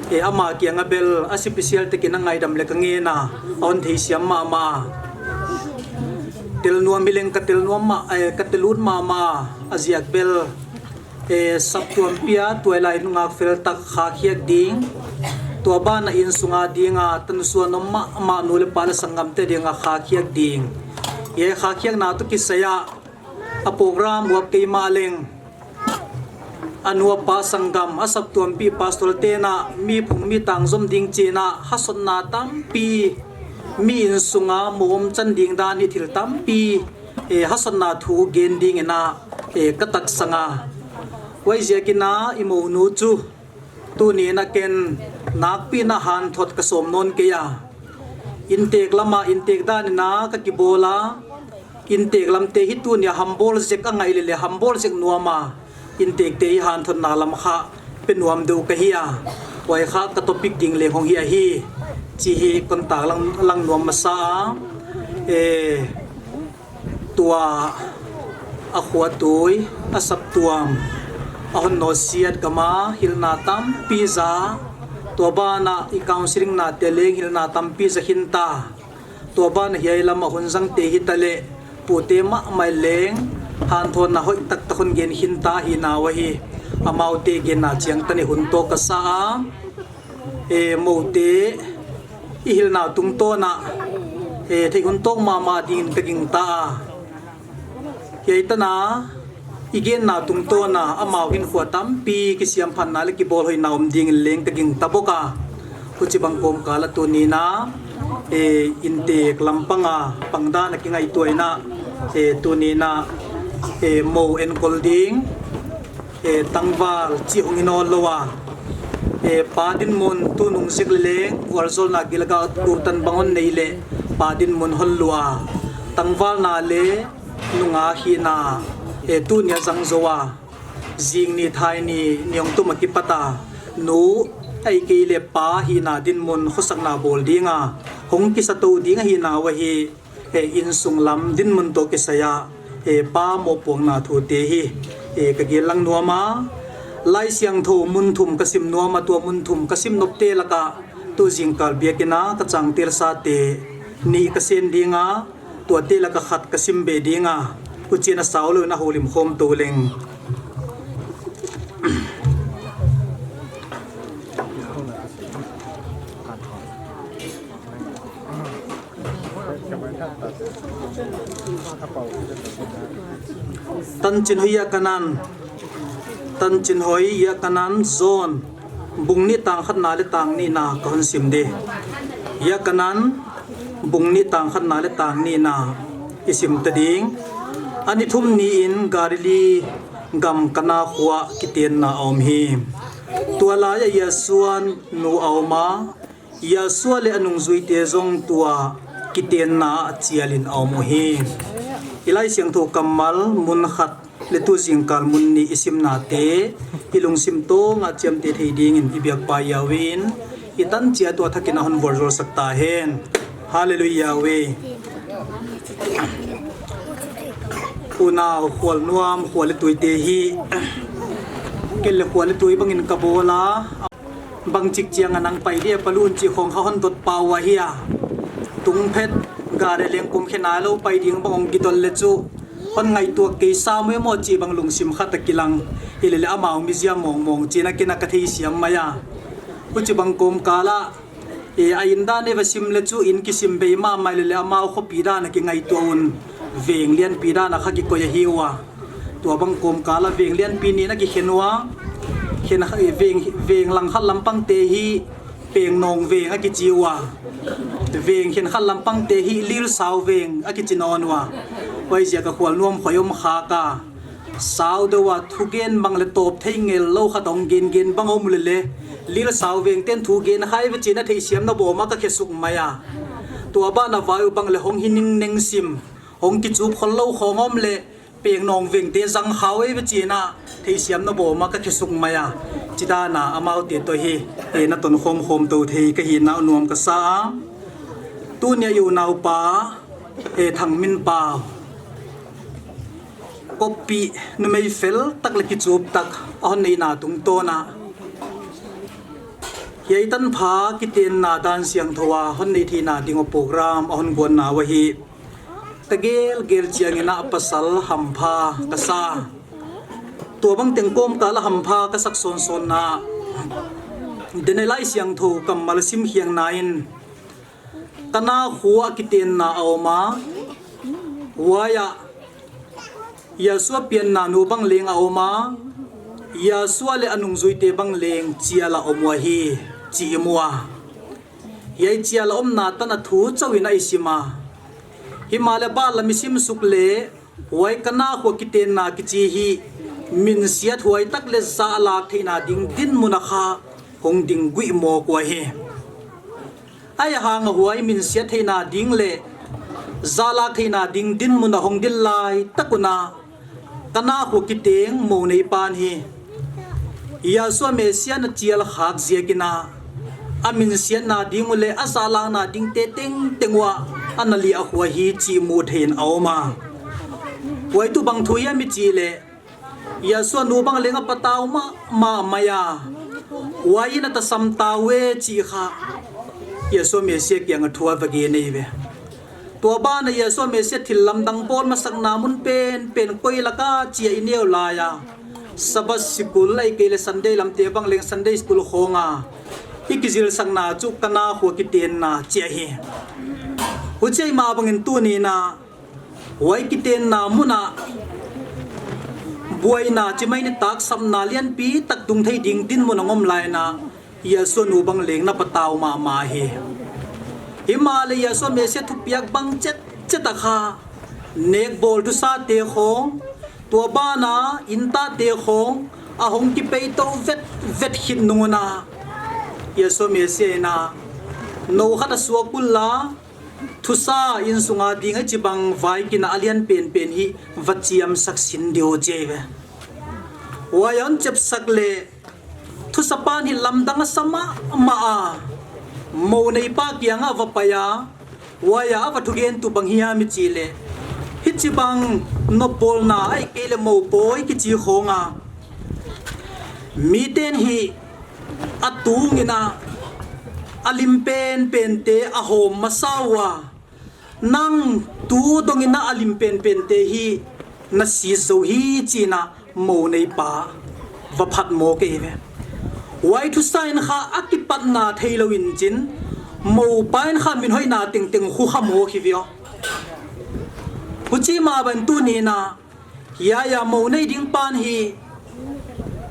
E, ama kiang a bel a special takin a ngaidam le ka ngen a. A hon thei siam mahmah. Tel nuam hi leng ka tel nuam mah, eh, ka tel ut mahmah a ziak bel. Eh, saptuampi a tuailai nungak fel tak khakhiak ding. Tua bana insunga dinga tanusua nom mama nu le pa le sangam te dinga khakhiak ding. Ye khakhiakna tu kisaya a program uap keima leng. Anu apa sangam a saptuampi pastor tena mi phung mi tangzom ding china hasotna tampi mi insunga mom chan ding dan hi thil tampi, eh, hasotna thu gen ding ina, eh, ka taksanga. Huaiziakina i monu chu tuni na ken nakpi na hanthot ka som non kei a. Intek lama intek dan ina ka kibola. Intek lamte hi tunia hambol zek a ngai lele hambol zek nuama. Intekte hi hanthotna lam kha pe nuam deuh ka hi a. Huai kha ka topic ding leng hong hi ahi. Chi hi kon tak lang, lang nuam masa a. Eh, tua a khuatui a saptuam a hon nosiat kama hilna tampi za. Tua bana i counseling na te leng hilna tampi za khinta. Tua bana hiai lama hun zangte hi tale pute mama leng hanthotna hoi taktak hon gen khinta hi nau ahi. Amaute genna chiang tani hun to ka sa a. Eh, moute i hilna tungtona, eh, thei hun tong mama dingin ka gingta a. Hiai tana i genna tungtona amau hin khua tampi kisiam phanna le kibol hoina om dingin leng ka gingta bok a. Huchibang komkala tunina, eh, intek lampanga pangdana kingaituaina, eh, tunina, eh, mo enkol ding. Eh, tangval chi hong hi nawn lou a. Eh, pa dinmun tunung zek le leng vualzawlna gilga tutan bang hon nei le pa dinmun hon lua. Tangvalna le nunga hina, eh, tunia zang zo a. Zing ni thai ni ni hong tum a kipata. Nu, ei kei le pa hina dinmun khosakna bol dinga. Hong kisa to ding ahina uahi. Eh, insung lam dinmun to kisaya, eh, pa mohpuakna thute hi, eh, ka gel lang nuama. Laisiangthou mun thum ka sim nuama tua mun thum ka sim nopte laka tu zingkal biakina ka changtel sate ni ka sen dinga, tuate laka khat ka sim be dinga, huchina sau lou na holim khom to leng. Tanchin hoi a kanan, Tanchin hoi a kanan John bung ni tang khatna le tang nina ka hon sim de. A kanan bung ni tang khatna le tang nina i sim ta ding. Ani thum ni in Galilee gam Kana khua kitenna a om hi. Tua laia Yasuan nu a om a, Yasua le a nungzuite zong tua kitenna a chialin a om uh hi. I Laisiangthou kammal mun khat le tu zingkal mun ni i simnate i lungsim tonga chiamte thei dingin i biakpa Yahweh in i tan chia tua thakin a hon vualzawlsak ta hen. Hallelujah Yahweh. Unau khual nuam khual le tuite hi. Kel le khual le tui bangin ka bola. Bangchik chiang a nang pai dia palun chi khong kha hon dot pau ahi a. Tungphet gari leng kum khe nailou pai ding bang ong kidol le chu. Hon ngaituak kei sa mui mo chi bang lungsim khat a kilang. Hilele amau mizia mong mong chi na kina ka thei siam mai a. Huchi bang kom kala. E, a in dan e va sim le chu in kisim bei mama lele amau khopi dan a kingaitua un. Veng lianpi dan a kha kikoi ahi ua. Tua bang kom kala veng lianpi ni na kikhen ua. Khen, e, veng, veng lang khat lampang te hi Pengnong veng a kichi ua. Veng khen khat lampang te hi Lilsau veng a kichi nawn ua. Huaizia ka khual nuam khoi om kha ka. Sau deuh a thugen bang le tawp thei ngel lo khat ong gen gen bang om le le. Lilsau veng ten thugen khai ve chin a theisiam na bawm a ka khesuk mai a. Tua ban a vai u bang le hong hi ning neng sim. Hong kichup khol lo khawng om le. Pengnong veng te zang khau ei ve chin a theisiam na bawm a ka khesuk mai a. Chidana amau te to hi. E na ton khom khom to thei ka hi nau nuam ka sa a. Tunia i unaupa, e, Thangminpau. Kopi numei fel tak le kichup tak a hon neina tungtawna. Hiai tanpha kitenna dan siangthou a hon nei theina ding a program a hon guanna ua hi. Ka gel gel chiangin a pasal hampha ka sa. Tua bang teng kom kala hampha kasak sonson na, Daniel Lai Siangthou kammal sim hiang na in, Kana khua kitenna a oma, huaia Yahshua pianna nu bang leng a oma, Yahshua le anungjuite bang leng chial a om u ahi, chi i mu a. Hiai chial a omna tan a thu chauh in a i sim a. Himahleh Bible a i sim suk leh, huai Kana khua kitenna kichi hi minsiat huai tak leh zahlak theihna ding dinmun a kha hong ding guih mawk uh ahi. Ahihhang a huai minsiat theihna ding leh zahlak theihna ding dinmun a hong ding lai tak un a, Kana khua kiteng mou neipan hi Yahshua Messiah na chial khak ziak in a, a minsiatna ding uh leh a zahlakna dingte tengteng uah a na liah khua hi chi mu thei in a om a. Huai tuh bang thu hiam i chih leh, Yahshua nu bang leng a patau mahmah mai a, huai in a tasam tau e chih kha Yahshua Messiah kiang a thu a va gen ahi ve. Tua ban a Yahshua Messiah thil lamdang bawl masakna mun penpen koi lak a chi a i neu lai a, Sabbath sikul ahihkeileh Sunday lamte bang leng Sunday sikul khawng a i kizilsakna chu Kana khua kitenna chi ahi. Huchi ahih mah bangin tuni in a, huai kitenna mun a buaina chi mai ni tak, sapna lianpi tak tung thei ding dinmun a hong om lai in a, Yahshua nu bang leng na patau mahmah hi. Himahleh Yahshua Messiah thupiak bang chetchet a kha, nekbawl thusate khawng, tua ban a intate khawng a hong kipeitou vetvet khit nung un a, Yahshua Messiah in a, nou khat a suak ul la, thusa innsung a ding a chi bang vaikin a lian penpen hi va chiamsak sin diu chi ahi ve. Huai a hon chepsak leh, thusapan hi lamdang a sa mahmah a, mou neipa kiang a va pai a, huai a a va thugen tuh bang hiam i chih leh, hichi bang nopbawlna ahihkeileh mou pawi kichi khawng a, miten hi a tung in a, a lim penpente a hawm masa ua, nang tu dong in a, a lim penpente hi na si zo hi chi in a, mou neipa va phat mawk ahi ve. Huai thusa in kha a kipatna theilou in chin, moupa in kha min hoihna tengteng khu kha mawk hi ve aw. Huchi mah bangin tuni in a, hiai a mou nei ding pan hi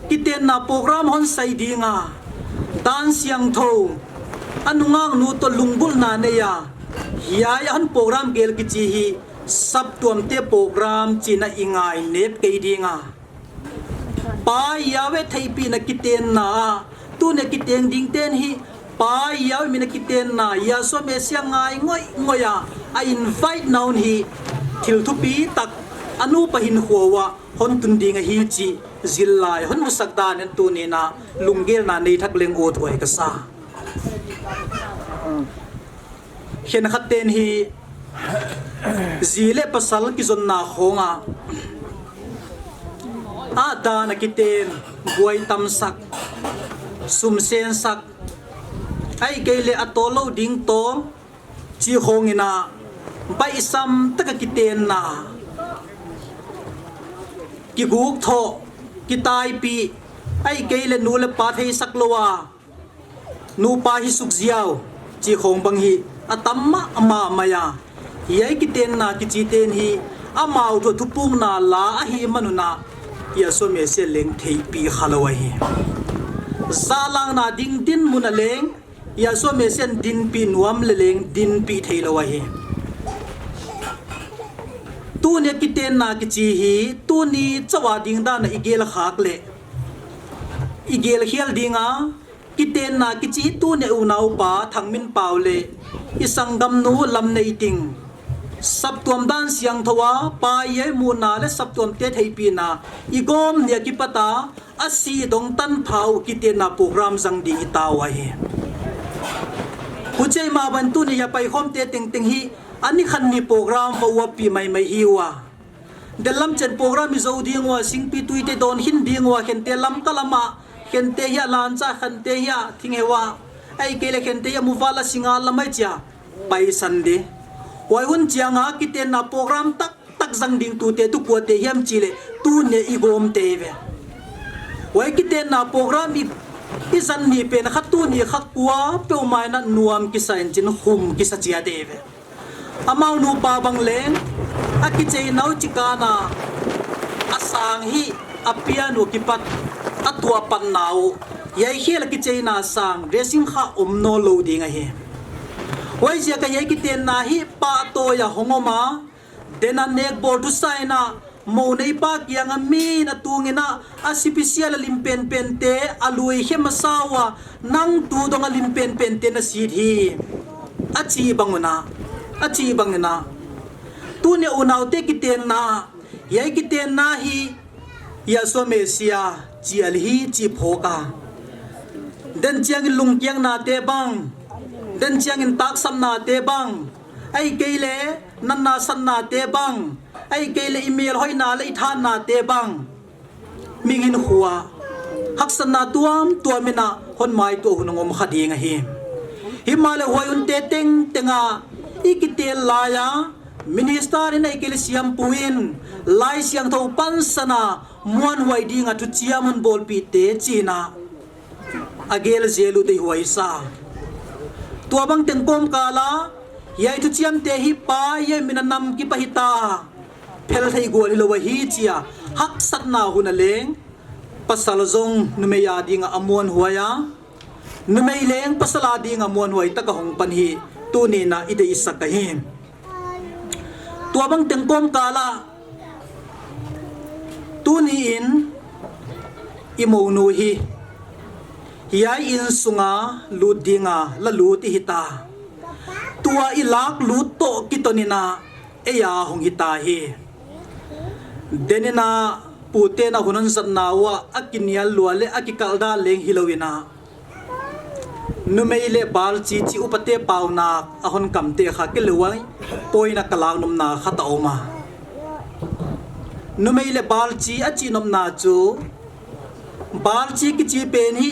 kitenna program hon sai ding a, dan siangthou, a nungaknu toh lungbulhna nei a, hiai a hon program gel kichi hi saptuamte program chi in a i ngainep kei ding a. Pa Yahweh theihpihna kitenna a, tuni a kiteng dingten hi Pa Yahweh min a kitenna, Yahshua Messiah ngai ngoingoi a, a invite na un hi thil thupi tak a nupa hinkhua uah hon tun ding ahi chih zil lai hon musak dan in tuni in a, lunggelna nei thak leng uthuai ka sa. Khenkhat ten hi zi leh pasal kizonna khawng a, a dan a kiten, buai tamsak, sum sensak, ahihkeileh a tawl lou ding tawl, chi khawng in a, baihsam tak a kitenna, kigukthoh, kitaipih, ahihkeileh nu leh pa theisak lou a, nupa hi suk ziau, chi khawng bang hi a tam mahmah mai a. Hiai kitenna kichi ten hi amau toh thupukna la ahih man un a, Yahshua Messiah leng theihpih kha lou ahi. Zahlakna ding dinmun a leng Yahshua Messiah in dinpih nuam leh leng dinpih theilou ahi. Tuni a kitenna kichi hi tuni chauh a ding dan a i gel khak leh i gel khial ding a, kitenna kichi hi tuni a i unaupa Thangminpau leh i sanggamnu Lamneiting, saptuam dan siangthou a Pa Yahweh muhna leh saptuamte theihpihna i gawm ni a kipat a, a si dong tanpha uh kitenna program zang ding i tau ahi. Huchi ahih mah bangin tuni a paikhawmte tengteng hi a ni khat ni program va uappih maimai hi ua. Dellam chen program i zou ding ua, singpi tuite dawn khin ding ua, khente Lamka lam a, khente hiai a Lancha, khente hiai a Thingheu a, ahihkeileh khente hiai a Muvala Singa lam a i chia paisan ding. Huai hun chiang a kitenna program taktak zang ding tute tu kuate hiam chih leh tuni a i gawmte ve. Huai kitenna program i, i zan ni pen kha tuni kha kua peuh mai na nuam kisa in chin khum kisa chia te ve. Amau nupa bang leng, a kicheinau chikana, a sang hi, a pian u kipat, a tua pan nau. Hiai khel a kicheina sang, dressing kha om no lou ding ahi. Huaiziak a hiai kitenna hi pa toya hong om a, dena nekbol thu saina, mou neipa kianga min a tungina, a sipisia la lim penpen te, a lui khe masa ua, nang tu dong a lim penpen te na sit hi. A chi bang una, a chi bang una. Tuni unaute kitenna, hiai kitenna hi, Yahshua Messiah, chi ali hi, chi phoka. Den chiangin lungkiangna te bang, den chiangin taksapna te bang, ahihkeileh, natna satna te bang, ahihkeileh i melhoina le i thanna te bang. Mingin khua, haksatna tuamtuam ina hon maituah hun a hong om kha ding ahi. Himahleh huai hun te tengteng a i kitel laia, minister in ahihkeileh siampu in, Laisiangthou pansan a muanhuai dinga thuchiam hon bolpih te china. A gel zel u te huai sa. Tua bang teng kom kala, hiai thuchiam te hi pa, hiai min a nam kipa hita. Phel thei gual hilou ahi chia, haksatna hun a leng, pasal zong numei a dinga a muanhuai a, numei leng pasal a dinga muanhuai taka hong pan hi, tuni na i deihsak ahi. Tua bang teng kom kala, tuni in i mounu hi, hiai insunga lut dinga la lut i hita. Tua i lak lut toh kiton ina, eia hong hita hi. Denina putena hun hon zatna ua, a kinial lua le a kikalda leng hilou ina. Numei le balchi chi upate pauna a hon kamte kha kei leh huai poina ka lak nopna khat a om a. Numei le balchi a chi nopna chu, balchi kichi pen hi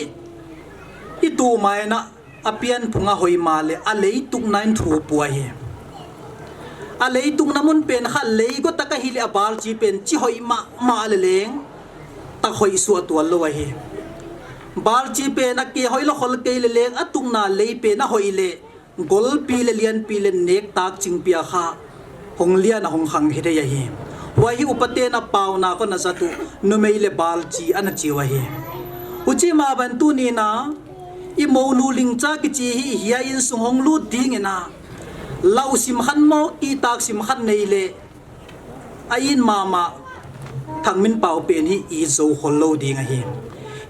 i tu maina a pian phunga hoi ma le a leitukna in thu pua hi. A leitukna mun pen kha lei go taka hileh a balchi pen chi hoi mahmah le leng tak hoi suah tual lou ahi. Balchi pen a ke hoi lo khol kei le leng a tukna lei pen a hoi le golpi le lianpi le nek tak chingpi a kha hong lian a hong khang hi thei ahi. Huai hi upatena pauna kon a zat u numei le balchi ana chi u ahi. Huchi ma ban tuni na i mounu lingcha kichi hi hiai insung hong lut ding ina. Lau sim khat mo, i tak sim khat nei le a in mama Thangminpau pen hi i zo khol lou ding ahi.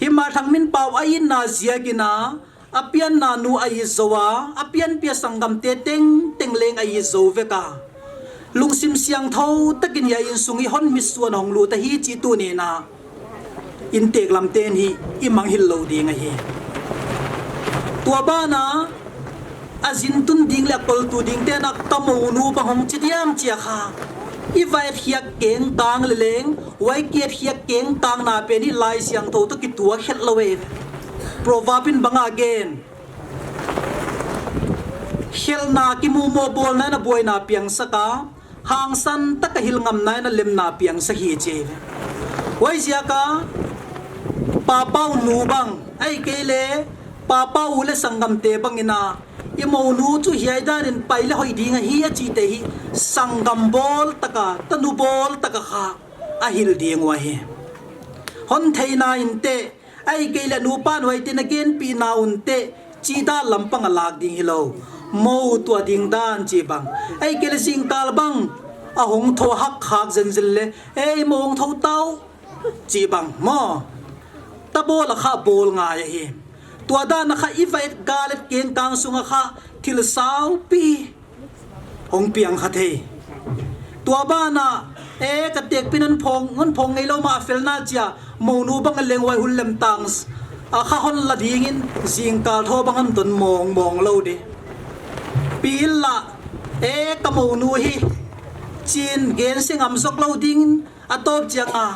Hima Thangminpau a inna ziak ina, a pianna nu a i zo a, a pianpia sanggamte tengteng leng a i zo vek a. Lungsim siangthou takin hiai insung i hon mitsuan hong lut ahi chi tuni na. Intek lam ten hi i manghil lou ding ahi. Tua bana, a zin tun ding le a kol tu ding tena ka mounu bang hong chi diam chia kha. I va et khiak kengkang le leng, huai ki et khiak kengkangna pen hi Laisiangthou toh kituak khelh lou e. Proverb in bang a gen. Khelhna kimumo bolna in a buaina piangsak a, hangsan taka hil ngamna in a lemna piangsak hi chi. Huaiziak a, papau nu bang, ahihkeileh, papau u le sanggamte bang ina, i mounu chu hiai danin pai le hoi ding ahi a chite hi, sanggam bol taka, tanu bol taka kha, a hil ding u ahi. Hon theina in te, ahihkeileh nupa nuaite na genpihna un te, chi dan lampang a lak ding hilou. Mou tua ding dan chi bang. Ahihkeileh zingkal bang, a hong tho hak khak zenzen le, ei mou hong tho tau, chi bang, mo. Ta bol a kha bol ngai ahi. Tua dan a kha i va et gal et kengkang sunga kha, thil saupi hong piang kha thei. Tua bana, e, ka tekpi nan phong, ngon phong ngei lou ma a felna chia, mounu bang a leng huai hun lem tang, a kha hon la dingin, zingkal tho bang hon ton mongmong lou di. Pi illa, e, ka mounu hi, chin gense ngam zok lou dingin, a tawp chiang a,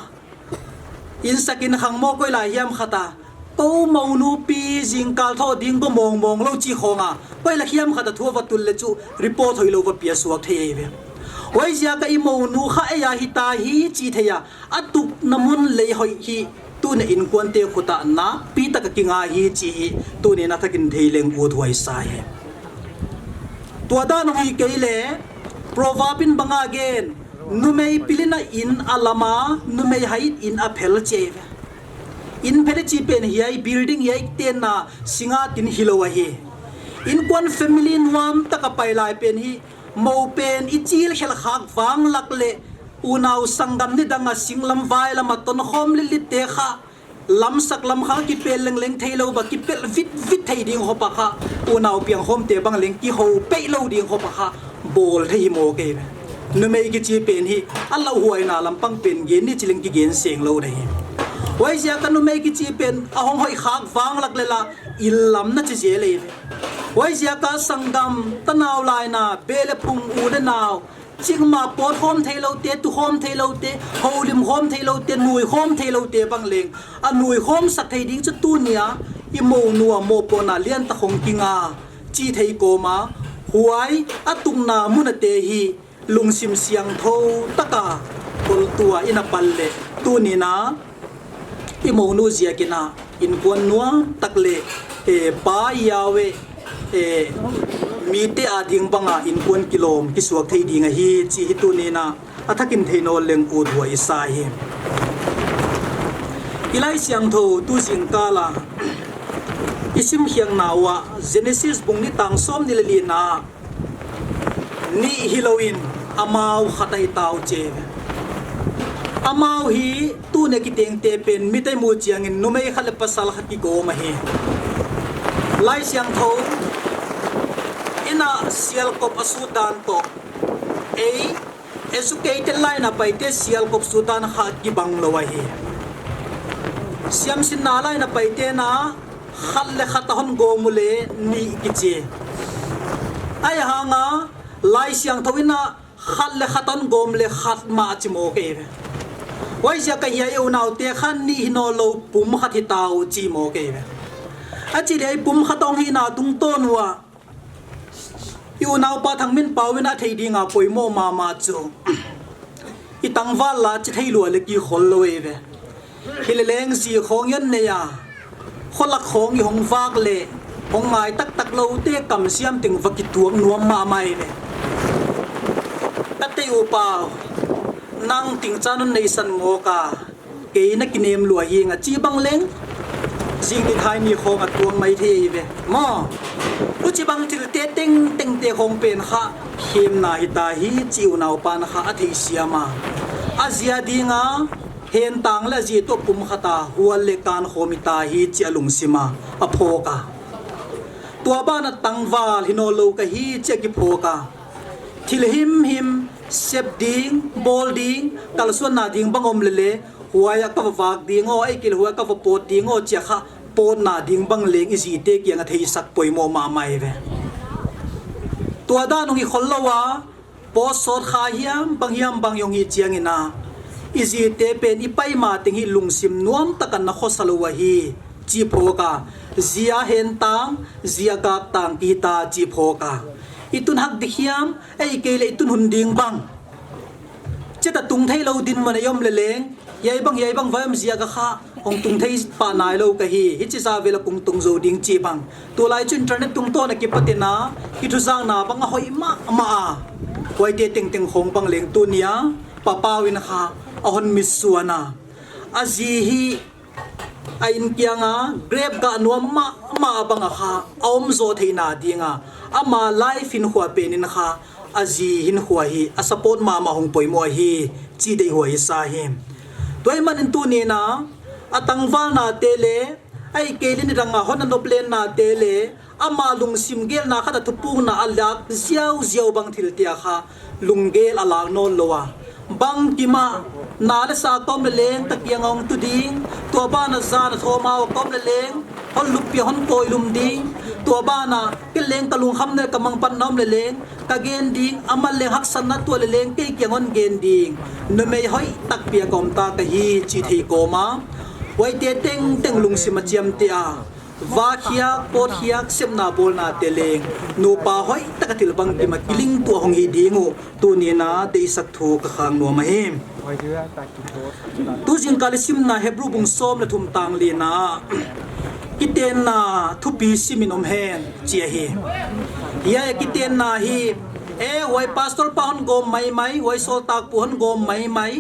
insak in khang mo koi lai hiam khat a, kou mounu pi zingkal tho ding go mongmong lou chi khong a, koi la hiam khat a thu a va tul le chu report hoilou va pia suak thei ei ve. Huaiziak a i mounu kha eia hita hi chi thei a, a tukna mun lei hoi hi tuni inkuante khuta nakpi taka kinga hi chi hi tuni na thakin thei leng uthuai sa hi. Tua dan hi kei le Proverb in banga gen, numei pilina in a lama, numei haitin a phel cheve. In phel chi pen hiai building hiai tenna singa tin hilou ahi. Inkuan family nuam taka pai lai pen hi, mou pen i chil khel khak vang lak le unau sanggam ni danga singlam vai lama ton khom lit lit te kha, lamsak lam kha kipel leng leng thei lou ba, kipel vit vit thei ding hopa kha, unau piang khom te bang leng kihou pei lou ding hopa kha, bol thei hi mo kei ve. Numei kichi pen hi, a lau huaina lampang pen gen ni chi leng kigen seng lou dei hi. Huai zia ka numei kichi pen, a hong hoi khak vang lak le la, il lam na chi zel ei ve. Huai zia ka sanggam, tanau laina, be le phung u le nau, chingma pot khom thei lou te, tu khom thei lou te, houlim khom thei lou te, nui khom thei lou te bang leng. A nui khom sak thei ding chu tunia, i mou nua mo pona lian ta khong kinga, chi thei koma, huai a tungna muna te hi, lungsim siangthou taka, kol tua ina pal le, tunina, i mou nu ziakina, inkuan nuam tak le, eh, pa yawe, eh, mite a ding banga inkuan kilom, kisuak thei ding ahi, chi hi tunina, a thakin thei no leng uthuai sa hi. I Lai Siangthou tu zingkala, i sim khiak nauva, Genesis bung ni tang som ni le lina, ni hilou in, amau khat ahi tau che. Amau hi, tuni kiteng te pen, mite mu chiangin, numei khat le pasal khat kigom ahi. Lai Siangthou, ina sialkop a sut dan to, ei, educated line a paite sialkop sut dan kha kibang lou ahi. Siamsinna line a paite na khat le khat a hon gom u le ni kichi. Ahi hanga Lai Siangthou ina khat le khat a hon gom le khat ma chi mo kei ve. Huai zia ka hiai unaute khan ni hi no lou pum khat hi tau chi mo kei ve. A chi le pum khat ong hina tungtawn uva. I unaupa Thangminpau in a thei dinga poimo mama chu. I tangval la chi thei lua le kikhol lou ei ve. Hi le leng zi khong i hon nei a. Kholak khong i hong vak le. Hong ngai taktak lou te kamsiam teng va kituak nuam mama ei ve. Ka tei u pau. Nang ting chan hon nei san mo ka. Kei na kinem lua hi nga chi bang leng. Zing ni thai ni khong a tuang mai thei ve. Mo. Huchi bang thil te teng teng te khong pen kha. Khemna hi ta hi chi unaupan kha a thei siam a. A zia dinga. Hen tang le a zi to pum khat a. Hual le kan khom hi ta hi chi a lungsim a. A phok a. Tua bana tangval hi no lou ka hi chi a kiphok a. Thil himhim, sep ding, bol ding, kalsuanna ding bang om lele, huaia ka va vak ding aw, ei kil huaia ka va pot ding aw, chia kha potna ding bang leng i zite kianga theisak poimo mama ei ve. Tua dan hong hi khol lou a, pot sot kha hiam, bang hiam bang hong hi chiangin a, i zite pen i paima teng hi lungsim nuam takan na khosa lou ahi. Chi phok a, zia hen tang, zia gak tang kita chi phok a. I tun hak dik hiam, ei kei le i tun hun ding bang. Cheta tung thei lou din mana i om le leng, hiai bang, hiai bang vai om zia ka kha, hong tung thei pa nai lou ka hi, hichi za vela kung tung zo ding chi bang. Tulai chu internet tungtawn a kipatina, i thuzakna bang a hoih mahmah a. Huaite tengteng khong bang leng tunia, papau in kha, a hon mit suan a. A zi hi, a in kianga grape gah nuam mahmah bang a kha, a om zo theina dinga, ama life hinkhua penin kha, a zi hinkhua hi, a support mahmah hong poimo ahi, chi dei huai sa hi. Tua hi manin tunina, a tangvalna te le, a i kei le ni ranga hon a nop lenna te le, ama lungsim gelna khat a thupukna a lak ziau ziau bang thil tia kha, lunggel a lak nawn lou a. Bang kima, na le sa ka om le leng, ka kianga hong tu ding, tua bana zana thoma ka om le leng, hon luppia hon koilum ding, tua bana, ke leng ka lungkham ne ka mangpatna om le leng, ka gen ding, ama leng haksatna tua le leng, kei kiang hon gen ding. Numei hoih takpia ka om ta ka hi, chi thei koma. Huaite tengteng lungsim a chiam tia. Vakhiak, pothiak, sepna bolna te leng nupa hoitaka thil bangkima kilingtoh hung hi ding u tuni na deisah thu ka khang nom ahi. Tu jingkah le simna Hebrew bung som le thum tang lina, kitenna thupi simin um hen, chi ahi. Hiya kitenna hi, e, huai pastor pa hon gom maimai, huai soltak pu hon gom maimai,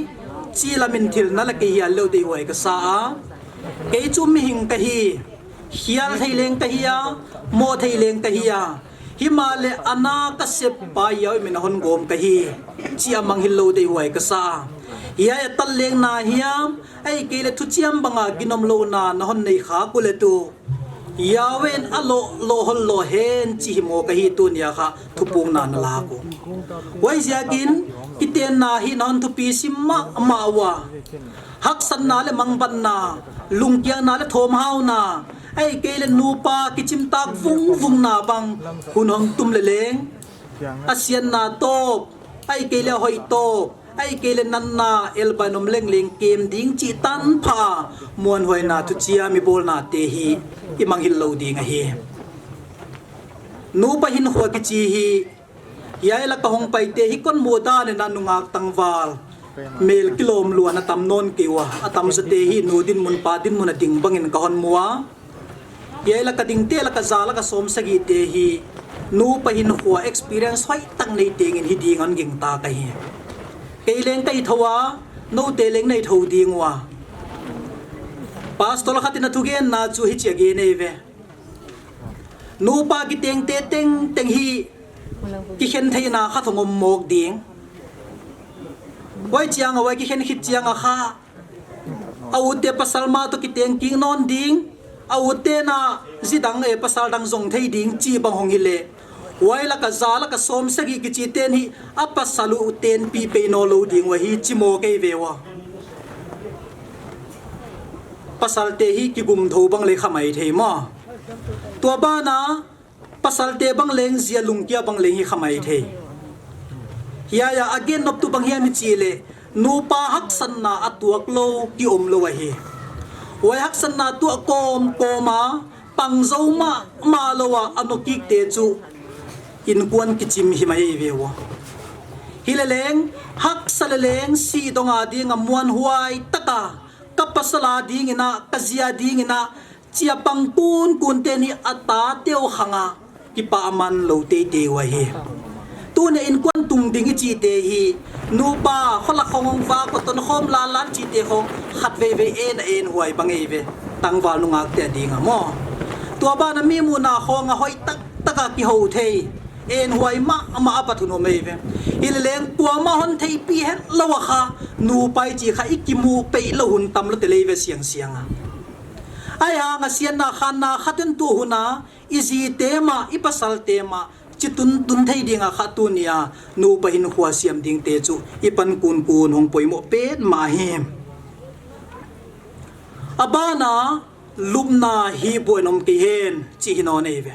chi lamin thil na la kei hial lou dei huai ka sa a. Kei chu mihing ka hi, hial thei leng ka hi a, mo thei leng ka hi a. Himale ana ka sep pa yau min a hon gom ka hi, chi a manghil lou dei huai ka sa. Hiya a tal leng na hiam, ei kei le thuchiam banga ginom louna na hon nei kha kule tu. Yau in a lo, lo hol lo hen chi hi mo ka hi tunia kha thupung na na la ku. Huai ziakin kitenna hi na hon thupi sim ma, ma ua. Haksatna le mangbatna, lungkiangna le thomhauna, ei kei le nupa kichimtak vungvungna bang hun hong tum le leng. A sianna top, ei kei le hoi top, ei kei le natna elbai nom leng leng kem ding chi tanpha, muanhuaina thuchiam i bolna te hi i manghil lou ding ahi. Nupa hinkhua kichi hi, hiai la ka hong pai te hi kon mu dan in a nungak tangval mel kilom luan a tam non kei ua, a tam sa te hi nu dinmun pa dinmun a ding bangin ka hon mu a. Hiai la ka ding te la ka za la ka som sagi te hi nupa hinkhua experience hoihtah nei tengin hi ding hon gingta ka hi. Kei leng ka hi thou a, nou te leng nei thou ding ua. Pastor khat in a thugenna chu hichi a gen ei ve. Nupa kiteng te tengteng hi kikhen theina khat hong om mok ding. Huai chiang a huai kikhen khit chiang a kha, a u te pasal ma toh kiteng kik non ding, a u te na zi dang e pasal dang zong thei ding chi bang hong hi le. Huai la ka za la ka som sagi kichi ten hi a pasal u ten pi pei no lou ding ua hi chi mo kei ve ua. Pasal te hi kigum thou bang le kha mai thei mo. Tua bana pasal te bang leng zia lungkia bang leng hi kha mai thei. Hiya a gen nop tu bang hiam i chi le nupa haksatna a tuak lou ki om lou ahi. Huai haksatna tuak kom kom a pang zo ma, ma lou a a no kik te chu inkuan kichim hi mai ve ua. Hi le leng, haksa le leng si dong a ding a muanhuai taka, ka pasal a ding in a, ka zia ding in a, chia pang kun kun te ni a ta teu khang a kipa man lou tei tei ua hi. Tunia inkuan tung ding i chi te hi, nupa, kholak khong hong va ko ton khom la lan chi te khong khat vei vei en a en huai bang ei ve. Tangval nungak te a ding a mo. Tua bana mi muna khong a hoihtah tah a kihou thei. En huai ma, ma a pat hun om ei ve. Hi le leng kuama hon thei pi het lou a kha, nupa i chi kha i kimu pei lou hun tam lou te lei ve siang siang a. Ai hang a sianna khanna khat in tu hun a, i zi te ma, i pasal te ma, chi tun tun thei ding a kha tunia, nupa hinkhua siam ding te chu, i pan kun kun hong poimoh pet ma hi. A bana, lupna hi buai nom kei hen, chi hi non ei ve.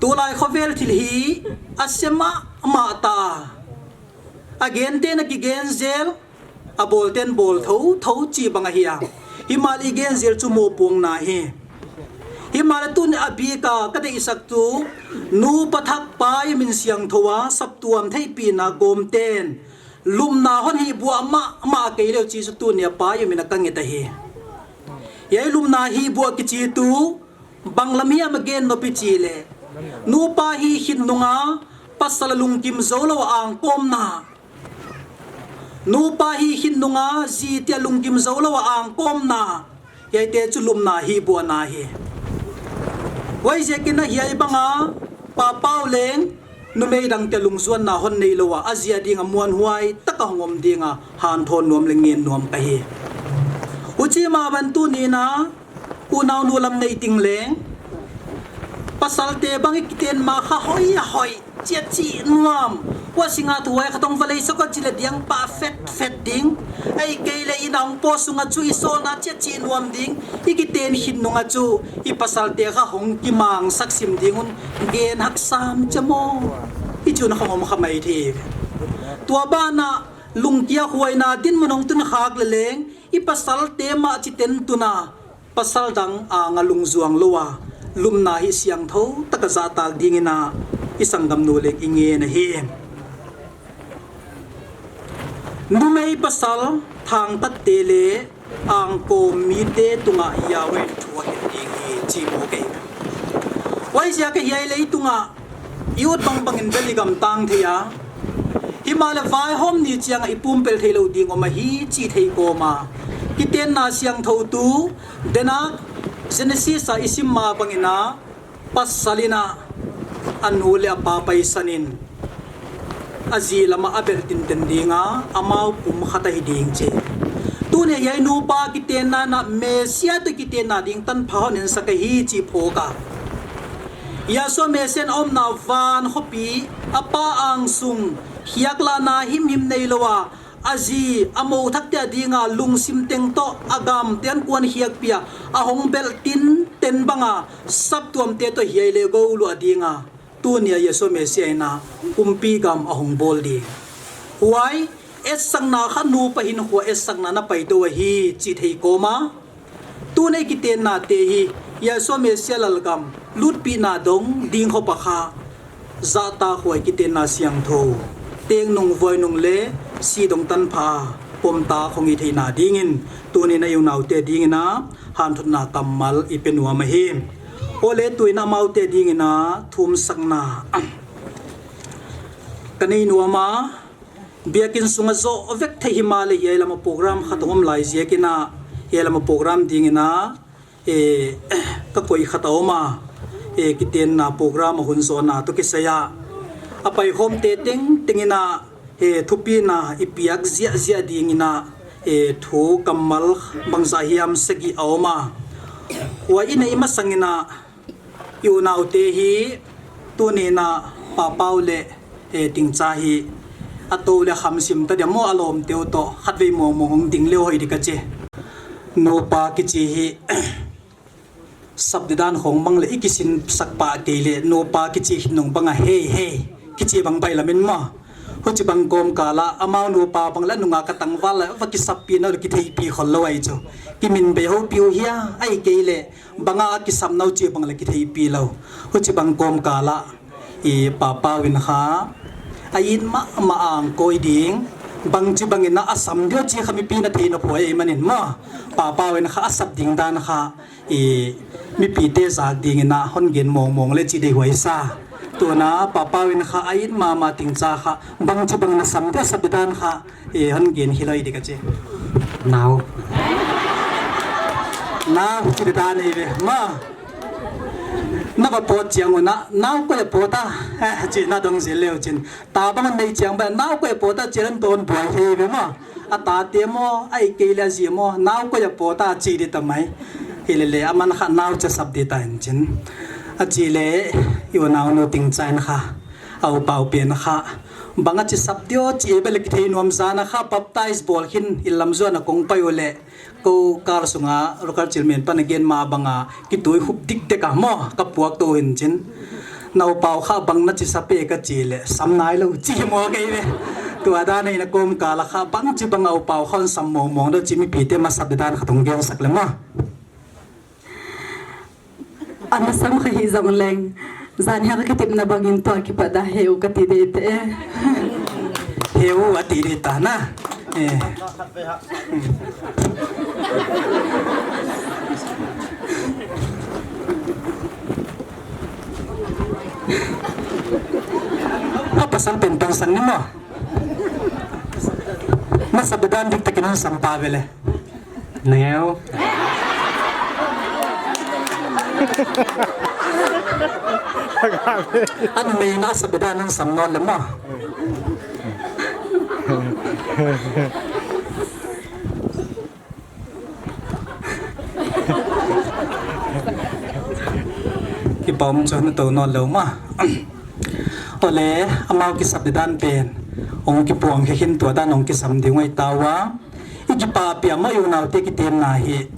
Tulai khovel thil hi, a se ma, ma ta. A gen te na kigen zel, a bol ten bol thou, thou chi bang ahi a. Himal i gen zel chu mo puang na hi. Himal tun a bika ka deisak tu, nupa thak pa i min siang thou a, sap tuam thei pi na gom ten. Lupna hon hi bua ma, ma kei leu chi chu tunia pa i min a ka nge ta hi. Hiai lupna hi bua kichi tu, bang lam hiam a gen nop i chi le. Nupa hi khin nunga, pasal lungkim zo lou a angkom na. Nupa hi khin nunga, zi te lungkim zo lou a angkom na. Hiai te chu lupna hi bua na hi. Huai ziakin a hiai banga, pa pau leng, numei dang te lungzuan na hon nei lou a, a zia ding a muanhuai, taka hong om ding a, han thon nuam le ngen nuam ka hi. Huchi ma ban tunia, unau nu lam nei ting leng. Pasal te bang i kiten ma kha hoi a hoi. Chia chi nuam. Ua singa tu huai kha tong valei soko chi le diang pa fet fet ding. Ei kei le i nang po sunga chu i solna chia chi nuam ding. I kiten khin nunga chu i pasal te kha hong kimang sak sim ding un gen hak sam che mo. I chu na khong om kha mai thei. Tua bana lungkia huaina dinmun hong tun khak le leng. I pasal te ma chi ten tuna. pasal dang anga lungjuang lou a, lupna hi siangthou taka jahtal dingin a, i sanggamnu leng i ngen ahi. Numei pasal thangtatte le angkom mite tunga Yahweh thu ahin ding hi chi mu kei. Huaiziak a hiai leitunga i ut bangbangin bel i gamtang thei a, himahleh vaihom ni chianga i pumpel theilou ding om ahi chih thei kawm a, kitenna siangthou tu dena Genesis a i sim ma bangin a, pasal in a, a nu leh a pa paisan in, a zi lama a belh tinten ding a, amau pumkhat ahi ding chi. Tuni hiai nupa kitenna in a, Messiah toh kitenna ding tanpha hon ensak ahi chih phawk a, Yahshua Messiah in a omna van khopi, a Pa angsung, khiaklahna himhim neilou a, a zi, a mo thakte a dinga lungsim teng toh, a gamte a kuan khiakpi a, a hong belh tinten banga, saptuamte toh hiai le gou lua dinga, tuni a Yahshua Messiah in a, kumpi gam a hong bawl ding. Huai, etsakna kha nupa hinkhua etsakna na paitou ahi chih thei kawm a, tuni kitenna te hi, Yahshua Messiah lalgam, lutpihna dong ding khop a kha, jahta huai kitenna siangthou, tengnung vuainung le, si dong tanpha, pomta khong i theina dingin, tuni a i unaute dingin a, hanthotna kammal i pe nuam ahi. Ole tuin amaute dingin a, thumsakna ka nei nuam a, biakin sunga zoh vek thei himahleh hiai lama program khat a om lai ziakin a, hiai lama program dingin a, eh, ka koi khat a om a, eh, kitenna program a hun zohna toh kisai a, a paikhawmte tengteng in a, eh, thupina i piak ziahziah dingin a, eh, thu kammal bangzah hiam sagih a om a, huai i neih masangin a, i unaute hi, tuni in a, Papau leh, eh, Tingcha hi, a tou leh khamsim ta dia maw, a lawmteu toh, khatvei mawngmawng hong ding leh hoih di ka chi. Nupa kichi hi, sap di dan khong mang leh i kisinsak pah kei leh, nupa kichi khit nung banga, hei, hei, kichi bang bailam in maw. Huchibang kawmkal a, amau nupa bang leh a nunga ka tangval leh, va kisappi nau leh kitheipi khol lou ahi chu. Kimin bei houpi uhia, ahihkeileh, banga a kisam nau chibang leh kitheipi lou. Huchibang kawmkal a, i Papau in kha, a it mahmah a hong koi ding, bangchibangin a sam diu chi kha mipi na theina poi ahihmanin maw. Papau in kha a sap ding dan kha, i mipite zak dingin a hon gen mawngmawng leh chi deihhuai sa. Tuna Papau in kha a it mahmah Tingcha kha, bangchibang na sam diu a sap di dan kha, i hon gen hilou di ka chi. Nau. Nau chi di dan ahi ve. Maw. Na va pawt chiang un a, nau koi a pawt a, eh, chi na dong zel leu chin. Tabang nei chiang bang, nau koi a pawt a chi dan ton buai hi ve maw. A tate maw, ahihkeileh a zi maw, nau koi a pawt a chi di ta mai. Hilele, aman kha nau cha sap di ta in chin. A chi leh, i unaunu Tingcha in kha, a upau pen kha, bang a chi sap diu chi e bel kithei nuam zan a kha, baptize bawl khin, i lam zuan a kong pai uleh, kou car sunga, local chairman pan a gen ma banga, kitui hup dikdek a maw, ka puak tou hin chin. Na upau kha bang na chi sap e ka chi leh, sam nailou chi maw kei ve. Tua dan a i na kawmkal a kha, bangchibang a upau kha hon sam mawngmawng diu chi mipite masap di dan khat hong gensak leh maw. Ana sam kha hih zong leng, zan hiai ka kitepna bangin tua kipat a heu ka ti ding te. Heu a ti ding ta na. Eh. A pasal pen tong sang ni maw. Na sap di dan diktak in hon sam pah ve leh. Neu. A numei in a sap di dan hon sam nawn leh maw. Kipah um chu na tou nawn lou maw. Ole, amau kisap di dan pen. Hong kipuang khe khin tua dan hong kisam ding ahi ta ua. I kipah pia maw i unaute kitenna hi.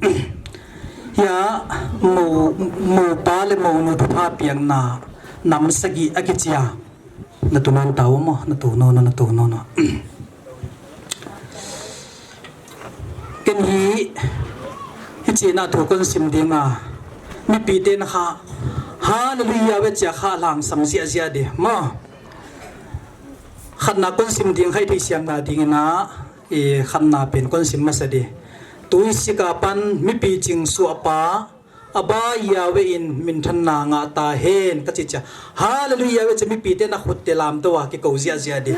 Hia, mo, mopa leh monu thupha piakna, nam sagih a kichi a. Na tou nawn ta ua maw, na tou nawn, na tou nawn. Ken hi, hi China thu kon sim dinga, mipi ten kha Hallelujah ve chia kha langsam ziazia di mo. Khatna kon sim ding khai thei siamna dingina, i khatna pen kon sim masa di. Tuisika pan mipi ching suapa, Abba Yahweh in minthanna ngah tahen kachi chia. Hallelujah ve chia mipi ten akhut te lam toa kikou ziazia di.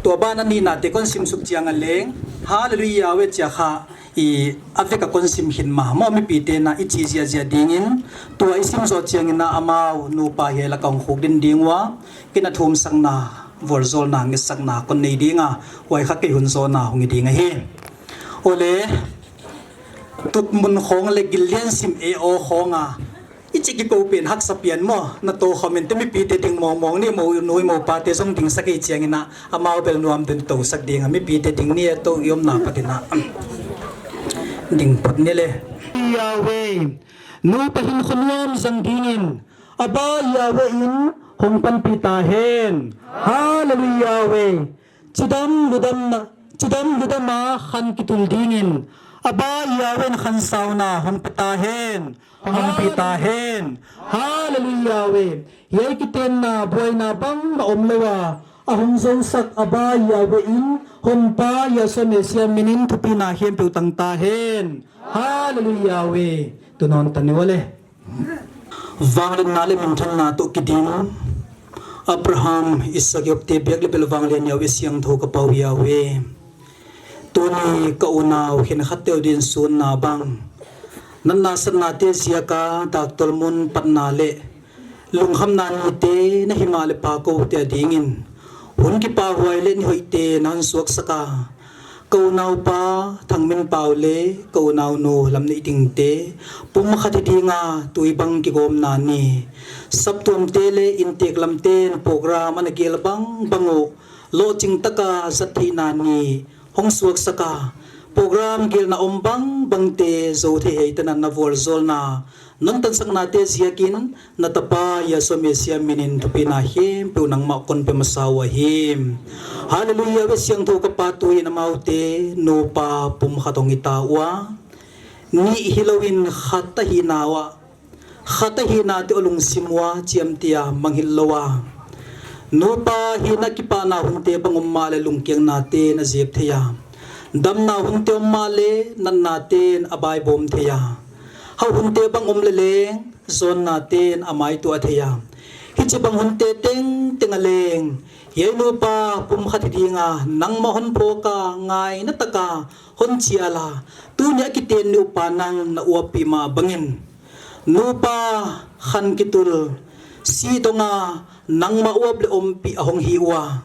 Tua bana nina te kon sim suk chiang a leng, Hallelujah ve chia kha i aveka kon sim hin ma mo mipi tena i chi ziazia dingin, tua i sim zo chiangina amau nupa hela kong khuk din ding ua, kina thum sakna, vorzolna, nge sakna kon nei dinga, huai kha kei hun zona hung i ding ahi. Ole, tut mun khong le gillian sim e o khonga, i chi kikou pen haksa pian mo, na to khomin te mipi te ding mong mong ni mo nui mo pa te zong ding sak ei chiangina, amau bel nuam dun to sak dinga, mipi te ding ni to i omna patina. Ding phot ni le. Yahweh, nupa hin khunuam zang dingin, Abba Yahweh in hong panpi tahen. Hallelujah Yahweh. Chidam ludam na, chidam ludam a khan kitul dingin, Abba Yahweh in khan sauna hon pita hen, hon pita hen. Hallelujah Yahweh. Hiai kitenna buaina bang na om lou a, ahong zousak Abba Yahweh in, hon pa Yahshua Messiah minin thupina hiam peu tang ta hen. Hallelujah Yahweh. Tunon tani wale. Vanglenna le minthanna toh kiding, Abraham, Isaac, Jacob te biak le bel vanglian Yahweh siangthou ka pau Yahweh. Tuni ka unau khenkhat teu din sunna bang, natna satna te ziaka daktol mun patna le lungkhamna ni te na hima le pa kou te dingin, hun kipa huai le ni hoih te na hon suak saka. Ka unaupa Thangminpau le ka unaunu Lamneiding te pumkhat hi dinga tui bang kigomna ni. Saptuam te le intek lam ten program ana gel bang bang uh, lohching taka zat theihna ni hong suak saka. Program gelna om bang bang te zo thei hei tana na vualzawlna non tansakna te ziakin, na tapa Yahshua Messiah minin thupina khempeuh nangmah kon pe masa uh ahi. Hallelujah, ve siangthou ka pa, tuin amaute nupa pumkhat hong hita ua, nih hilouin khat ahina ua, khat ahina te uh lungsim ua chiamtia manghilh lou a, nupa hina kipana hunte bang um mahle lungkiangna ten a zep thei a, damna hunte um mahle natna ten a baibawm thei a, hau hunte bang um leleng zonna ten a maituah thei a. Hichibang hunte tengteng a leng, hiai nupa pumkhat hi dinga nangmah hon phawka ngaina taka hon chiala, tunia kiten ni upa nang na uappih mah bangin, nupa khan kitul, si donga nangmah uap le ompih a hong hi ua,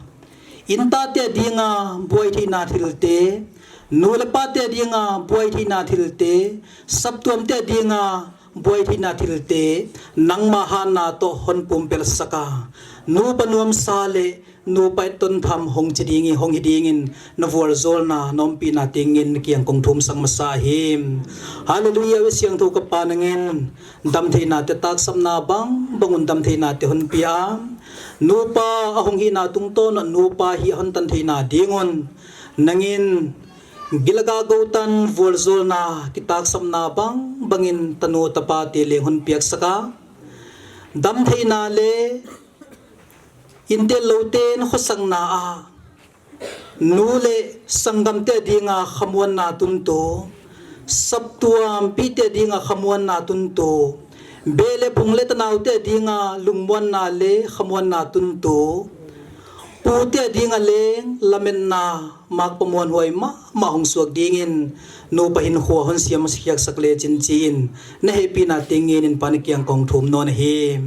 intate a dinga buai theihna thilte, nu le pate a dinga buai theihna thilte, saptuamte a dinga buai theihna thilte, nangma hatna toh hon pumpelh saka, nupa nuamsa le nupa etton tham hong chi dingin, hong hi dingin, na vualzawlna na ompihna tengin na kiang kong thumsak masa ahi. Hallelujah, ve siangthou ka pa, nangin damtheihna te, taksapna bang bang un damtheihna te hon pia, nupa a hong hina tungtawn nupa hi a hon tan theihna dingun, nangin gilga goutan vualzawlna kitaksapna bang bangin tanu tapa te leng hon piaksaka, damtheihna le intel louten khosakna a, nu le sanggamte a dinga khamuanna tuntu, saptuam pite a dinga khamuanna tuntu, beh le phung le tanaute a dinga lungmuanna le khamuanna tuntu, pute a dinga leng lametna makpa muanhuai mahmah hong suak dingin, nupa hinkhua hon siam khiaksak le chin chi in, na hehpihna tengin in pa na kiang kong thum nawn ahi.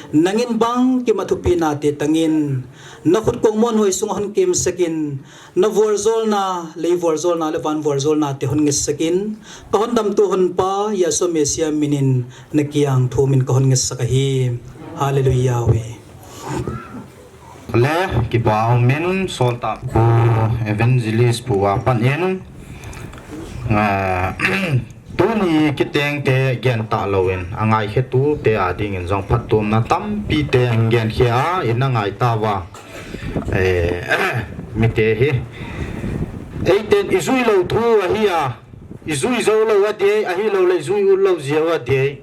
Nangin bangkim a thupina te tangin, na khut kong muanhuai sunga hon kemsakin, na vualzawlna, lei vualzawlna le van vualzawlna te hon ngetsakin, ka hon damtu hon pa Yahshua Messiah minin na kiang thumin ka hon ngetsak ahi. Hallelujah, ve. Le, kipa umin, sawltak Pu Evangelist Pu a panin, eh, tuni kitengte gentah louin, a ngaikhetute a dingin zong phattuamna tampite hong genkhia a, in a ngai tauva, eh, mite hi. Eiten i zui lou thu ahi a, ijui jou lou adei, ahilou le ijui u lou jeh u adei.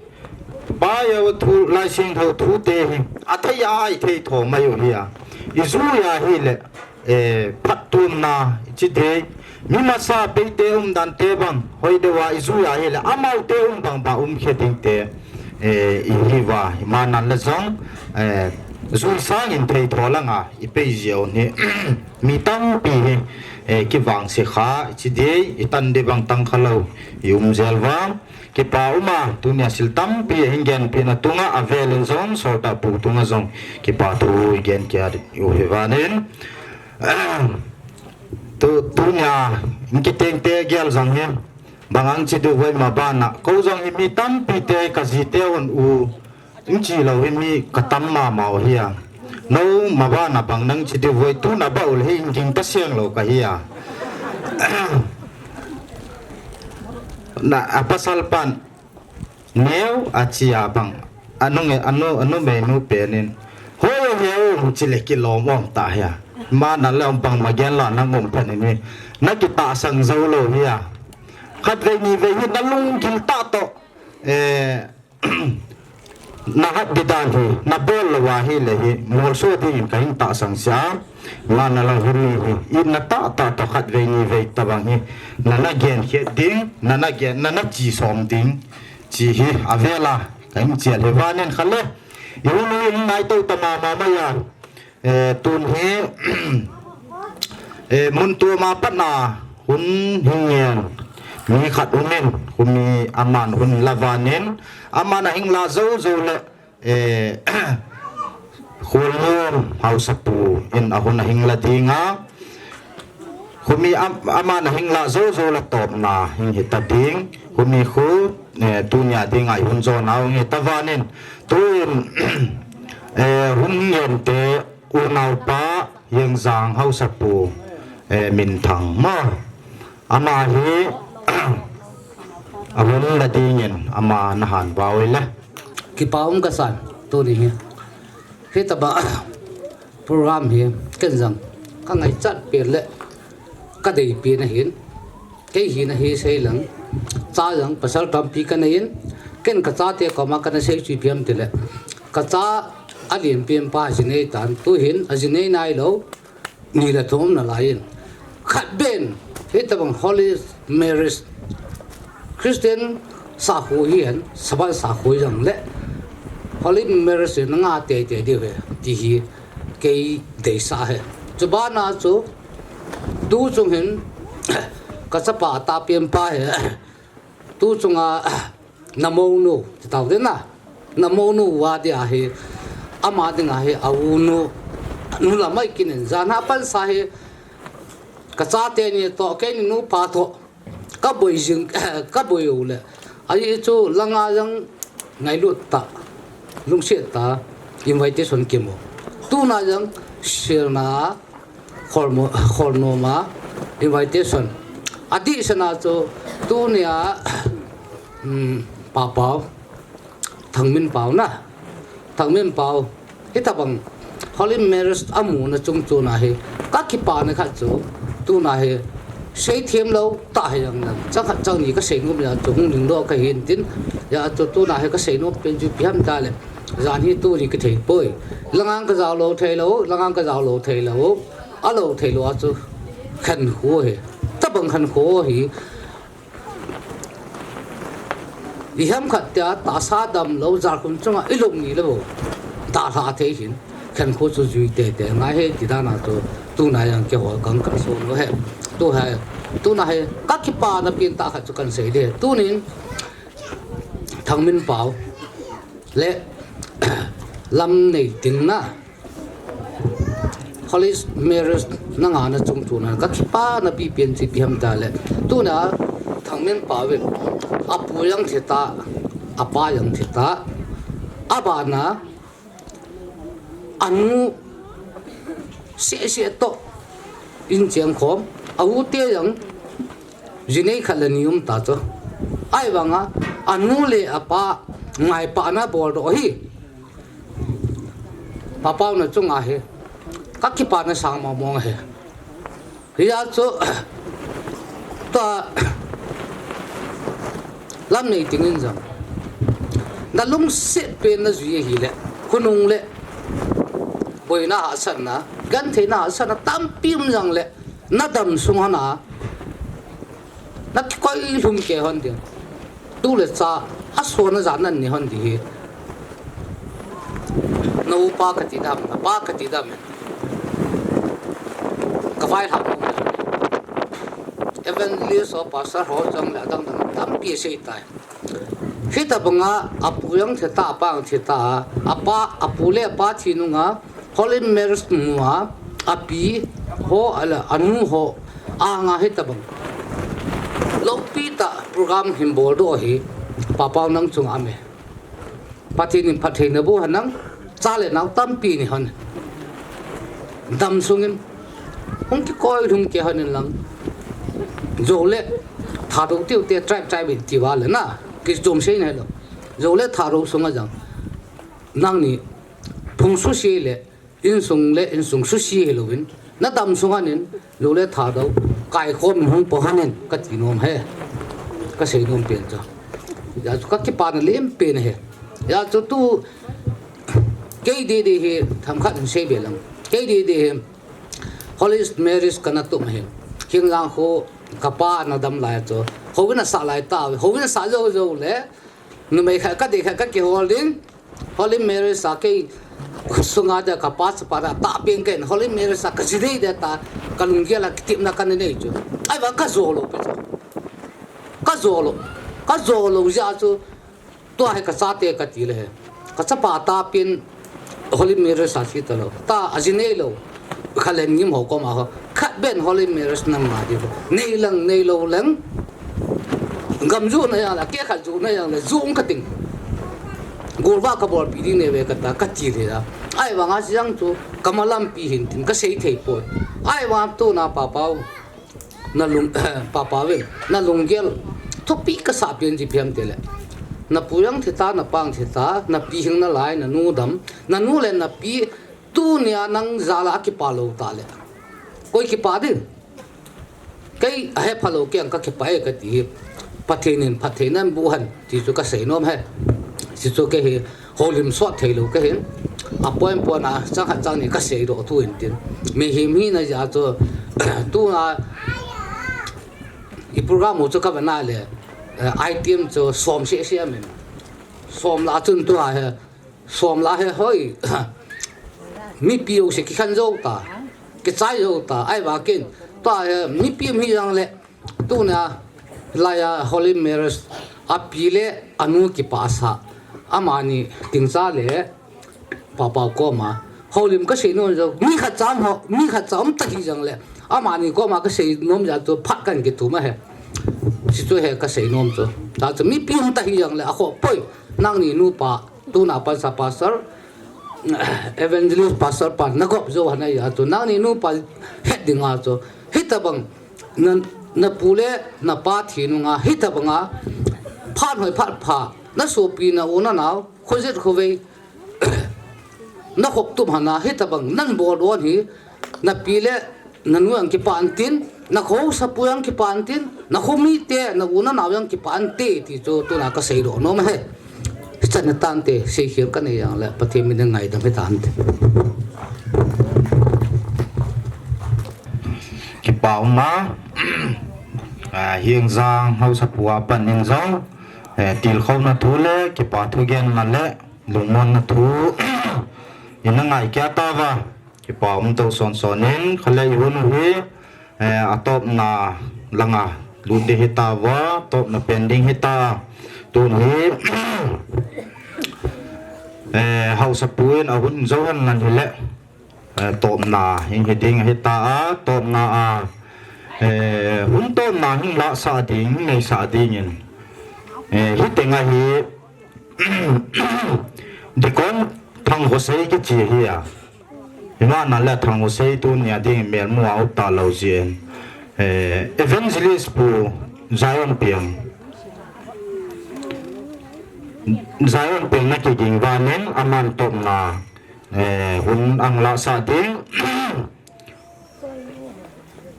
Bible a thu, Laisingthou thute hi athei a ithei tho mai u hi a. Ijui ahile, eh, phattuamna ichi dei. Mi masa peite umdan te bang, hoi deuva ijui ahile, amaute um bang ba um khe ding te, eh, ihi uva, imanan le jong, eh, jui sangin thei tho langa ipei jeh u hi, mi tampi hi, eh, kivangse kha, ichi dei, itan dei bang tang kha lou, i um jel uva. Kipa uma, tunia sil tampi ahin genpeh na tunga, avelin jong, Sortah pu tunga jong, kipa thu igen kia u hi vanin. Tu, tunia, in kiteng te gel jong hi, bang ang chi diu voi mabana, kou jong hi mi tampi te, ka ji te un u, in chi lou hi mi ka tam mama u hi a. Nou mabana bang nang chi diu voi tuna ba u le hi in ging ta siang lou ka hi a. Na a pasal pan neo a chi a bang. Anu nge, anu, anu me nu penin. Hoi he u chi le kilom om ta hi a. Mana le om bang ma gen la nang um phan ni. Na kitahsang jou lou hi a. Khatvei nivei hi na lunggil ta to. Eh, na hat di dan hi, na bol lou va hi le hi, molso dingin ka hin tahsang sia. Mana la hun ni hi, in na tah tah to khatvei nivei tabang hi, na na gen khet ding, na na gen, na na chi som ding, chi hi, avela, ka hin chial hi vanen kha le. I hun hi in nai to ta mama mai a. Eh, tun hi, eh, mun tua ma patna hun hing ngen mi khat umin, khumi aman hun la vanin, aman ahing la jou jou le, eh, Kholnom Haosapu in ahun ahing la dinga, khumi am-, aman ahing la jou jou la topna hing hita ding, khumi khu, eh, tunia dinga i hun jona hung hita vanin, tuin, eh, hun ngen te, Unaopa Yengjang Haosapu, eh, Minthang ma. Ama hi, ahun la dingin, ama na han vau le. Kipa um ka san, tuni hi. Hitaba, program hi, ken jong, ka ngaichat pen le, ka dei pen ahin. Kei hi na hi sei lang, cha jong pasal tampi ka nei in, ken ka chate koma ka na sei chu ipi ham tile, ka cha a lian pen pa ji nei tan, tu hin a ji nei nai lou, ni le thum na lai in. Khat ben, hitabang Holy Marriage, Christian sakhu hi hen, Sabbath sakhu jong le, Holy Marriage na nga teitei diu ve, ti hi, kei deisah ahi. Chubana chu, tu chung hin, ka chapa a ta pen pa hi, tu chunga, na mounu, ti tau ding na, na mounu va dia hi, ama dinga hi, a unu, nu la mai kinin, jan ha pan sa hi, ka chate ni to, kei ni nu pa to, Ka boi jing, ka boi u le. Ahi chu langa jong ngailut ta, lungset ta, invitation kimu. Tuna jong Silna, Kholmo-, Kholnom a, invitation. Adih sana chu tunia, um, Papau. Thangminpau na. Thangminpau. Hitabang Holy Marriage a muna chung chun ahi. Ka kipana khat chu. Tuna hi. Seithem lou ta hi jong jong. Chang khat chang ni ka seinom jeh chu hung ding lou ka hin tin. Hijeh chu tuna hi ka seinom pen chu ipi ham tile. Jan hi tuni kithei poi. Langa ka jao lou thei lou, langa ka jao lou thei lou. A lou thei lou a chu khankho hi. Tabang khankho hi. Ihem khat tia tahsa damlou, jalkhun chunga ilung ni lou. Dalha thei hin, khankho chu jui teitei ngai e ti dan a chu, tuna jong keiho kang kaso lou e. Tu hi, tuna hi, ka kipana pen tah khat chu kan sei ding. Tunin, Thangminpau, le, Lamneiting na, Holy Marriage na ngahna chung chun ka kipana pen chu ipi ham tile. Tuna Thangminpau in apu jong thi ta, apa jong thi ta. Abana anu seh seh toh in cheng khom. A u te jong Ji nei khat le ni um ta chu. Ahivanga, anu le apa ngaipana bol doh hi. Papau na chunga hi. Ka kipana sang mong mong hi. Hijeh chu, tua, Lam nei dingin jong, na lungset pen na jui ahile, khonung le boina hahsatna, gentheina hahsatna tampi um jongle, na dam sung hon a na kikoi lhum kei hon ding. Tu le cha, asona ja nan nei hon ding hi. Na upa kati dam, na pa kati dam. Ka vaihlam, evangelist ho, pastor ho jongle adang dang tampi asei tai. Hitabanga apu jong thi ta, apa jong thi ta, apa, apu le apa thi nunga Holy Marriage nunga api ho ahile anu ho anga hitabang loupi tah program hin boldoh hi, Papau nang chunga aume. Pathen in phattheina boh hen lang, cha le nao tampi nei hon. Dam sungin hung kikoi lhum kei hon in lang. Jou le Thadou tiu te, tribe, tribe in ti uva le na, kichom sei nailou. Jou le Thadou sunga jong, nangni phung suse le insung le insung suse hilouvin, na dam sung hon in, Jou le Thadou kaikhom in hung po hon in, kati nom ahi. Kasei nom pen chu, hijeh chun kakipana lem pen ahi. Hijeh chun tu kei didi hi themkhat hin sei be lang. Kei didi hi Holy Marriage kana tum ahi. Heng lang khu kapa ana dam lai chu, houin asah lai tah, houin asah jou jou le, numei khat kadei khat kakihol ding. Holy Marriage a kei sunga dia kapa chapa dia tahpen kei in, Holy Marriage a kaji dei dia ta, kalunggel a kitepna kana nei chu. Ahivang kajo lou pi chu. Kajo lou. Kajo lou jeh chu, tua hi kachate kati le hi, kachapa tahpen Holy Marriage a ji talou, ta aji neilou, kha le ngim ho koma ho, khat beh in Holy Marriage nam nga di ho, nei lang, neilou lang, gam jona jong le, kei khat jona jong le, jong kating. Golvah kabolpi ding nei ve kata, kati le a. Ahivanga jang chu, kamalampi hin tin, kasei thei poi. Ahivang tuna Papau, nalung, Papau in, nalunggel thupi kasah pen chu ipi ham tile, napu jong thi ta, napa jong thi ta, napi hing nalai, nanu dam, nanu le napi, tunia nang jal a akipah lou tah le, koi kipah ding? Kei ahepha lou kei jong kakipah e kati hi. Pathen in phattheina boh hen ti chu kasei nom ahi. Hichu kei hi houlim sot theilou kahin, apoint point a chang khat chang ni kaseidoh thu hin tin. Mihem hina jeh chu, tua i program u chu kavena le, eh, item chu som seh seh aum in. Som lah chun tua hi, som lah hi hoi, mipi jouse kikhen jou ta, kichai jou ta, ahivangin tua hi mipi um hijongle, tuna laiya Holy Marriage api le anu kipah sah, amani tingcha le Papau koma houlim kasei nom jong, mi khatcha um ho, mi khatcha um ta hijongle, amani koma kasei nom jeh chu phat kahin kithum ahi. Hichu ahi kasei nom chu. Hijeh chun mipi um ta hijongle akhoh poi, nangni nupa, tuna pansa pastor, evangelist pastor pa nagop jou hon ahi a chu, nangni nupa het dinga chu, hitabang na, napu le napa thi nunga hitabanga phat hoi phat pha, nasopi, na u nanao, khojet khovei, nakhop tup hon a hitabang nabol don hi, napi le nanu jong kipah intin, nakho haosapu jong kipah intin, nakho mite, na u nanao jong kipah inte ti chu tuna kaseidoh nom ahi. Hichan hitante, seikhel kanei jongle Pathen min in ngaidam hitante. Kipa um a, ah, Hengjang haosapu a pat in jong, eh, tilkhouna thu le kipa thugenna le lungmonna thu ina ngaikhel tauva, kipa um tou sonson in, khat le i hun u hi, eh, atopna langa lut ding hitauva, topna pen ding hita. Tuni, eh, haosapu in ahung jou henlang hile, eh, topna hung hiding hita a, topna a, eh, hun topna hung lahsah ding, neisah dingin, eh, hiteng ahi, Deacon Thangkhosei kichi ahi a. Hima na le Thangkhosei tunia ding melmu a um talou jeh in, eh, Evangelist Pu Zion Piang, Zion Piang na kiging vanin aman topna, eh, hun ahung lahsah ding.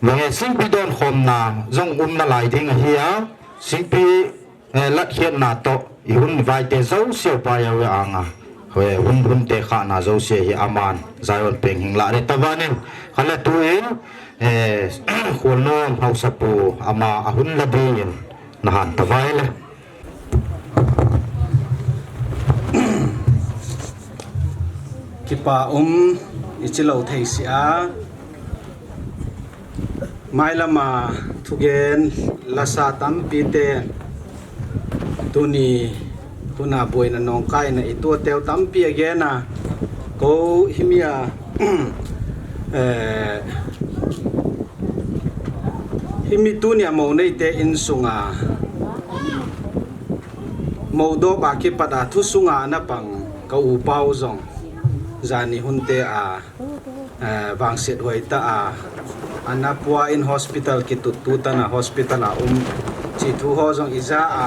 Vange singpi donkhomna jong um nalai ding ahi a, singpi eh, latkhiatna toh, i hun vaite jouse pa Yahweh anga, eh, hun, hunte khahna jouse hi aman Zion peng hing lah le tavanin, khala tuin, eh, Kholnom Haosapu ama ahun la dingin nahan tavai le. Kipa um i chi lou thei si a. Mailama thugen lasa tampi te tuni huna boina nongkaina i tuateu tampi a gen a, ko himia, eh, himi tunia mou neite insunga, mou dop a kipat a thu sunga na pang ka u pau jong, jani hunte a, eh, vangset huai ta a, ana pua in hospital kitut tu tana hospital a um, chi thu ho jong i ja a,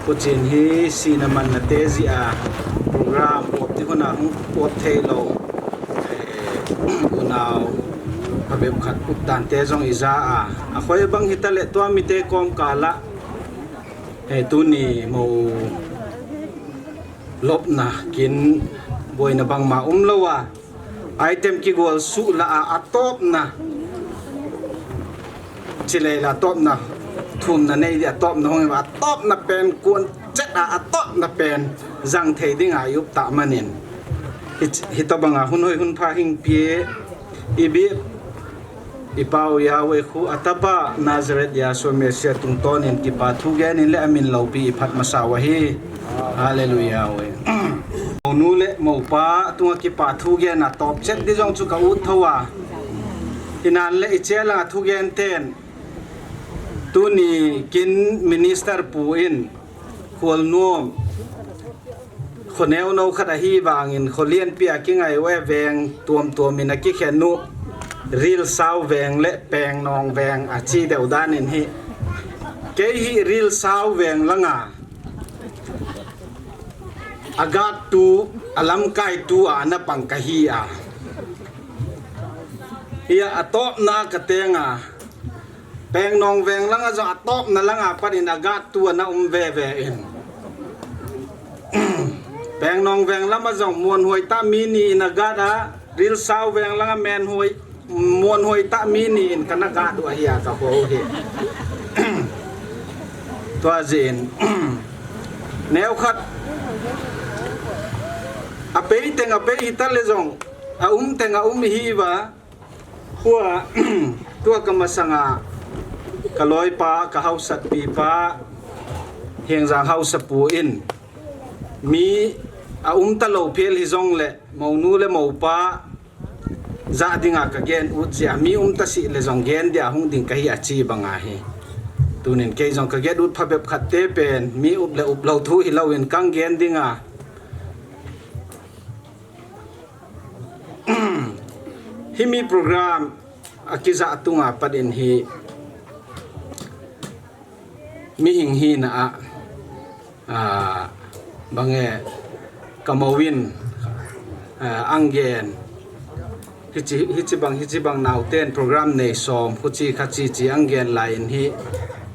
kuchin hi sina manna te ji a, program pop ti huna hung pop thei lou, eh, unau, phabep khat up dan te jong i ja a, a khoi bang hita le tua mite kom kala, eh, tuni mou lopna kin boina bangma um lou a, item kigol suh la a, a topna, chilei la topna, thumna nei di a topna hong a, a topna pen kuan chet a, a topna pen jang thei ding a i up ta manin. Hi, hitobanga hun hoi hun pha hing pie, i bi I pau Yahweh khu a tapa Nazareth Yahshua Messiah tungtonin kipa thu genin le amin loupi i phat masa u ahi. Hallelujah, Yahweh. Mounu le moupa tunga kipa thu gen a topchet di jong chu ka ut tho a. Hinan le i chela thu gen ten. Tuni kin minister pu in Kholnom, kho neo no khat ahi vangin, kho lianpi a kingai u e veng tuam tuam in a kikhen u, Ril Sau veng le Peng Nong veng a chi deu dan in hi. Kei hi Ril Sau veng langa a gat tu, a lamkai tu a na pang ka hi a. Hi a, a topna ka teng a. Peng Nong veng langa jong a topna langa pat in a gat tu ana um veve in. Peng Nong veng lama jong muan huai ta mi ni in a gat a, Ril Sau veng langa men huai, muan huai ta mi ni in kana gat u ahi a ka ho hi. Tua jin. Neo khat. A pei teng a pei hita le jong. A um teng a um hi va. Tua, tua ka masanga, ka loipa, ka hausatpipa, Hengjang hausapu in, mi a um ta lou phel hi jong le, mounu le moupa, ja dinga ka gen ut jia, mi um ta si le jong gen dia hung ding ka hi a chi banga hi. Tunin kei jong ka gen ut phabep khat te pen, mi up le up lou thu hi lou in kang gen dinga. Himi program a kija tunga pat in hi mihing hina a, a, bange ka mou in, a, ang gen. Hichi, hichi bang, hichi bang nauten program nei som, huchi khachi chi ang gen lai in hi.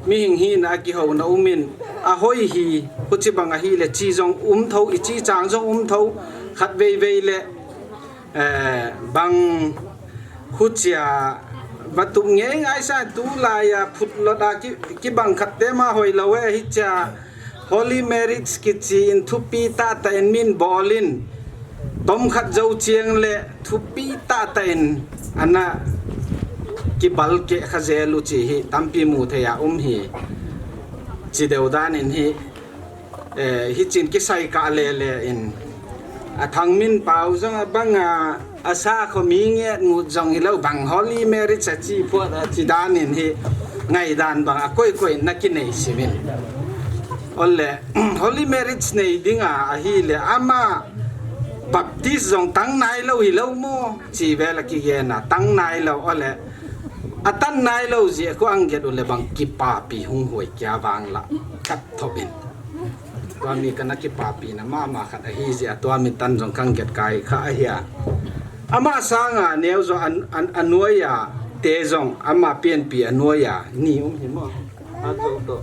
Mihing hina a kihouna um in, a hoi hi, huchi bang ahi le chi jong um tho, i chi chang jong um tho, khat vei vei le, eh, bang huchia, va tup ngei ngai sa tu lai a phut lot a ki, ki bang khat te ma hoi lou e hichia, Holy Marriage kichi in thupi tah tah in min bol in, tom khat jou chiang le thupi tah tah in ana kibal keh kha jel u chi hi tampi mu thei a um hi. Chi deu dan in hi, eh, hichin kisai kah le le in a Thangminpau jong a banga A sa kho mi nget ngut jong hilou bang Holy Marriage a chi phuat a chi dan in hi ngai dan bang a koi koi na kinei simin. Ole, Holy Marriage nei dinga ahile ama Baptist jong tang nailou hilou mo chi vel a kigen a tang nailou ole. A tan nailou jeh a kho ang get ule bang kipapi hung hoi kia vang la kat thop in. Tua mi kana kipapina mama khat ahi jeh a tua mi tan jong kang get kai kha ahi a. Ama sanga neo jo an, an, a nuai a te jong ama pianpi a nuai a ni um hi mo. A to to.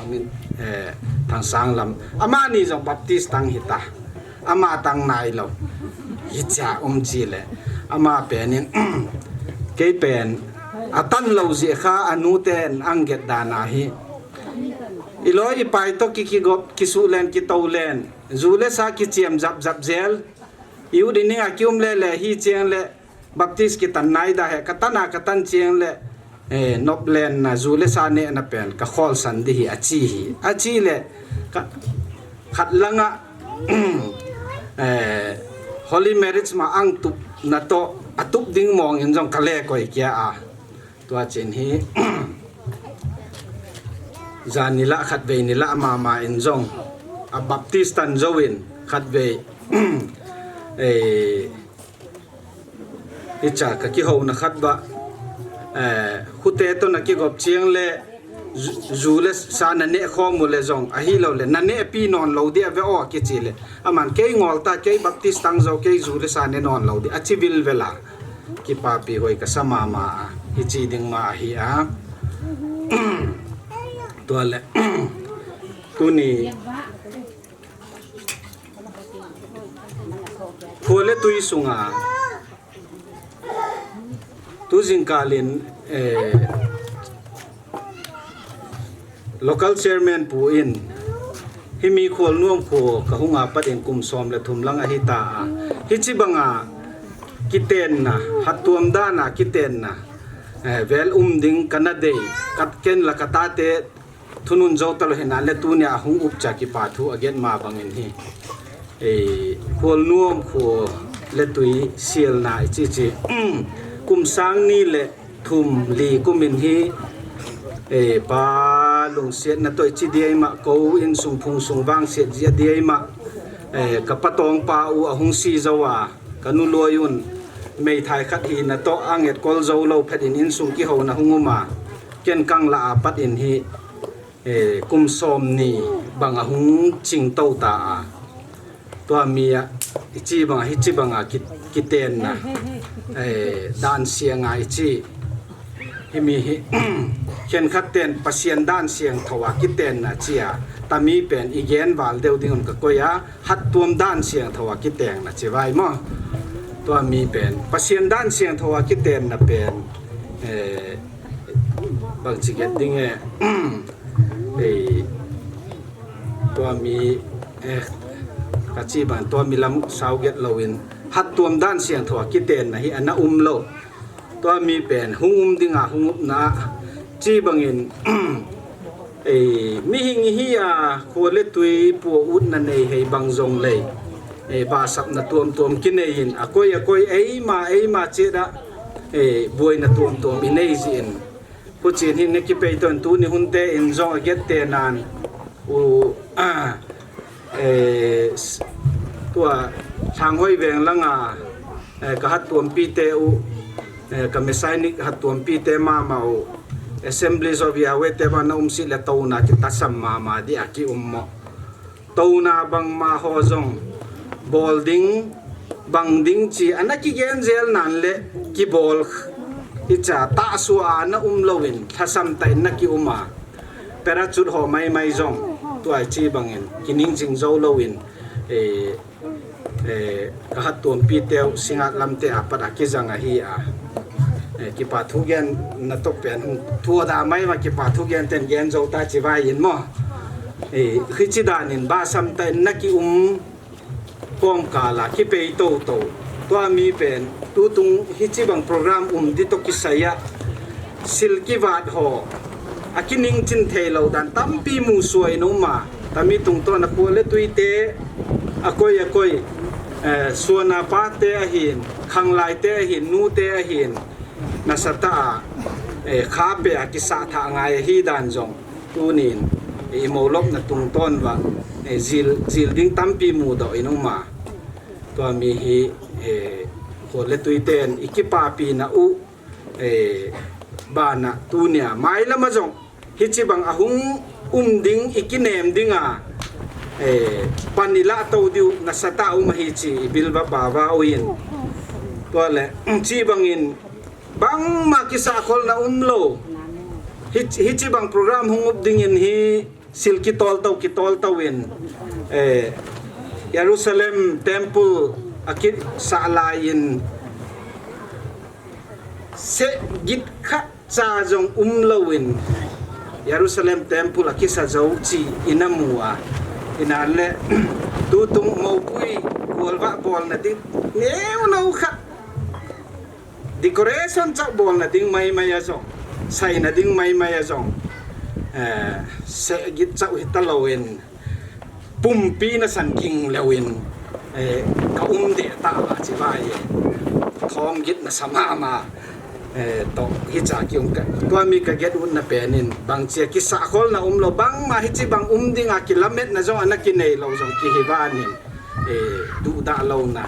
Amin, eh, Thangsang lam. Amani jong Baptist tang hita. Ama tang nailou. Hicha um chi le. Ama penin, kei pen, atan lou jeh kha anu ten ang get dan ahi. Iloi ipai to ki, kigop, kisulen, kitolen. Ju le sa kichiam jap jap jel. Iu dining a kium le le hi cheng le. Baptist kitan nai da he, katan a katan cheng le, eh, noplen na ju le sa neh na pen, ka kholsan di hi, achi hi. Achi le, ka, khat langa, eh, Holy Marriage ma ang tup na to, atup ding mong in jong ka le koi kia a. Tua chin hi, jan nila khat vei nila mama in jong, a Baptist tan jo in khat vei, eh, Hicha ka kihouna khat ba, eh, hute to na kigop chiang le, ju, ju le sa na neh khom u le jong, ahilou le, na neh pi non lou di a ve o kichi le. Aman kei ngol ta, kei Baptist tang jo, kei ju le sa ne non lou di, achi vil vela. Kipapi hoi ka sa mama a, hichi ding ma ahi a. Tua le, tuni, Khua le tui sunga, tu jingkal in, eh, local chairman pu in, himi Khualnuam khua ka hung a pat in kum som le thum lang ahi ta a. Hichi banga kitenna, hattuam dan a kitenna, eh, vel um ding ka na dei, kat ken la ka ta te, thunun jo talo hina le tunia hung upcha kipa thu a get ma bangin hi. Eh, Khualnuam khua le tui sialna i chi chi. Kum sang ni le thum li kum in hi. Eh, pa lungsiatna toh i chi diai ma ko in sung phung sung vang siat jia diai ma. Eh, ka patong pa u a hung si jo a. Ka nu loi un, meithai khat hina toh a nget kol jo lou phet in insung kihouna hung um a, ken kang la a pat in hi, eh, kum som ni bang a hung ching to ta a. Tua mi a, i chi bang a, hi chi bang a ki, kitenna, eh, dan siang a i chi. Himi hi, khenkhat ten Pasian dan siangthou a kitenna chi a, tami pen i gen val deu ding un ka koi a, hattuam dan siangthou a kitenna chi vai mo. Tua mi pen, Pasian dan siangthou a kitenna pen, eh, bang chi get ding e, eh, tua mi, eh, ka chi bang, tua mi lam sao get lou in, hattuam dan siangthou a kitenna hi ana um lou. Tua mi pen hung um ding a hung upna chi bangin, eh, mihing hi a khua le tui pua utna nei hei bang jong lei. Eh, basapna tuam tuam kinei in a koi a koi eima eima che da, eh, buaina tuam tuam i nei ji in. Pu chin hin ne kipei ton tuni hun te in jong a get te nan u, ah, Eh, s-, tua Thanghoi veng langa, eh, ka hattuampi te u, eh, ka Messianic hattuampi te mama u, Assemblies of Yahweh te bana um si le touna kitasam mama di a ki um mo. Touna bang ma ho jong, bol ding, bang ding chi, ana kigen jel nan le, kibol, i cha ta su a na um lou in, thasam ta in na ki um a. Parachute ho mai mai jong, tua chi bangin, kining jing jo lou in, eh, eh, ka hattuampi teu, Singngat lam te a pat a kijang ahi a. Eh, kipa thu gen na to pen, thu da mai ma kipa thu gen ten gen jo ta chi vai in mo. Eh, khi chi dan in, basam ta in na ki um, Komkal a kipei toto. Tua mi pen, tutung hichi bang program um di to kisai a. Sil kivat ho. A kining chin thei lou dan tampi mu suai in um a. Tami tungtawn a khua le tui te. A koi a koi. Eh, suan a pa te ahin. Khanglai te ahin. Nu te ahin. Nasatah a, eh, khape a kisah thah ngai ahi dan jong. Tunin, eh, i molopna tungtawn va, eh, jil, jil ding tampi mudoh in um a. Tua mi hi, eh, khua le tui ten i kipapina u, eh, bana tunia. Mailam a jong, hichi bang a hung um ding i kinem ding a, eh, pan i lah to diu nasatah um ahi chi i bil va ba va u in. Tua le, chi bangin, Bangma kisakholna umlou. Hichi bang program hung up dingin hi sil kitol tau kitol tau in, eh, Jerusalem temple akisah lai in seh git khat cha jong umlou in Jerusalem temple akisa jou chi ina mu a, ina le tutung mopui golva bolna ding neo neo khat decoration chau bolna ding maimai a jong, saina ding maimai a jong, eh, seh git chau hita lou in pumpi nasan ging leu in, eh, ka um deh ta a chi vai e. Thom git nasa mama, eh, to hicha kium ka, tua mi ka get ut na pen in, bang chia kisakholna umlou, bangma hichi bang um ding a kilametna jong ana kinei lou jong kihi van in, eh, duhdah louna.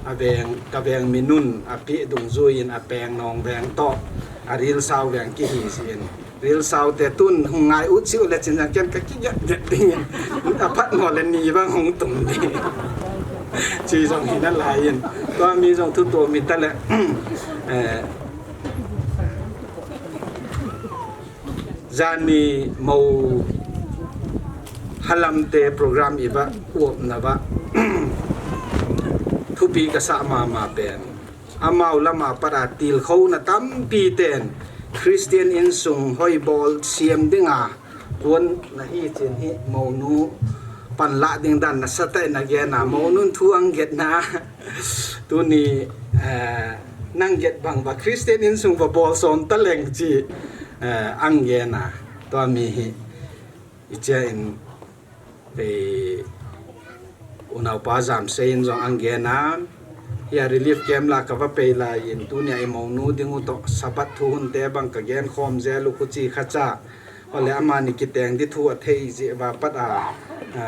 A veng, ka veng minun, a pi dungjuiyin, a peng nong veng to, a ril sau veng kihi si in. Ril sau te tun hung ngai u chiu le chin jang ken ka kiget det ding in. A phat mo le ni vang hung tum ding. Chi jong hi na lai in. Tua mi jong thu to mi ta le. Eh, Jani mo halam te program iva uop na va. Thupi kasa mama pen. Amau lama pat a tilkhouna tampi ten Christian insung hoibol siam dinga kuan na hi chin hi monu panla ding dan nasa tai na gen a monun thu ang get na tuni, eh, nang get bang va Christian insung va bol som ta leng chi, eh, ang gen a tua mi hi ichia in Pe unaupa Jamsei in jong ang gen a, hia relief camp la ka va pei lai in tunia i monu ding u to Sabbath thu hun te bang ka gen khom jel u khu chi kha cha. Ole amani kiteng di thu a thei ji va pat a, a,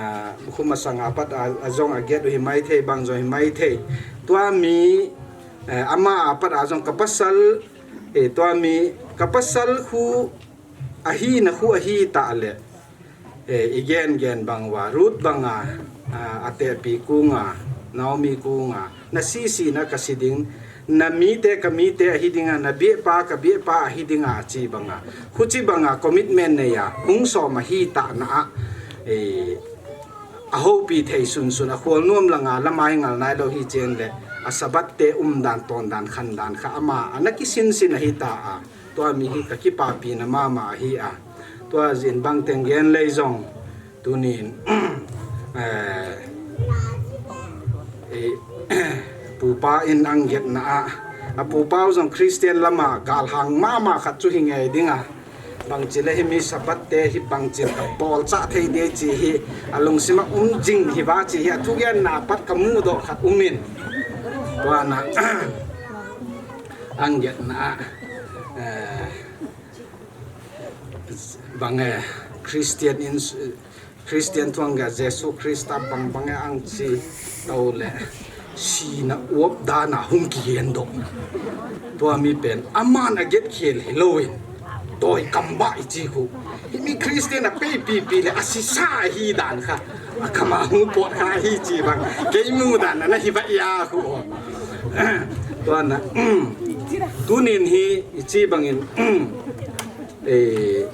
khu masang a pat a, a jong a get u hi mai thei bang jong hi mai thei. Tua mi, eh, ama a pat a jong ka pasal, eh, tua mi ka pasal khu ahi na khu ahi ta le. Eh, i gen gen bang uva, Ruth banga, ah, atepi kunga, Naomi kunga, na sisi na ka si ding, na mite ka mite ahi dinga, na biepa ka biepa ahi dinga, chi banga, huchi banga, commitment nei a, hung som ahi ta na a, eh, a hopi thei sunsun, a khol nuam langa, lamai ngal nai lo hi chen le, a Sabbath te um dan, ton dan, khan dan, kha ama, ana kisin sin ahi ta a. Tua mi hi ka kipapina mama ahi a. Tua jin bang teng gen lei jong. Tunin, eh, eh, pupa in ang get na a. A pupa u jong Christian lama galhang mama khat chu hi ngei ding a. Bang chi le hi mi Sabbath te hi bang chi ka bol cha thei de chi hi. A lungsima um jing hi va chi hi. A thu gen na pat ka mu do khat umin. Tua na, ang get na a. Eh, bang e Christian in, Christian thuang ga Jesu Christa bang bang e ang chi tau le sina uop dana hung kigen do. Tua mi pen aman a get khel hi lo in. Doi kamba i chi khu. Hi mi Christian a pei pi pi le a sisa hi dan kha. A kama hung pot kha hi chi bang. Kei mu dan na hi va ya khu. Tua na. Tunin hi i chi bangin, eh,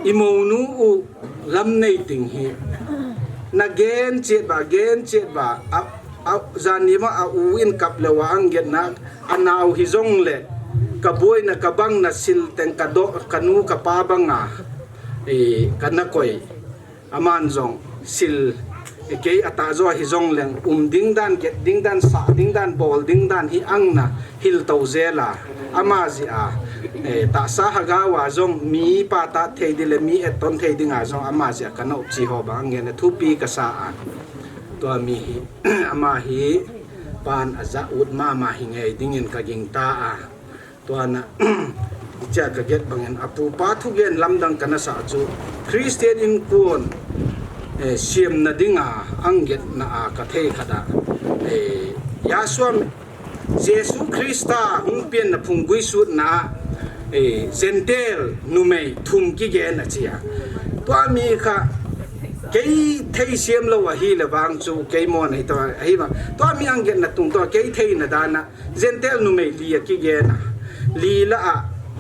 i monu u lam nei ting hi. Na gen chet ba, gen chet ba, a, a, zan ni ma a u in kap le wa ang get na, a nau hi jong le, ka boi na ka bang na sil teng ka do, ka nu ka pa banga, eh, ka na koi. Aman jong sil, eh, kei a ta jo hi jong leng um ding dan, get ding dan, sa ding dan, bol ding dan hi ang na hil to jela. Ama ji a, eh, ta sa ha ga wa jong mi pa ta thei di le mi et ton thei ding a jong ama ji a ka no chi ho ba ang nge na thupi ka sa a. Tua mi hi, ama hi pan a ja ut mama hi ngei dingin ka ging ta a. Tua na, i chia ka get bangin a pupa thugen lamdang ka na sa chu Christian in kuon, eh, siam na ding a ang get na a ka thei khat a, eh, Yahshua Jesu Christa hung pian na phung gui sut na, eh, Gentile numei thum ki gen a chia. Tua mi kha Kei thei siam lou ahile vang chu kei mo nei to ahi ma. Tua mi ang get na tung to kei thei na dana Gentile numei li a kigen a. Li la a,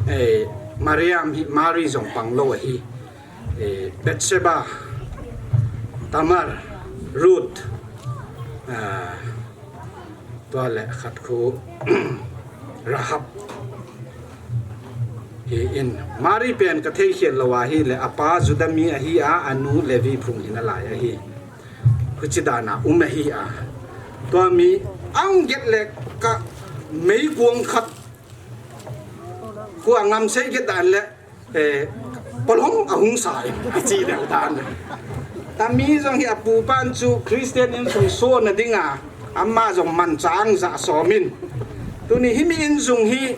eh, Mariam hi Mary jong pang lou ahi. Eh, Bathsheba, Tamar, Ruth, ah, tua le khat khu Rahab. Hi in Mary pen ka thei khial lou ahile apa Juda mi ahi a, anu Levi phung hi na lai ahi. Huchi dana um ahi a. Tua mi ang get le ka mei kuang khat kua ngam sei get dan le, eh, polhom ahung sa in, achi deu dan. Tami jong hi apu pan chu Christian insung so na dinga, ama jong man chang ja som in. Tuni hi mi insung hi,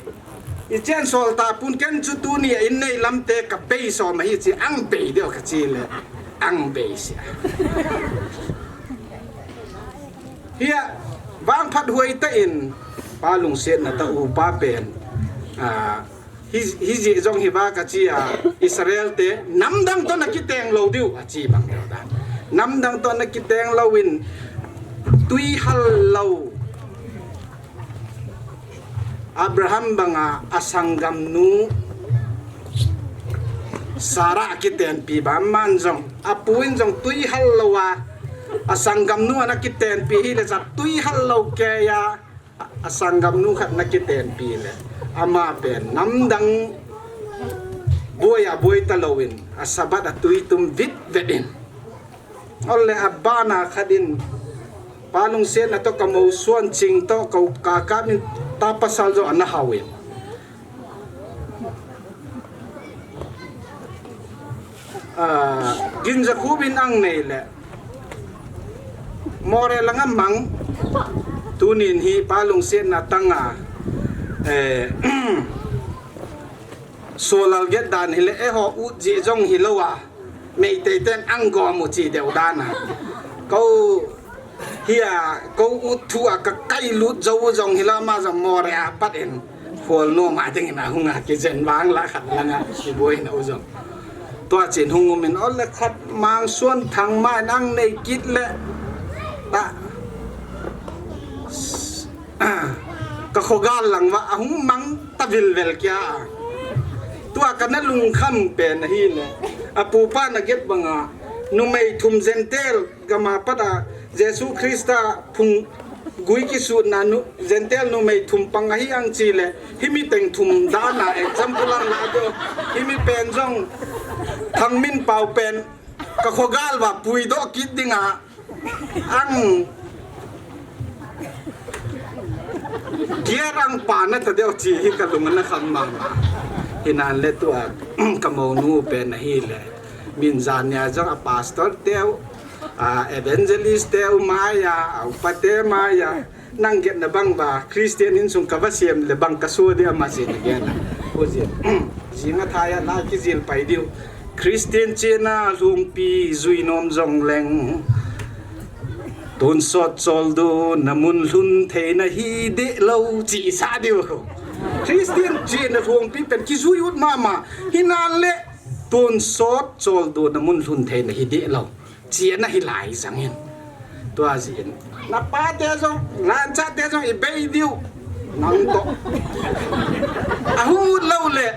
i chen sol ta pun ken chu tuni a in nei lam te ka bei som ahi chi ang bei deu ka chi le, ang bei sia. Hia, vang phat huai ta in, pa lungsiat na ta upa pen, ah, hi, hi ji jong hi va ka chi a, Israel te, namdang to na kiteng lou diu, achi bang deu dan. Namdang to na kiteng lou in, tui hal lou. Abraham banga asanggam nu Sarah kitenpi ba man jong, apu in jong tui hal lou a, asanggam nu ana kitenpi hile cha tui hal lou kei a, asanggam nu khat na kitenpi le. Ama pen namdang boi a boi ta lou in, a Sabbath a tui tum vit vet in. Ole abana khat in, pa lungsiat na to ka mo suan ching to ka up ka ka min ta pasal jo ana hau in. Ah, ginja khubin ang nei le. More langa mang. Tunin hi pa lungsiat na tanga. Eh, solal get dan hile, eh, ho ut ji jong hi lou a. Meitei ten ang gom u chi deu dan a. Ko hia, ko ut thu a ka kai lut jo u jong hi la ma jong more a pat in. Khol no ma ding in a hung a kijen vang la khat langa kiboi na u jong. Tua chin hung um in ole khat mang suan thang ma in ang nei kit le. Ta. Ka khogal lang va ahung mang ta vil vel kia. Tua ka na lungkham pen ahi le. Apu pa na get banga numei thum Gentile gama pat a Jesu Christa phung gui kisut na nu, Gentile numei thum pang ahi ang chi le. Himi teng thum dana example ang la do. Himi pen jong Thangminpau pen ka khogal va pui do kit dinga. Ang kia rang pa na ta deu chi hi ka lung na kham mang. Hinan le tua ka mo nu pen ahi le. Min jan nia jong a pastor teu, a evangelist teu maya, a upa te maya. Nang get na bang ba Christian insung ka va siam le bang ka so dia ma sin gen. Ko jin. Jing a thaya na ki jil pai diu. Christian chena lungpi jui nom jong leng. Tonsot choldo na mun lhun thei na hi de lo chi sa diu. Christian chena lungpi pen ki jui ut mama. Hinan le tonsot choldo na mun lhun thei na hi de lo. Chia na hi lai jang in. Tua jin. Na pa te jong, lancha te jong i bei diu. Nang to. Ahung ut lou le.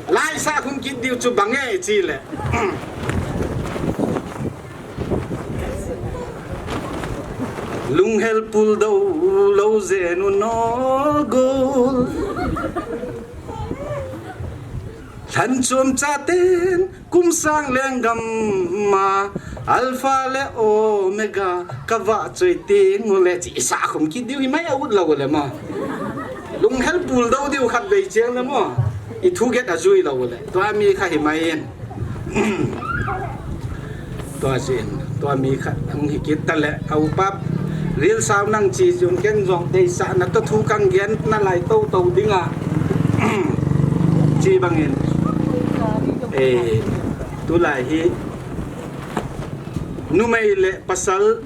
Lai sa khum kit diu chu bang e chi le. Lunghel pul do lo jenu no gol. Lhan chom chaten kum sang lenggam ma Alpha le Omega ka va choi ting u le chi i sa khum kit diu hi mai a ut lou le mo. Lunghel pul do diu khat vei chiang le mo. I thu get a jui lou le. Tua mi kha hi mai in. Tua jin, tua mi khat hung hi kit ta le, a upa ril sau nang chi jong ken jong deisah na to thu kang gen na lai to to dinga. Chi bangin. Eh, tulai hi. Numei le pasal.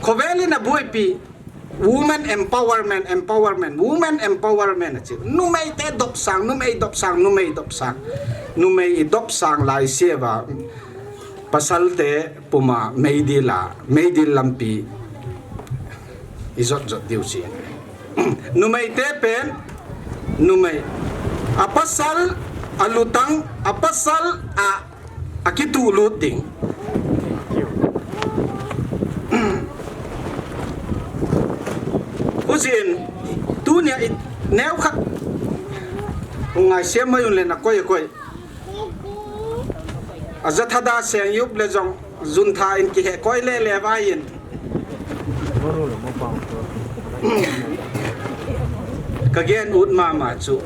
Khovel in a buaipi. Woman empowerment, empowerment, woman empowerment achi. Numei te dopsang, numei dopsang, numei dopsang. Numei i dopsang lai siava. Pasalte puma meidil a, meidil lampi ijot jot diu chi. Numeite pen, numei. A pasal, a lutang, a pasal a, a kitulut ding. Hujin, tunia i neo khat. Hung ngaisiam mai un le na koi, koi. A jathada seng yup le jong, juntha in kihe koi le le vai in. Ka gen ut mama chu.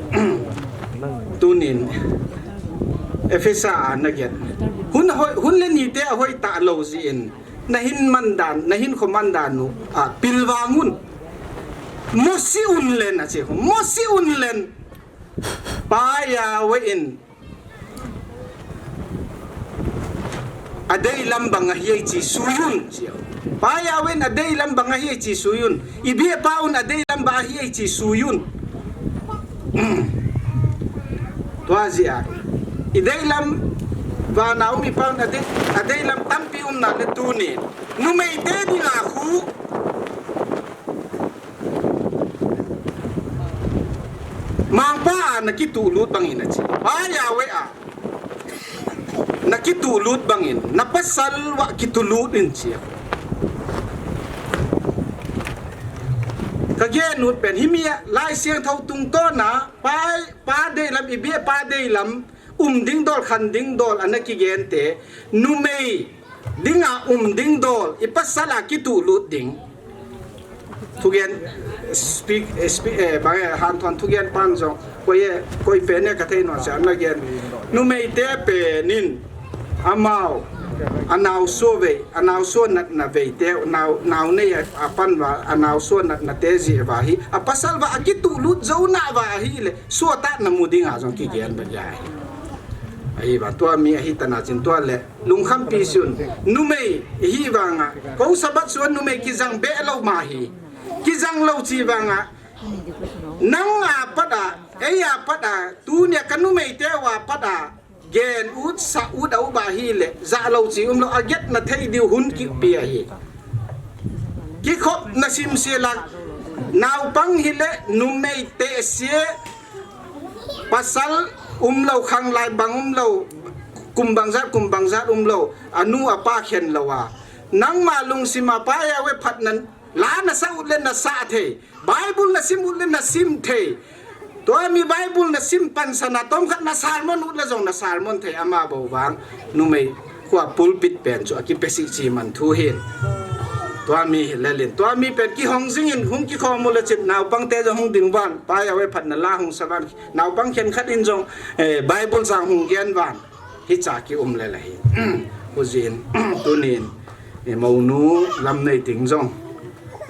Tunin. Ephesa a na gen. Hun hoi, hun le nite a hoi ta lo ji in. Na hin man dan, na hin kho man dan u. A pilvang un. Mosi un len a chi. Mosi un len. Pa Yahweh in. A deilam bang ahi ei chi suyun, chi. Pa Yahweh in a deilam bang ahi ei chi suyun. I bia pa un a deilam bang ahi ei chi suyun. Tua jia. I deilam vana um i pa un a dei, a deilam tampi um na le tuni. Numeite dinga khu. Mangpa a na kitulut bangin a chi. Pa Yahweh a. Na kitulut bangin. Na pasal va kitulut in chi. Ka gen ut pen himi a Lai Siangthou tungtawn a. Pa, pa deilam, i bia pa deilam. Um ding dol, khan ding dol, ana kigen te. Numei. Dinga um ding dol, i pasal a kitulut ding. Thugen, speak, eh, speak, eh, bang, eh, hanthon thugen pan jong, koi, eh, koi pen, eh, ka thei non sia, na gen. Numeite pen in, amau, anau so vei, anau so natna vei te, nau, nau nei, eh, a pan va, anau so natna te ji va hi, a pasal va, a kitulut jo na va hi le, so ta na mu ding a jong kigen ba ya hi. Ahi va, tua mi ahi tana chin tua le, Lungkhampi sun, numei, hi vanga, ko Sabbath sun numei kijang be lo ma hi. Kijang lo chi vanga, nang a pat a, ei a pat a, tunia ka numeite a pat a, gen ut sa ut a u ba hi le, za lo chi um lo, a get na thei diu hun kipe ahi. Kikhop na sim se lak, naupang hi le, numeite se, Pasal um lo, khanglai bang um lo, kum bang jat, kum bang jat um lo, anu apa khen lo a. Nangma lungsim a Pa Yahweh phatna, la na sa ut le na sa thei. Bible na sim ut le na sim thei. Tua mi Bible na sim pansan a tom khat na sermon ut le jong na sermon thei ama bou vang. Numei khua pulpit pen chu a kipesi chi man thu hin. Tua mi hi lelin. Tua mi pen kihong jingin hung kikhom u le chin naupang te jong hung ding van. Pa Yahweh phatna la hung sa van. Naupang khenkhat in jong, eh, Bible chang hung gen van. Hicha ki um le la hi. Hujin, tunin, eh, monu lam nei ting jong.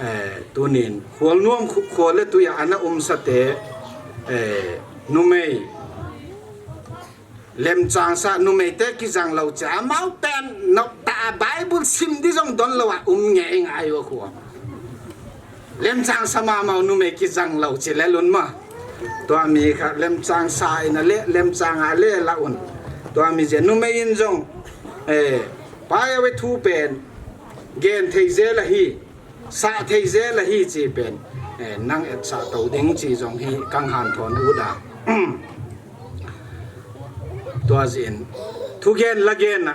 Eh, tunin, khual nuam khu-, khual le tuia ana um sa te, eh, numei. Lemchang sa numeite kijang lo cha amau pen nop ta Bible sim di jong don lo a um nge ngai u khu. Lemchang sa ma mau numei kijang lo chi le lun ma. Tua mi kha lemchang sa in a le lemchang a le la un. Tua mi je numei in jong, eh, Pa Yahweh thu pen gen thei je la hi. Sa thei je la hi chi pen, eh, nang et sa to ding chi jong hi kang han thon u da. Tua jin, thugen la gen a,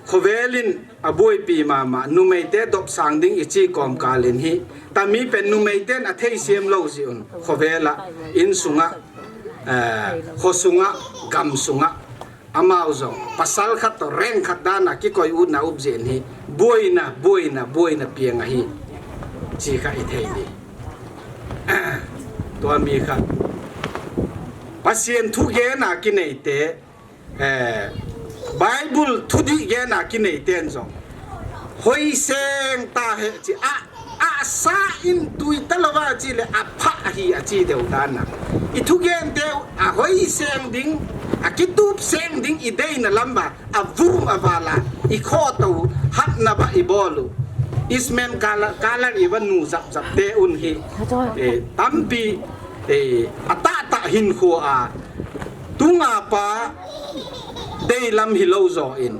khovel in a buaipi mama, numeite dop sang ding i chi kom kal in hi, tami pen numeiten a thei siam lo ji un, khovel a, in sunga, eh, kho sunga, gam sunga, Amau jong, pasal khat to reng khat dan a kikoi utna up jin hi, buaina, buaina, buaina piang ahi, chi kha i thei di. Tua mi kha, Pasian thugen a kinei te, eh, Bible thudih gen a kinei ten jong, hoi seng ta he chi a, a sa in tui ta lova chi le a pha ahi a chi deu dan a. I thugen teu a hoi seng ding, a kitup seng ding i deina lam ba, a vum a vala, i kho to, hatna ba i bol u. Ismen kala, kala i va nu jap jap te un hi. Eh, tampi, eh, a ta ta hin khu a. Tunga pa, Dei lam hilou jo in,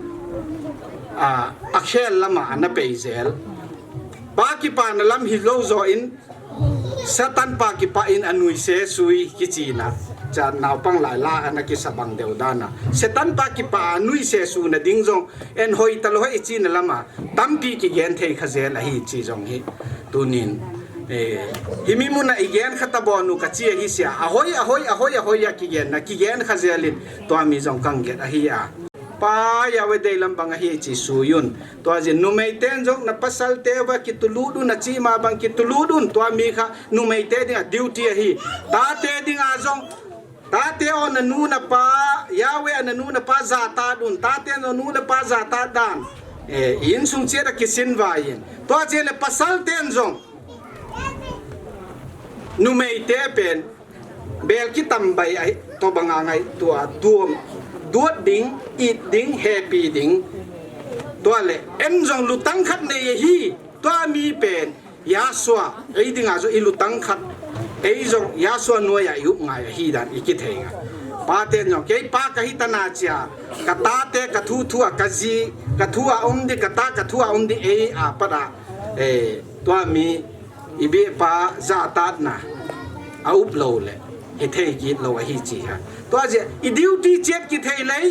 a, akhel lama ana pei jel. Pa kipana lam hilou jo in, Satan pa kipah in anui sesui kichina. Cha naopang lai la ana kisa bang deu dana. Satan pa kipah anui sesuna ding jong, en hoi talou hoi ichina lama tampi kigen thei kha jel ahi chi jong hi. Tunin, eh, himi muna igen kha tabon u kachi ahi sia. Ahoi, ahoi, ahoi, ahoi a kigen na, kigen kha jel in, tua mi jong kanget ahi a. Pa Yahweh dei lam bang ahi chi sui un. Tua jin numei ten jong na pasal te va kitulut un, na chi ma bang kitulut un. Tua mi kha numei te dinga duty ahi. Ta te dinga jong, ta te o na nu na pa, Yahweh a na nu na pa jata dun. Ta te no nu na pa jata dan. Eh, insung chiat a kisin vai in. Tua jin le pasal ten jong, numei te pen bel kitam bai ahi, to banga ngai tua duom, duat ding, it ding, happy ding. Tua le, en jong lutang khat nei ahi, tua mi pen, Yahshua, ei dinga jo i lutang khat, ei jong Yahshua nuai a i up ngai ahi dan i kithei nga. Pa ten jong, kei pa kahi tana chia, ka ta te ka thu thu a ka ji, ka thu a um di, ka ta ka thu a um di, ei a pat a, eh, tua mi, i beh pa jatatna a up lou le, hithei kit lou ahi chi ha. Tua jeh, i duty chiat kithei lei,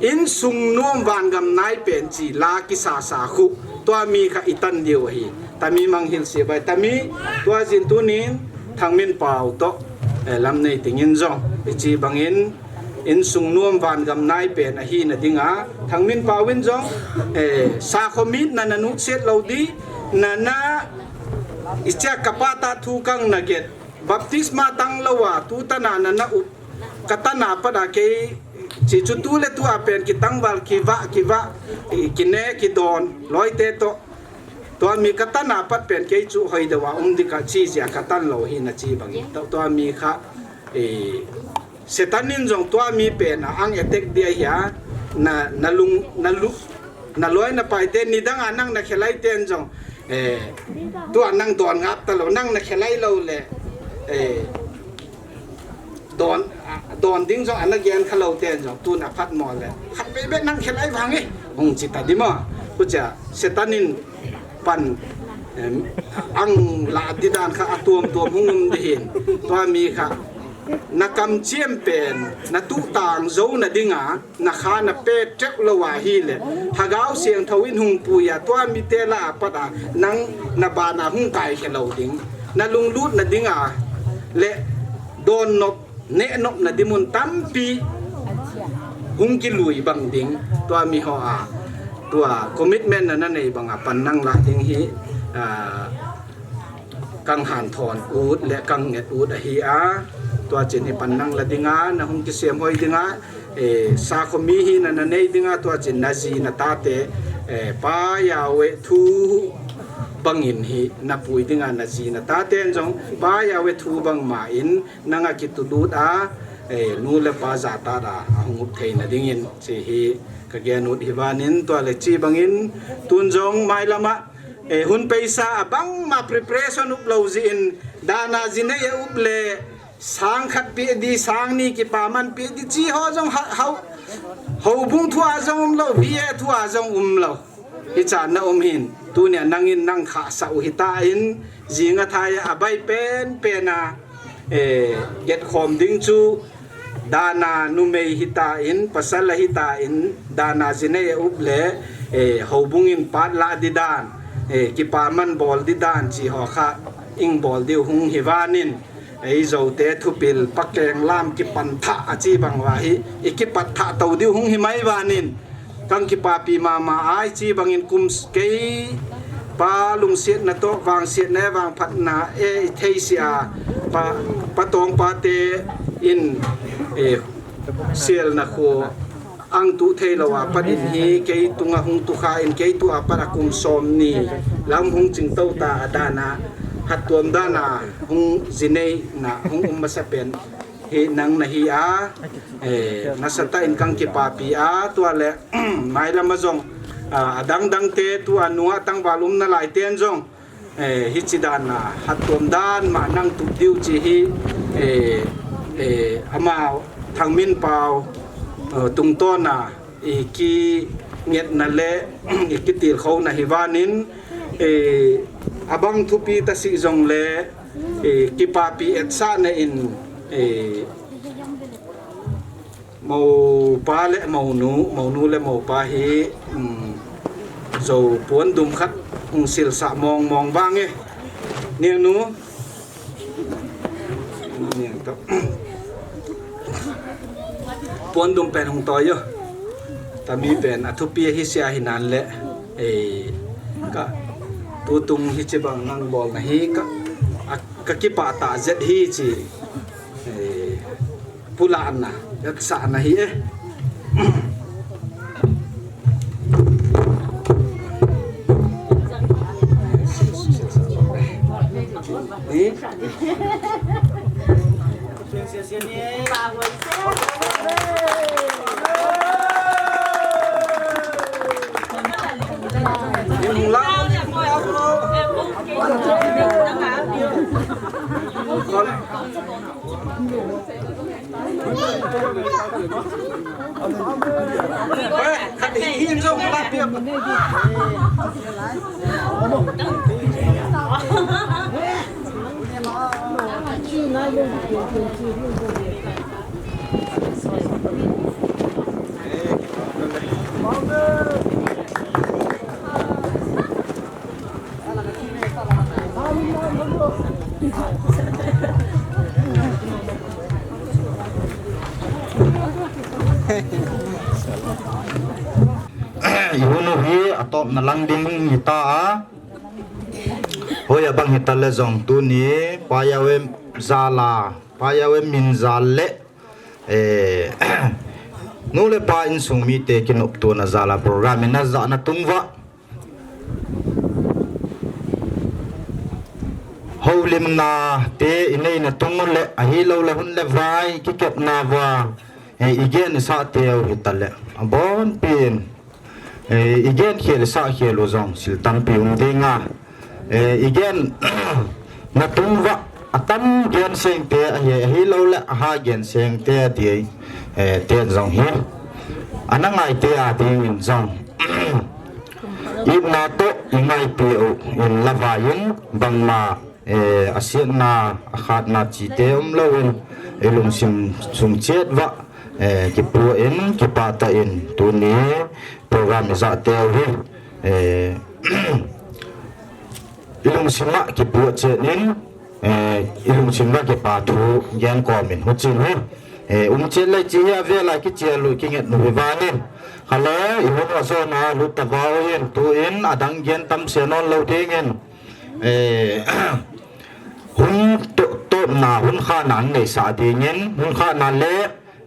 insung nuam vangam nai pen chi la kisasa khu, tua mi kha i tan diu ahi. Tami mang hil si bai, tami tua jin tunin, Thangminpao to, eh, Lamneiting in jong, i chi bangin, insung nuam vangam nai pen ahi na dinga, Thangminpao in jong, eh, sakhomi na na nutset lou di, na na, i chia ka pa ta thu kang na get, baptisma tang lou a, tu tana na na up, ka tana pat a kei, chi chu tu le tu a pen kitangval kiva, kiva, i kine, kidon, loi te to, tua mi ka tana pat pen kei chu hoi deu a um di ka chi jia ka tan lou hi na chi bangin. Tua, tua mi kha, eh, Satan in jong tua mi pen a ang attack dia hi a, na, na lung, na lu, na loi na pai te nidang a nang na khelai ten jong, eh, tua nang don ngap ta lou, nang na khelai lou le, eh, don, a, don ding jong ana gen kha lou ten jong, tun a phat mo le. Khat be be nang khelai vang e, hung chi ta di mo. Kucha, Satan in pan, em, ang la di dan kha a tuam tuam hung um di hin. Tua mi kha, na kamchiam pen, na tu tang zo na dinga, na kha na pe trek lou ahi le. Hagao Siangthou in hung pui a, tua mi te la a pat a, nang na bana hung kai khe lou ding. Na lunglut na dinga, le don nop, neh nop na di mun tampi, hung kilui bang ding, tua mi ho a, tua commitment na na nei bang a pan nang la ding hi, a, kang han thon ut le kang nget ut ahi a, tua chin hi pan nang la dinga, na hung kisem hoi dinga, eh, sakhomi hi na na nei dinga, tua chin na ji na ta te, eh, Pa Yahweh thu bangin hi na pui dinga, na ji na ta ten jong, Pa Yahweh thu bang ma in, nang a kitulut a, eh, nu le pa jata da, a hung up thei na dingin, chi hi ka gen ut hi vanin, tua le chi bangin, tun jong mai lama, eh, hun peisa a bang ma preparation up lou ji in, dana ji nei a up le, sang khat pi di, sang ni kipa man pi di, chi ho jong ha, hau, houbung thu a jong um lou, B A thu a jong um lou. Hi chan na um hin, tunia nangin nang kha sa u hi ta in, jing a thai a bai pen pen a, eh, get khom ding chu, dana numei hi ta in, pasal a hi ta in, dana ji nei a up le, eh, houbung in pat la di dan, eh, kipa man bol di dan chi ho kha, ing bol diu hung hi vanin, ei zo te thupil, pakeng lam kipan tha a chi bang va hi, i kipat tha to diu hung hi mai vanin, kang kipapi mama ai chi bangin kum s-, kei pa lungsiat na to, vangsiat na, vangphat na, e, i thei si a, pa, pa tong pa te in, e, sial na kho, ang tu thei lo a pat in hi, kei tunga hung tu kha in, kei tu a pat a kum som ni, lam hung ching to ta a dana, hat tuam dana, hung ji nei na, hung um masa pen. Hi nang na hi a, eh, nasatah in kang kipapi a, tua le, mai lama jong, ah, adang dang te, tua nunga tangval um na lai ten jong, eh, hi chi dan na, hat tuam dan ma nang tu diu chi hi, eh, eh, ama Thangminpao, Tungtona i kingetna le i kitilkhouna hi vanin, abang thupi tasi jongle kipapi etsahna in, mopa le monu, monu le mopa hi, um, jo puandum khat hung silsah mong mong vange. Ningnu. Ningto. Puandum pen hung toiyo. Tami pen athupi hi sia hinan le. Ei, ka tutung hiche bang nang bolna hi ka, a, ka kipah tah jeh hi chi. Ei, pulahna, etsahna hi e. Hi? I hun u hi atopna lang ding hita a. Hoi abang hita le jong tuni, Pa Yawem jal a, Pa Yawem min jal le, eh, nu le pa insung mite kinoptona jal a program in ajahna tung uva. Houlimna te i neina tung u le, ahilou le hun le vai kikepna uva, eh, i gen i sah teu hita le, abonpi in, eh, i gen khel i sah khel u jong sil tampi um ding a, eh, i gen na tung uva, atam gen seng te ahi, ahilou le aha gen seng te adei, eh, te jong hi ana ngai te ading in jong. Itna toh i ngaipi u in lavai in bangma, eh, asiatna, akhatna chite umlou in, i lungsim sung chet uva, eh, kipu in, kipah tah in, tuni program i jah teu hi, eh, i lungsim a kipu chet in, eh, i lungsim a kipa thu gen kom in, huchin hi, eh, um chet lai chi hi avel a kichel u kinget nu hi vangin. Kale, i hun u ajona lut tavau hin, tu in adang gen tam se non lou ding in, eh, hun to, topna, hun khahna an neisah ding in, hun khahna le,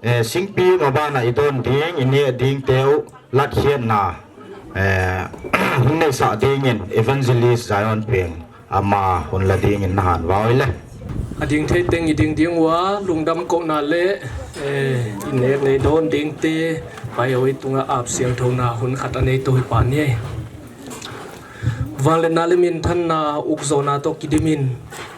eh, singpi mabana i don ding, i neh ding teu, latkhiatna, eh, hun neisah ding in, Evangelist Zion Peng, ama hun la ding in nahan vau le. Ading thei teng i ding ding uva, lungdam kohna le, eh, i neh nei don ding te, pai oi tunga ap siangthouna hun khat anei to hi pa ni. Vangliatna le minthanna ukjona toh kidim in,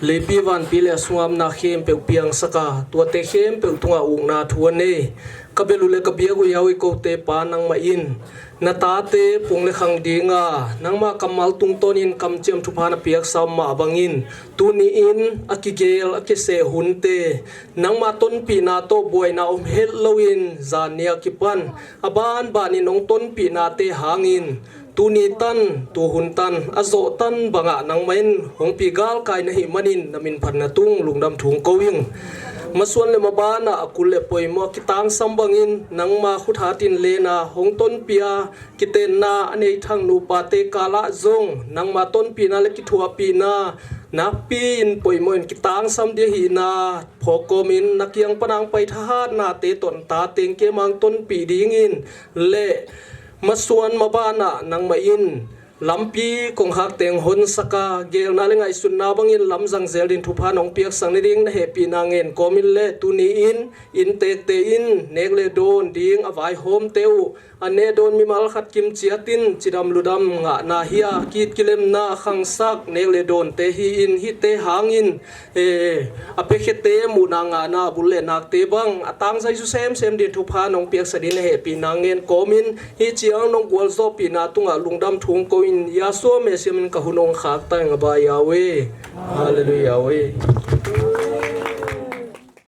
leipi vanpi le asunga umna khempeuh piang saka, tuate khempeuh tunga ukna thu anei, ka bel u le ka biak u Yahweh kote Pa nangma in, na tate pung le khang dinga, nangma kammal tungton in kamcham thupha na piak sam ma bangin, tuni in akigel, akiseh hunte, nangma tonpina toh buaina um het lou in, jan nia kipan, aban ban in hung tonpina te hangin, tuni tan, tuhun tan, ajoh tan banga nangma in hung pi galkai na hih manin na min phatna tung lungdam thu kou ing. Masuan le mabana akul le poimo kitangsam bangin nangma khut hat in lena hung tonpia kitenna anei thang nupa te kala jong nangma tonpina le kithuapina nakpi in poimo in kitangsam dia hina phokom in na kiang panang pai thahatna te tonta teng kemang tonpi dingin le Masuan mabana nangma in Lampi kong hak teng hon saka, gelna le ngaisutna bangin lam zang zel din thupha nong piak sang ni ding na hepina ngen komin le tuni in, in tek te in, nek le don ding a vai hom te u, a ne don mimal khat kim chiatin, chidam ludam ngahna hi a, kit kilemna khangsak, nek le don te hi in, hi te hangin, eh, a pekhe te muna ngahna bul le nak te bang, a tang zai su sem sem din thupha nong piak sa din na hepina ngen komin, hi chiang nong gual zo pina tunga lungdam thung ko in, Yahshua Messiah min ka hunong khak tang a ba Yahweh. Hallelujah, Yahweh.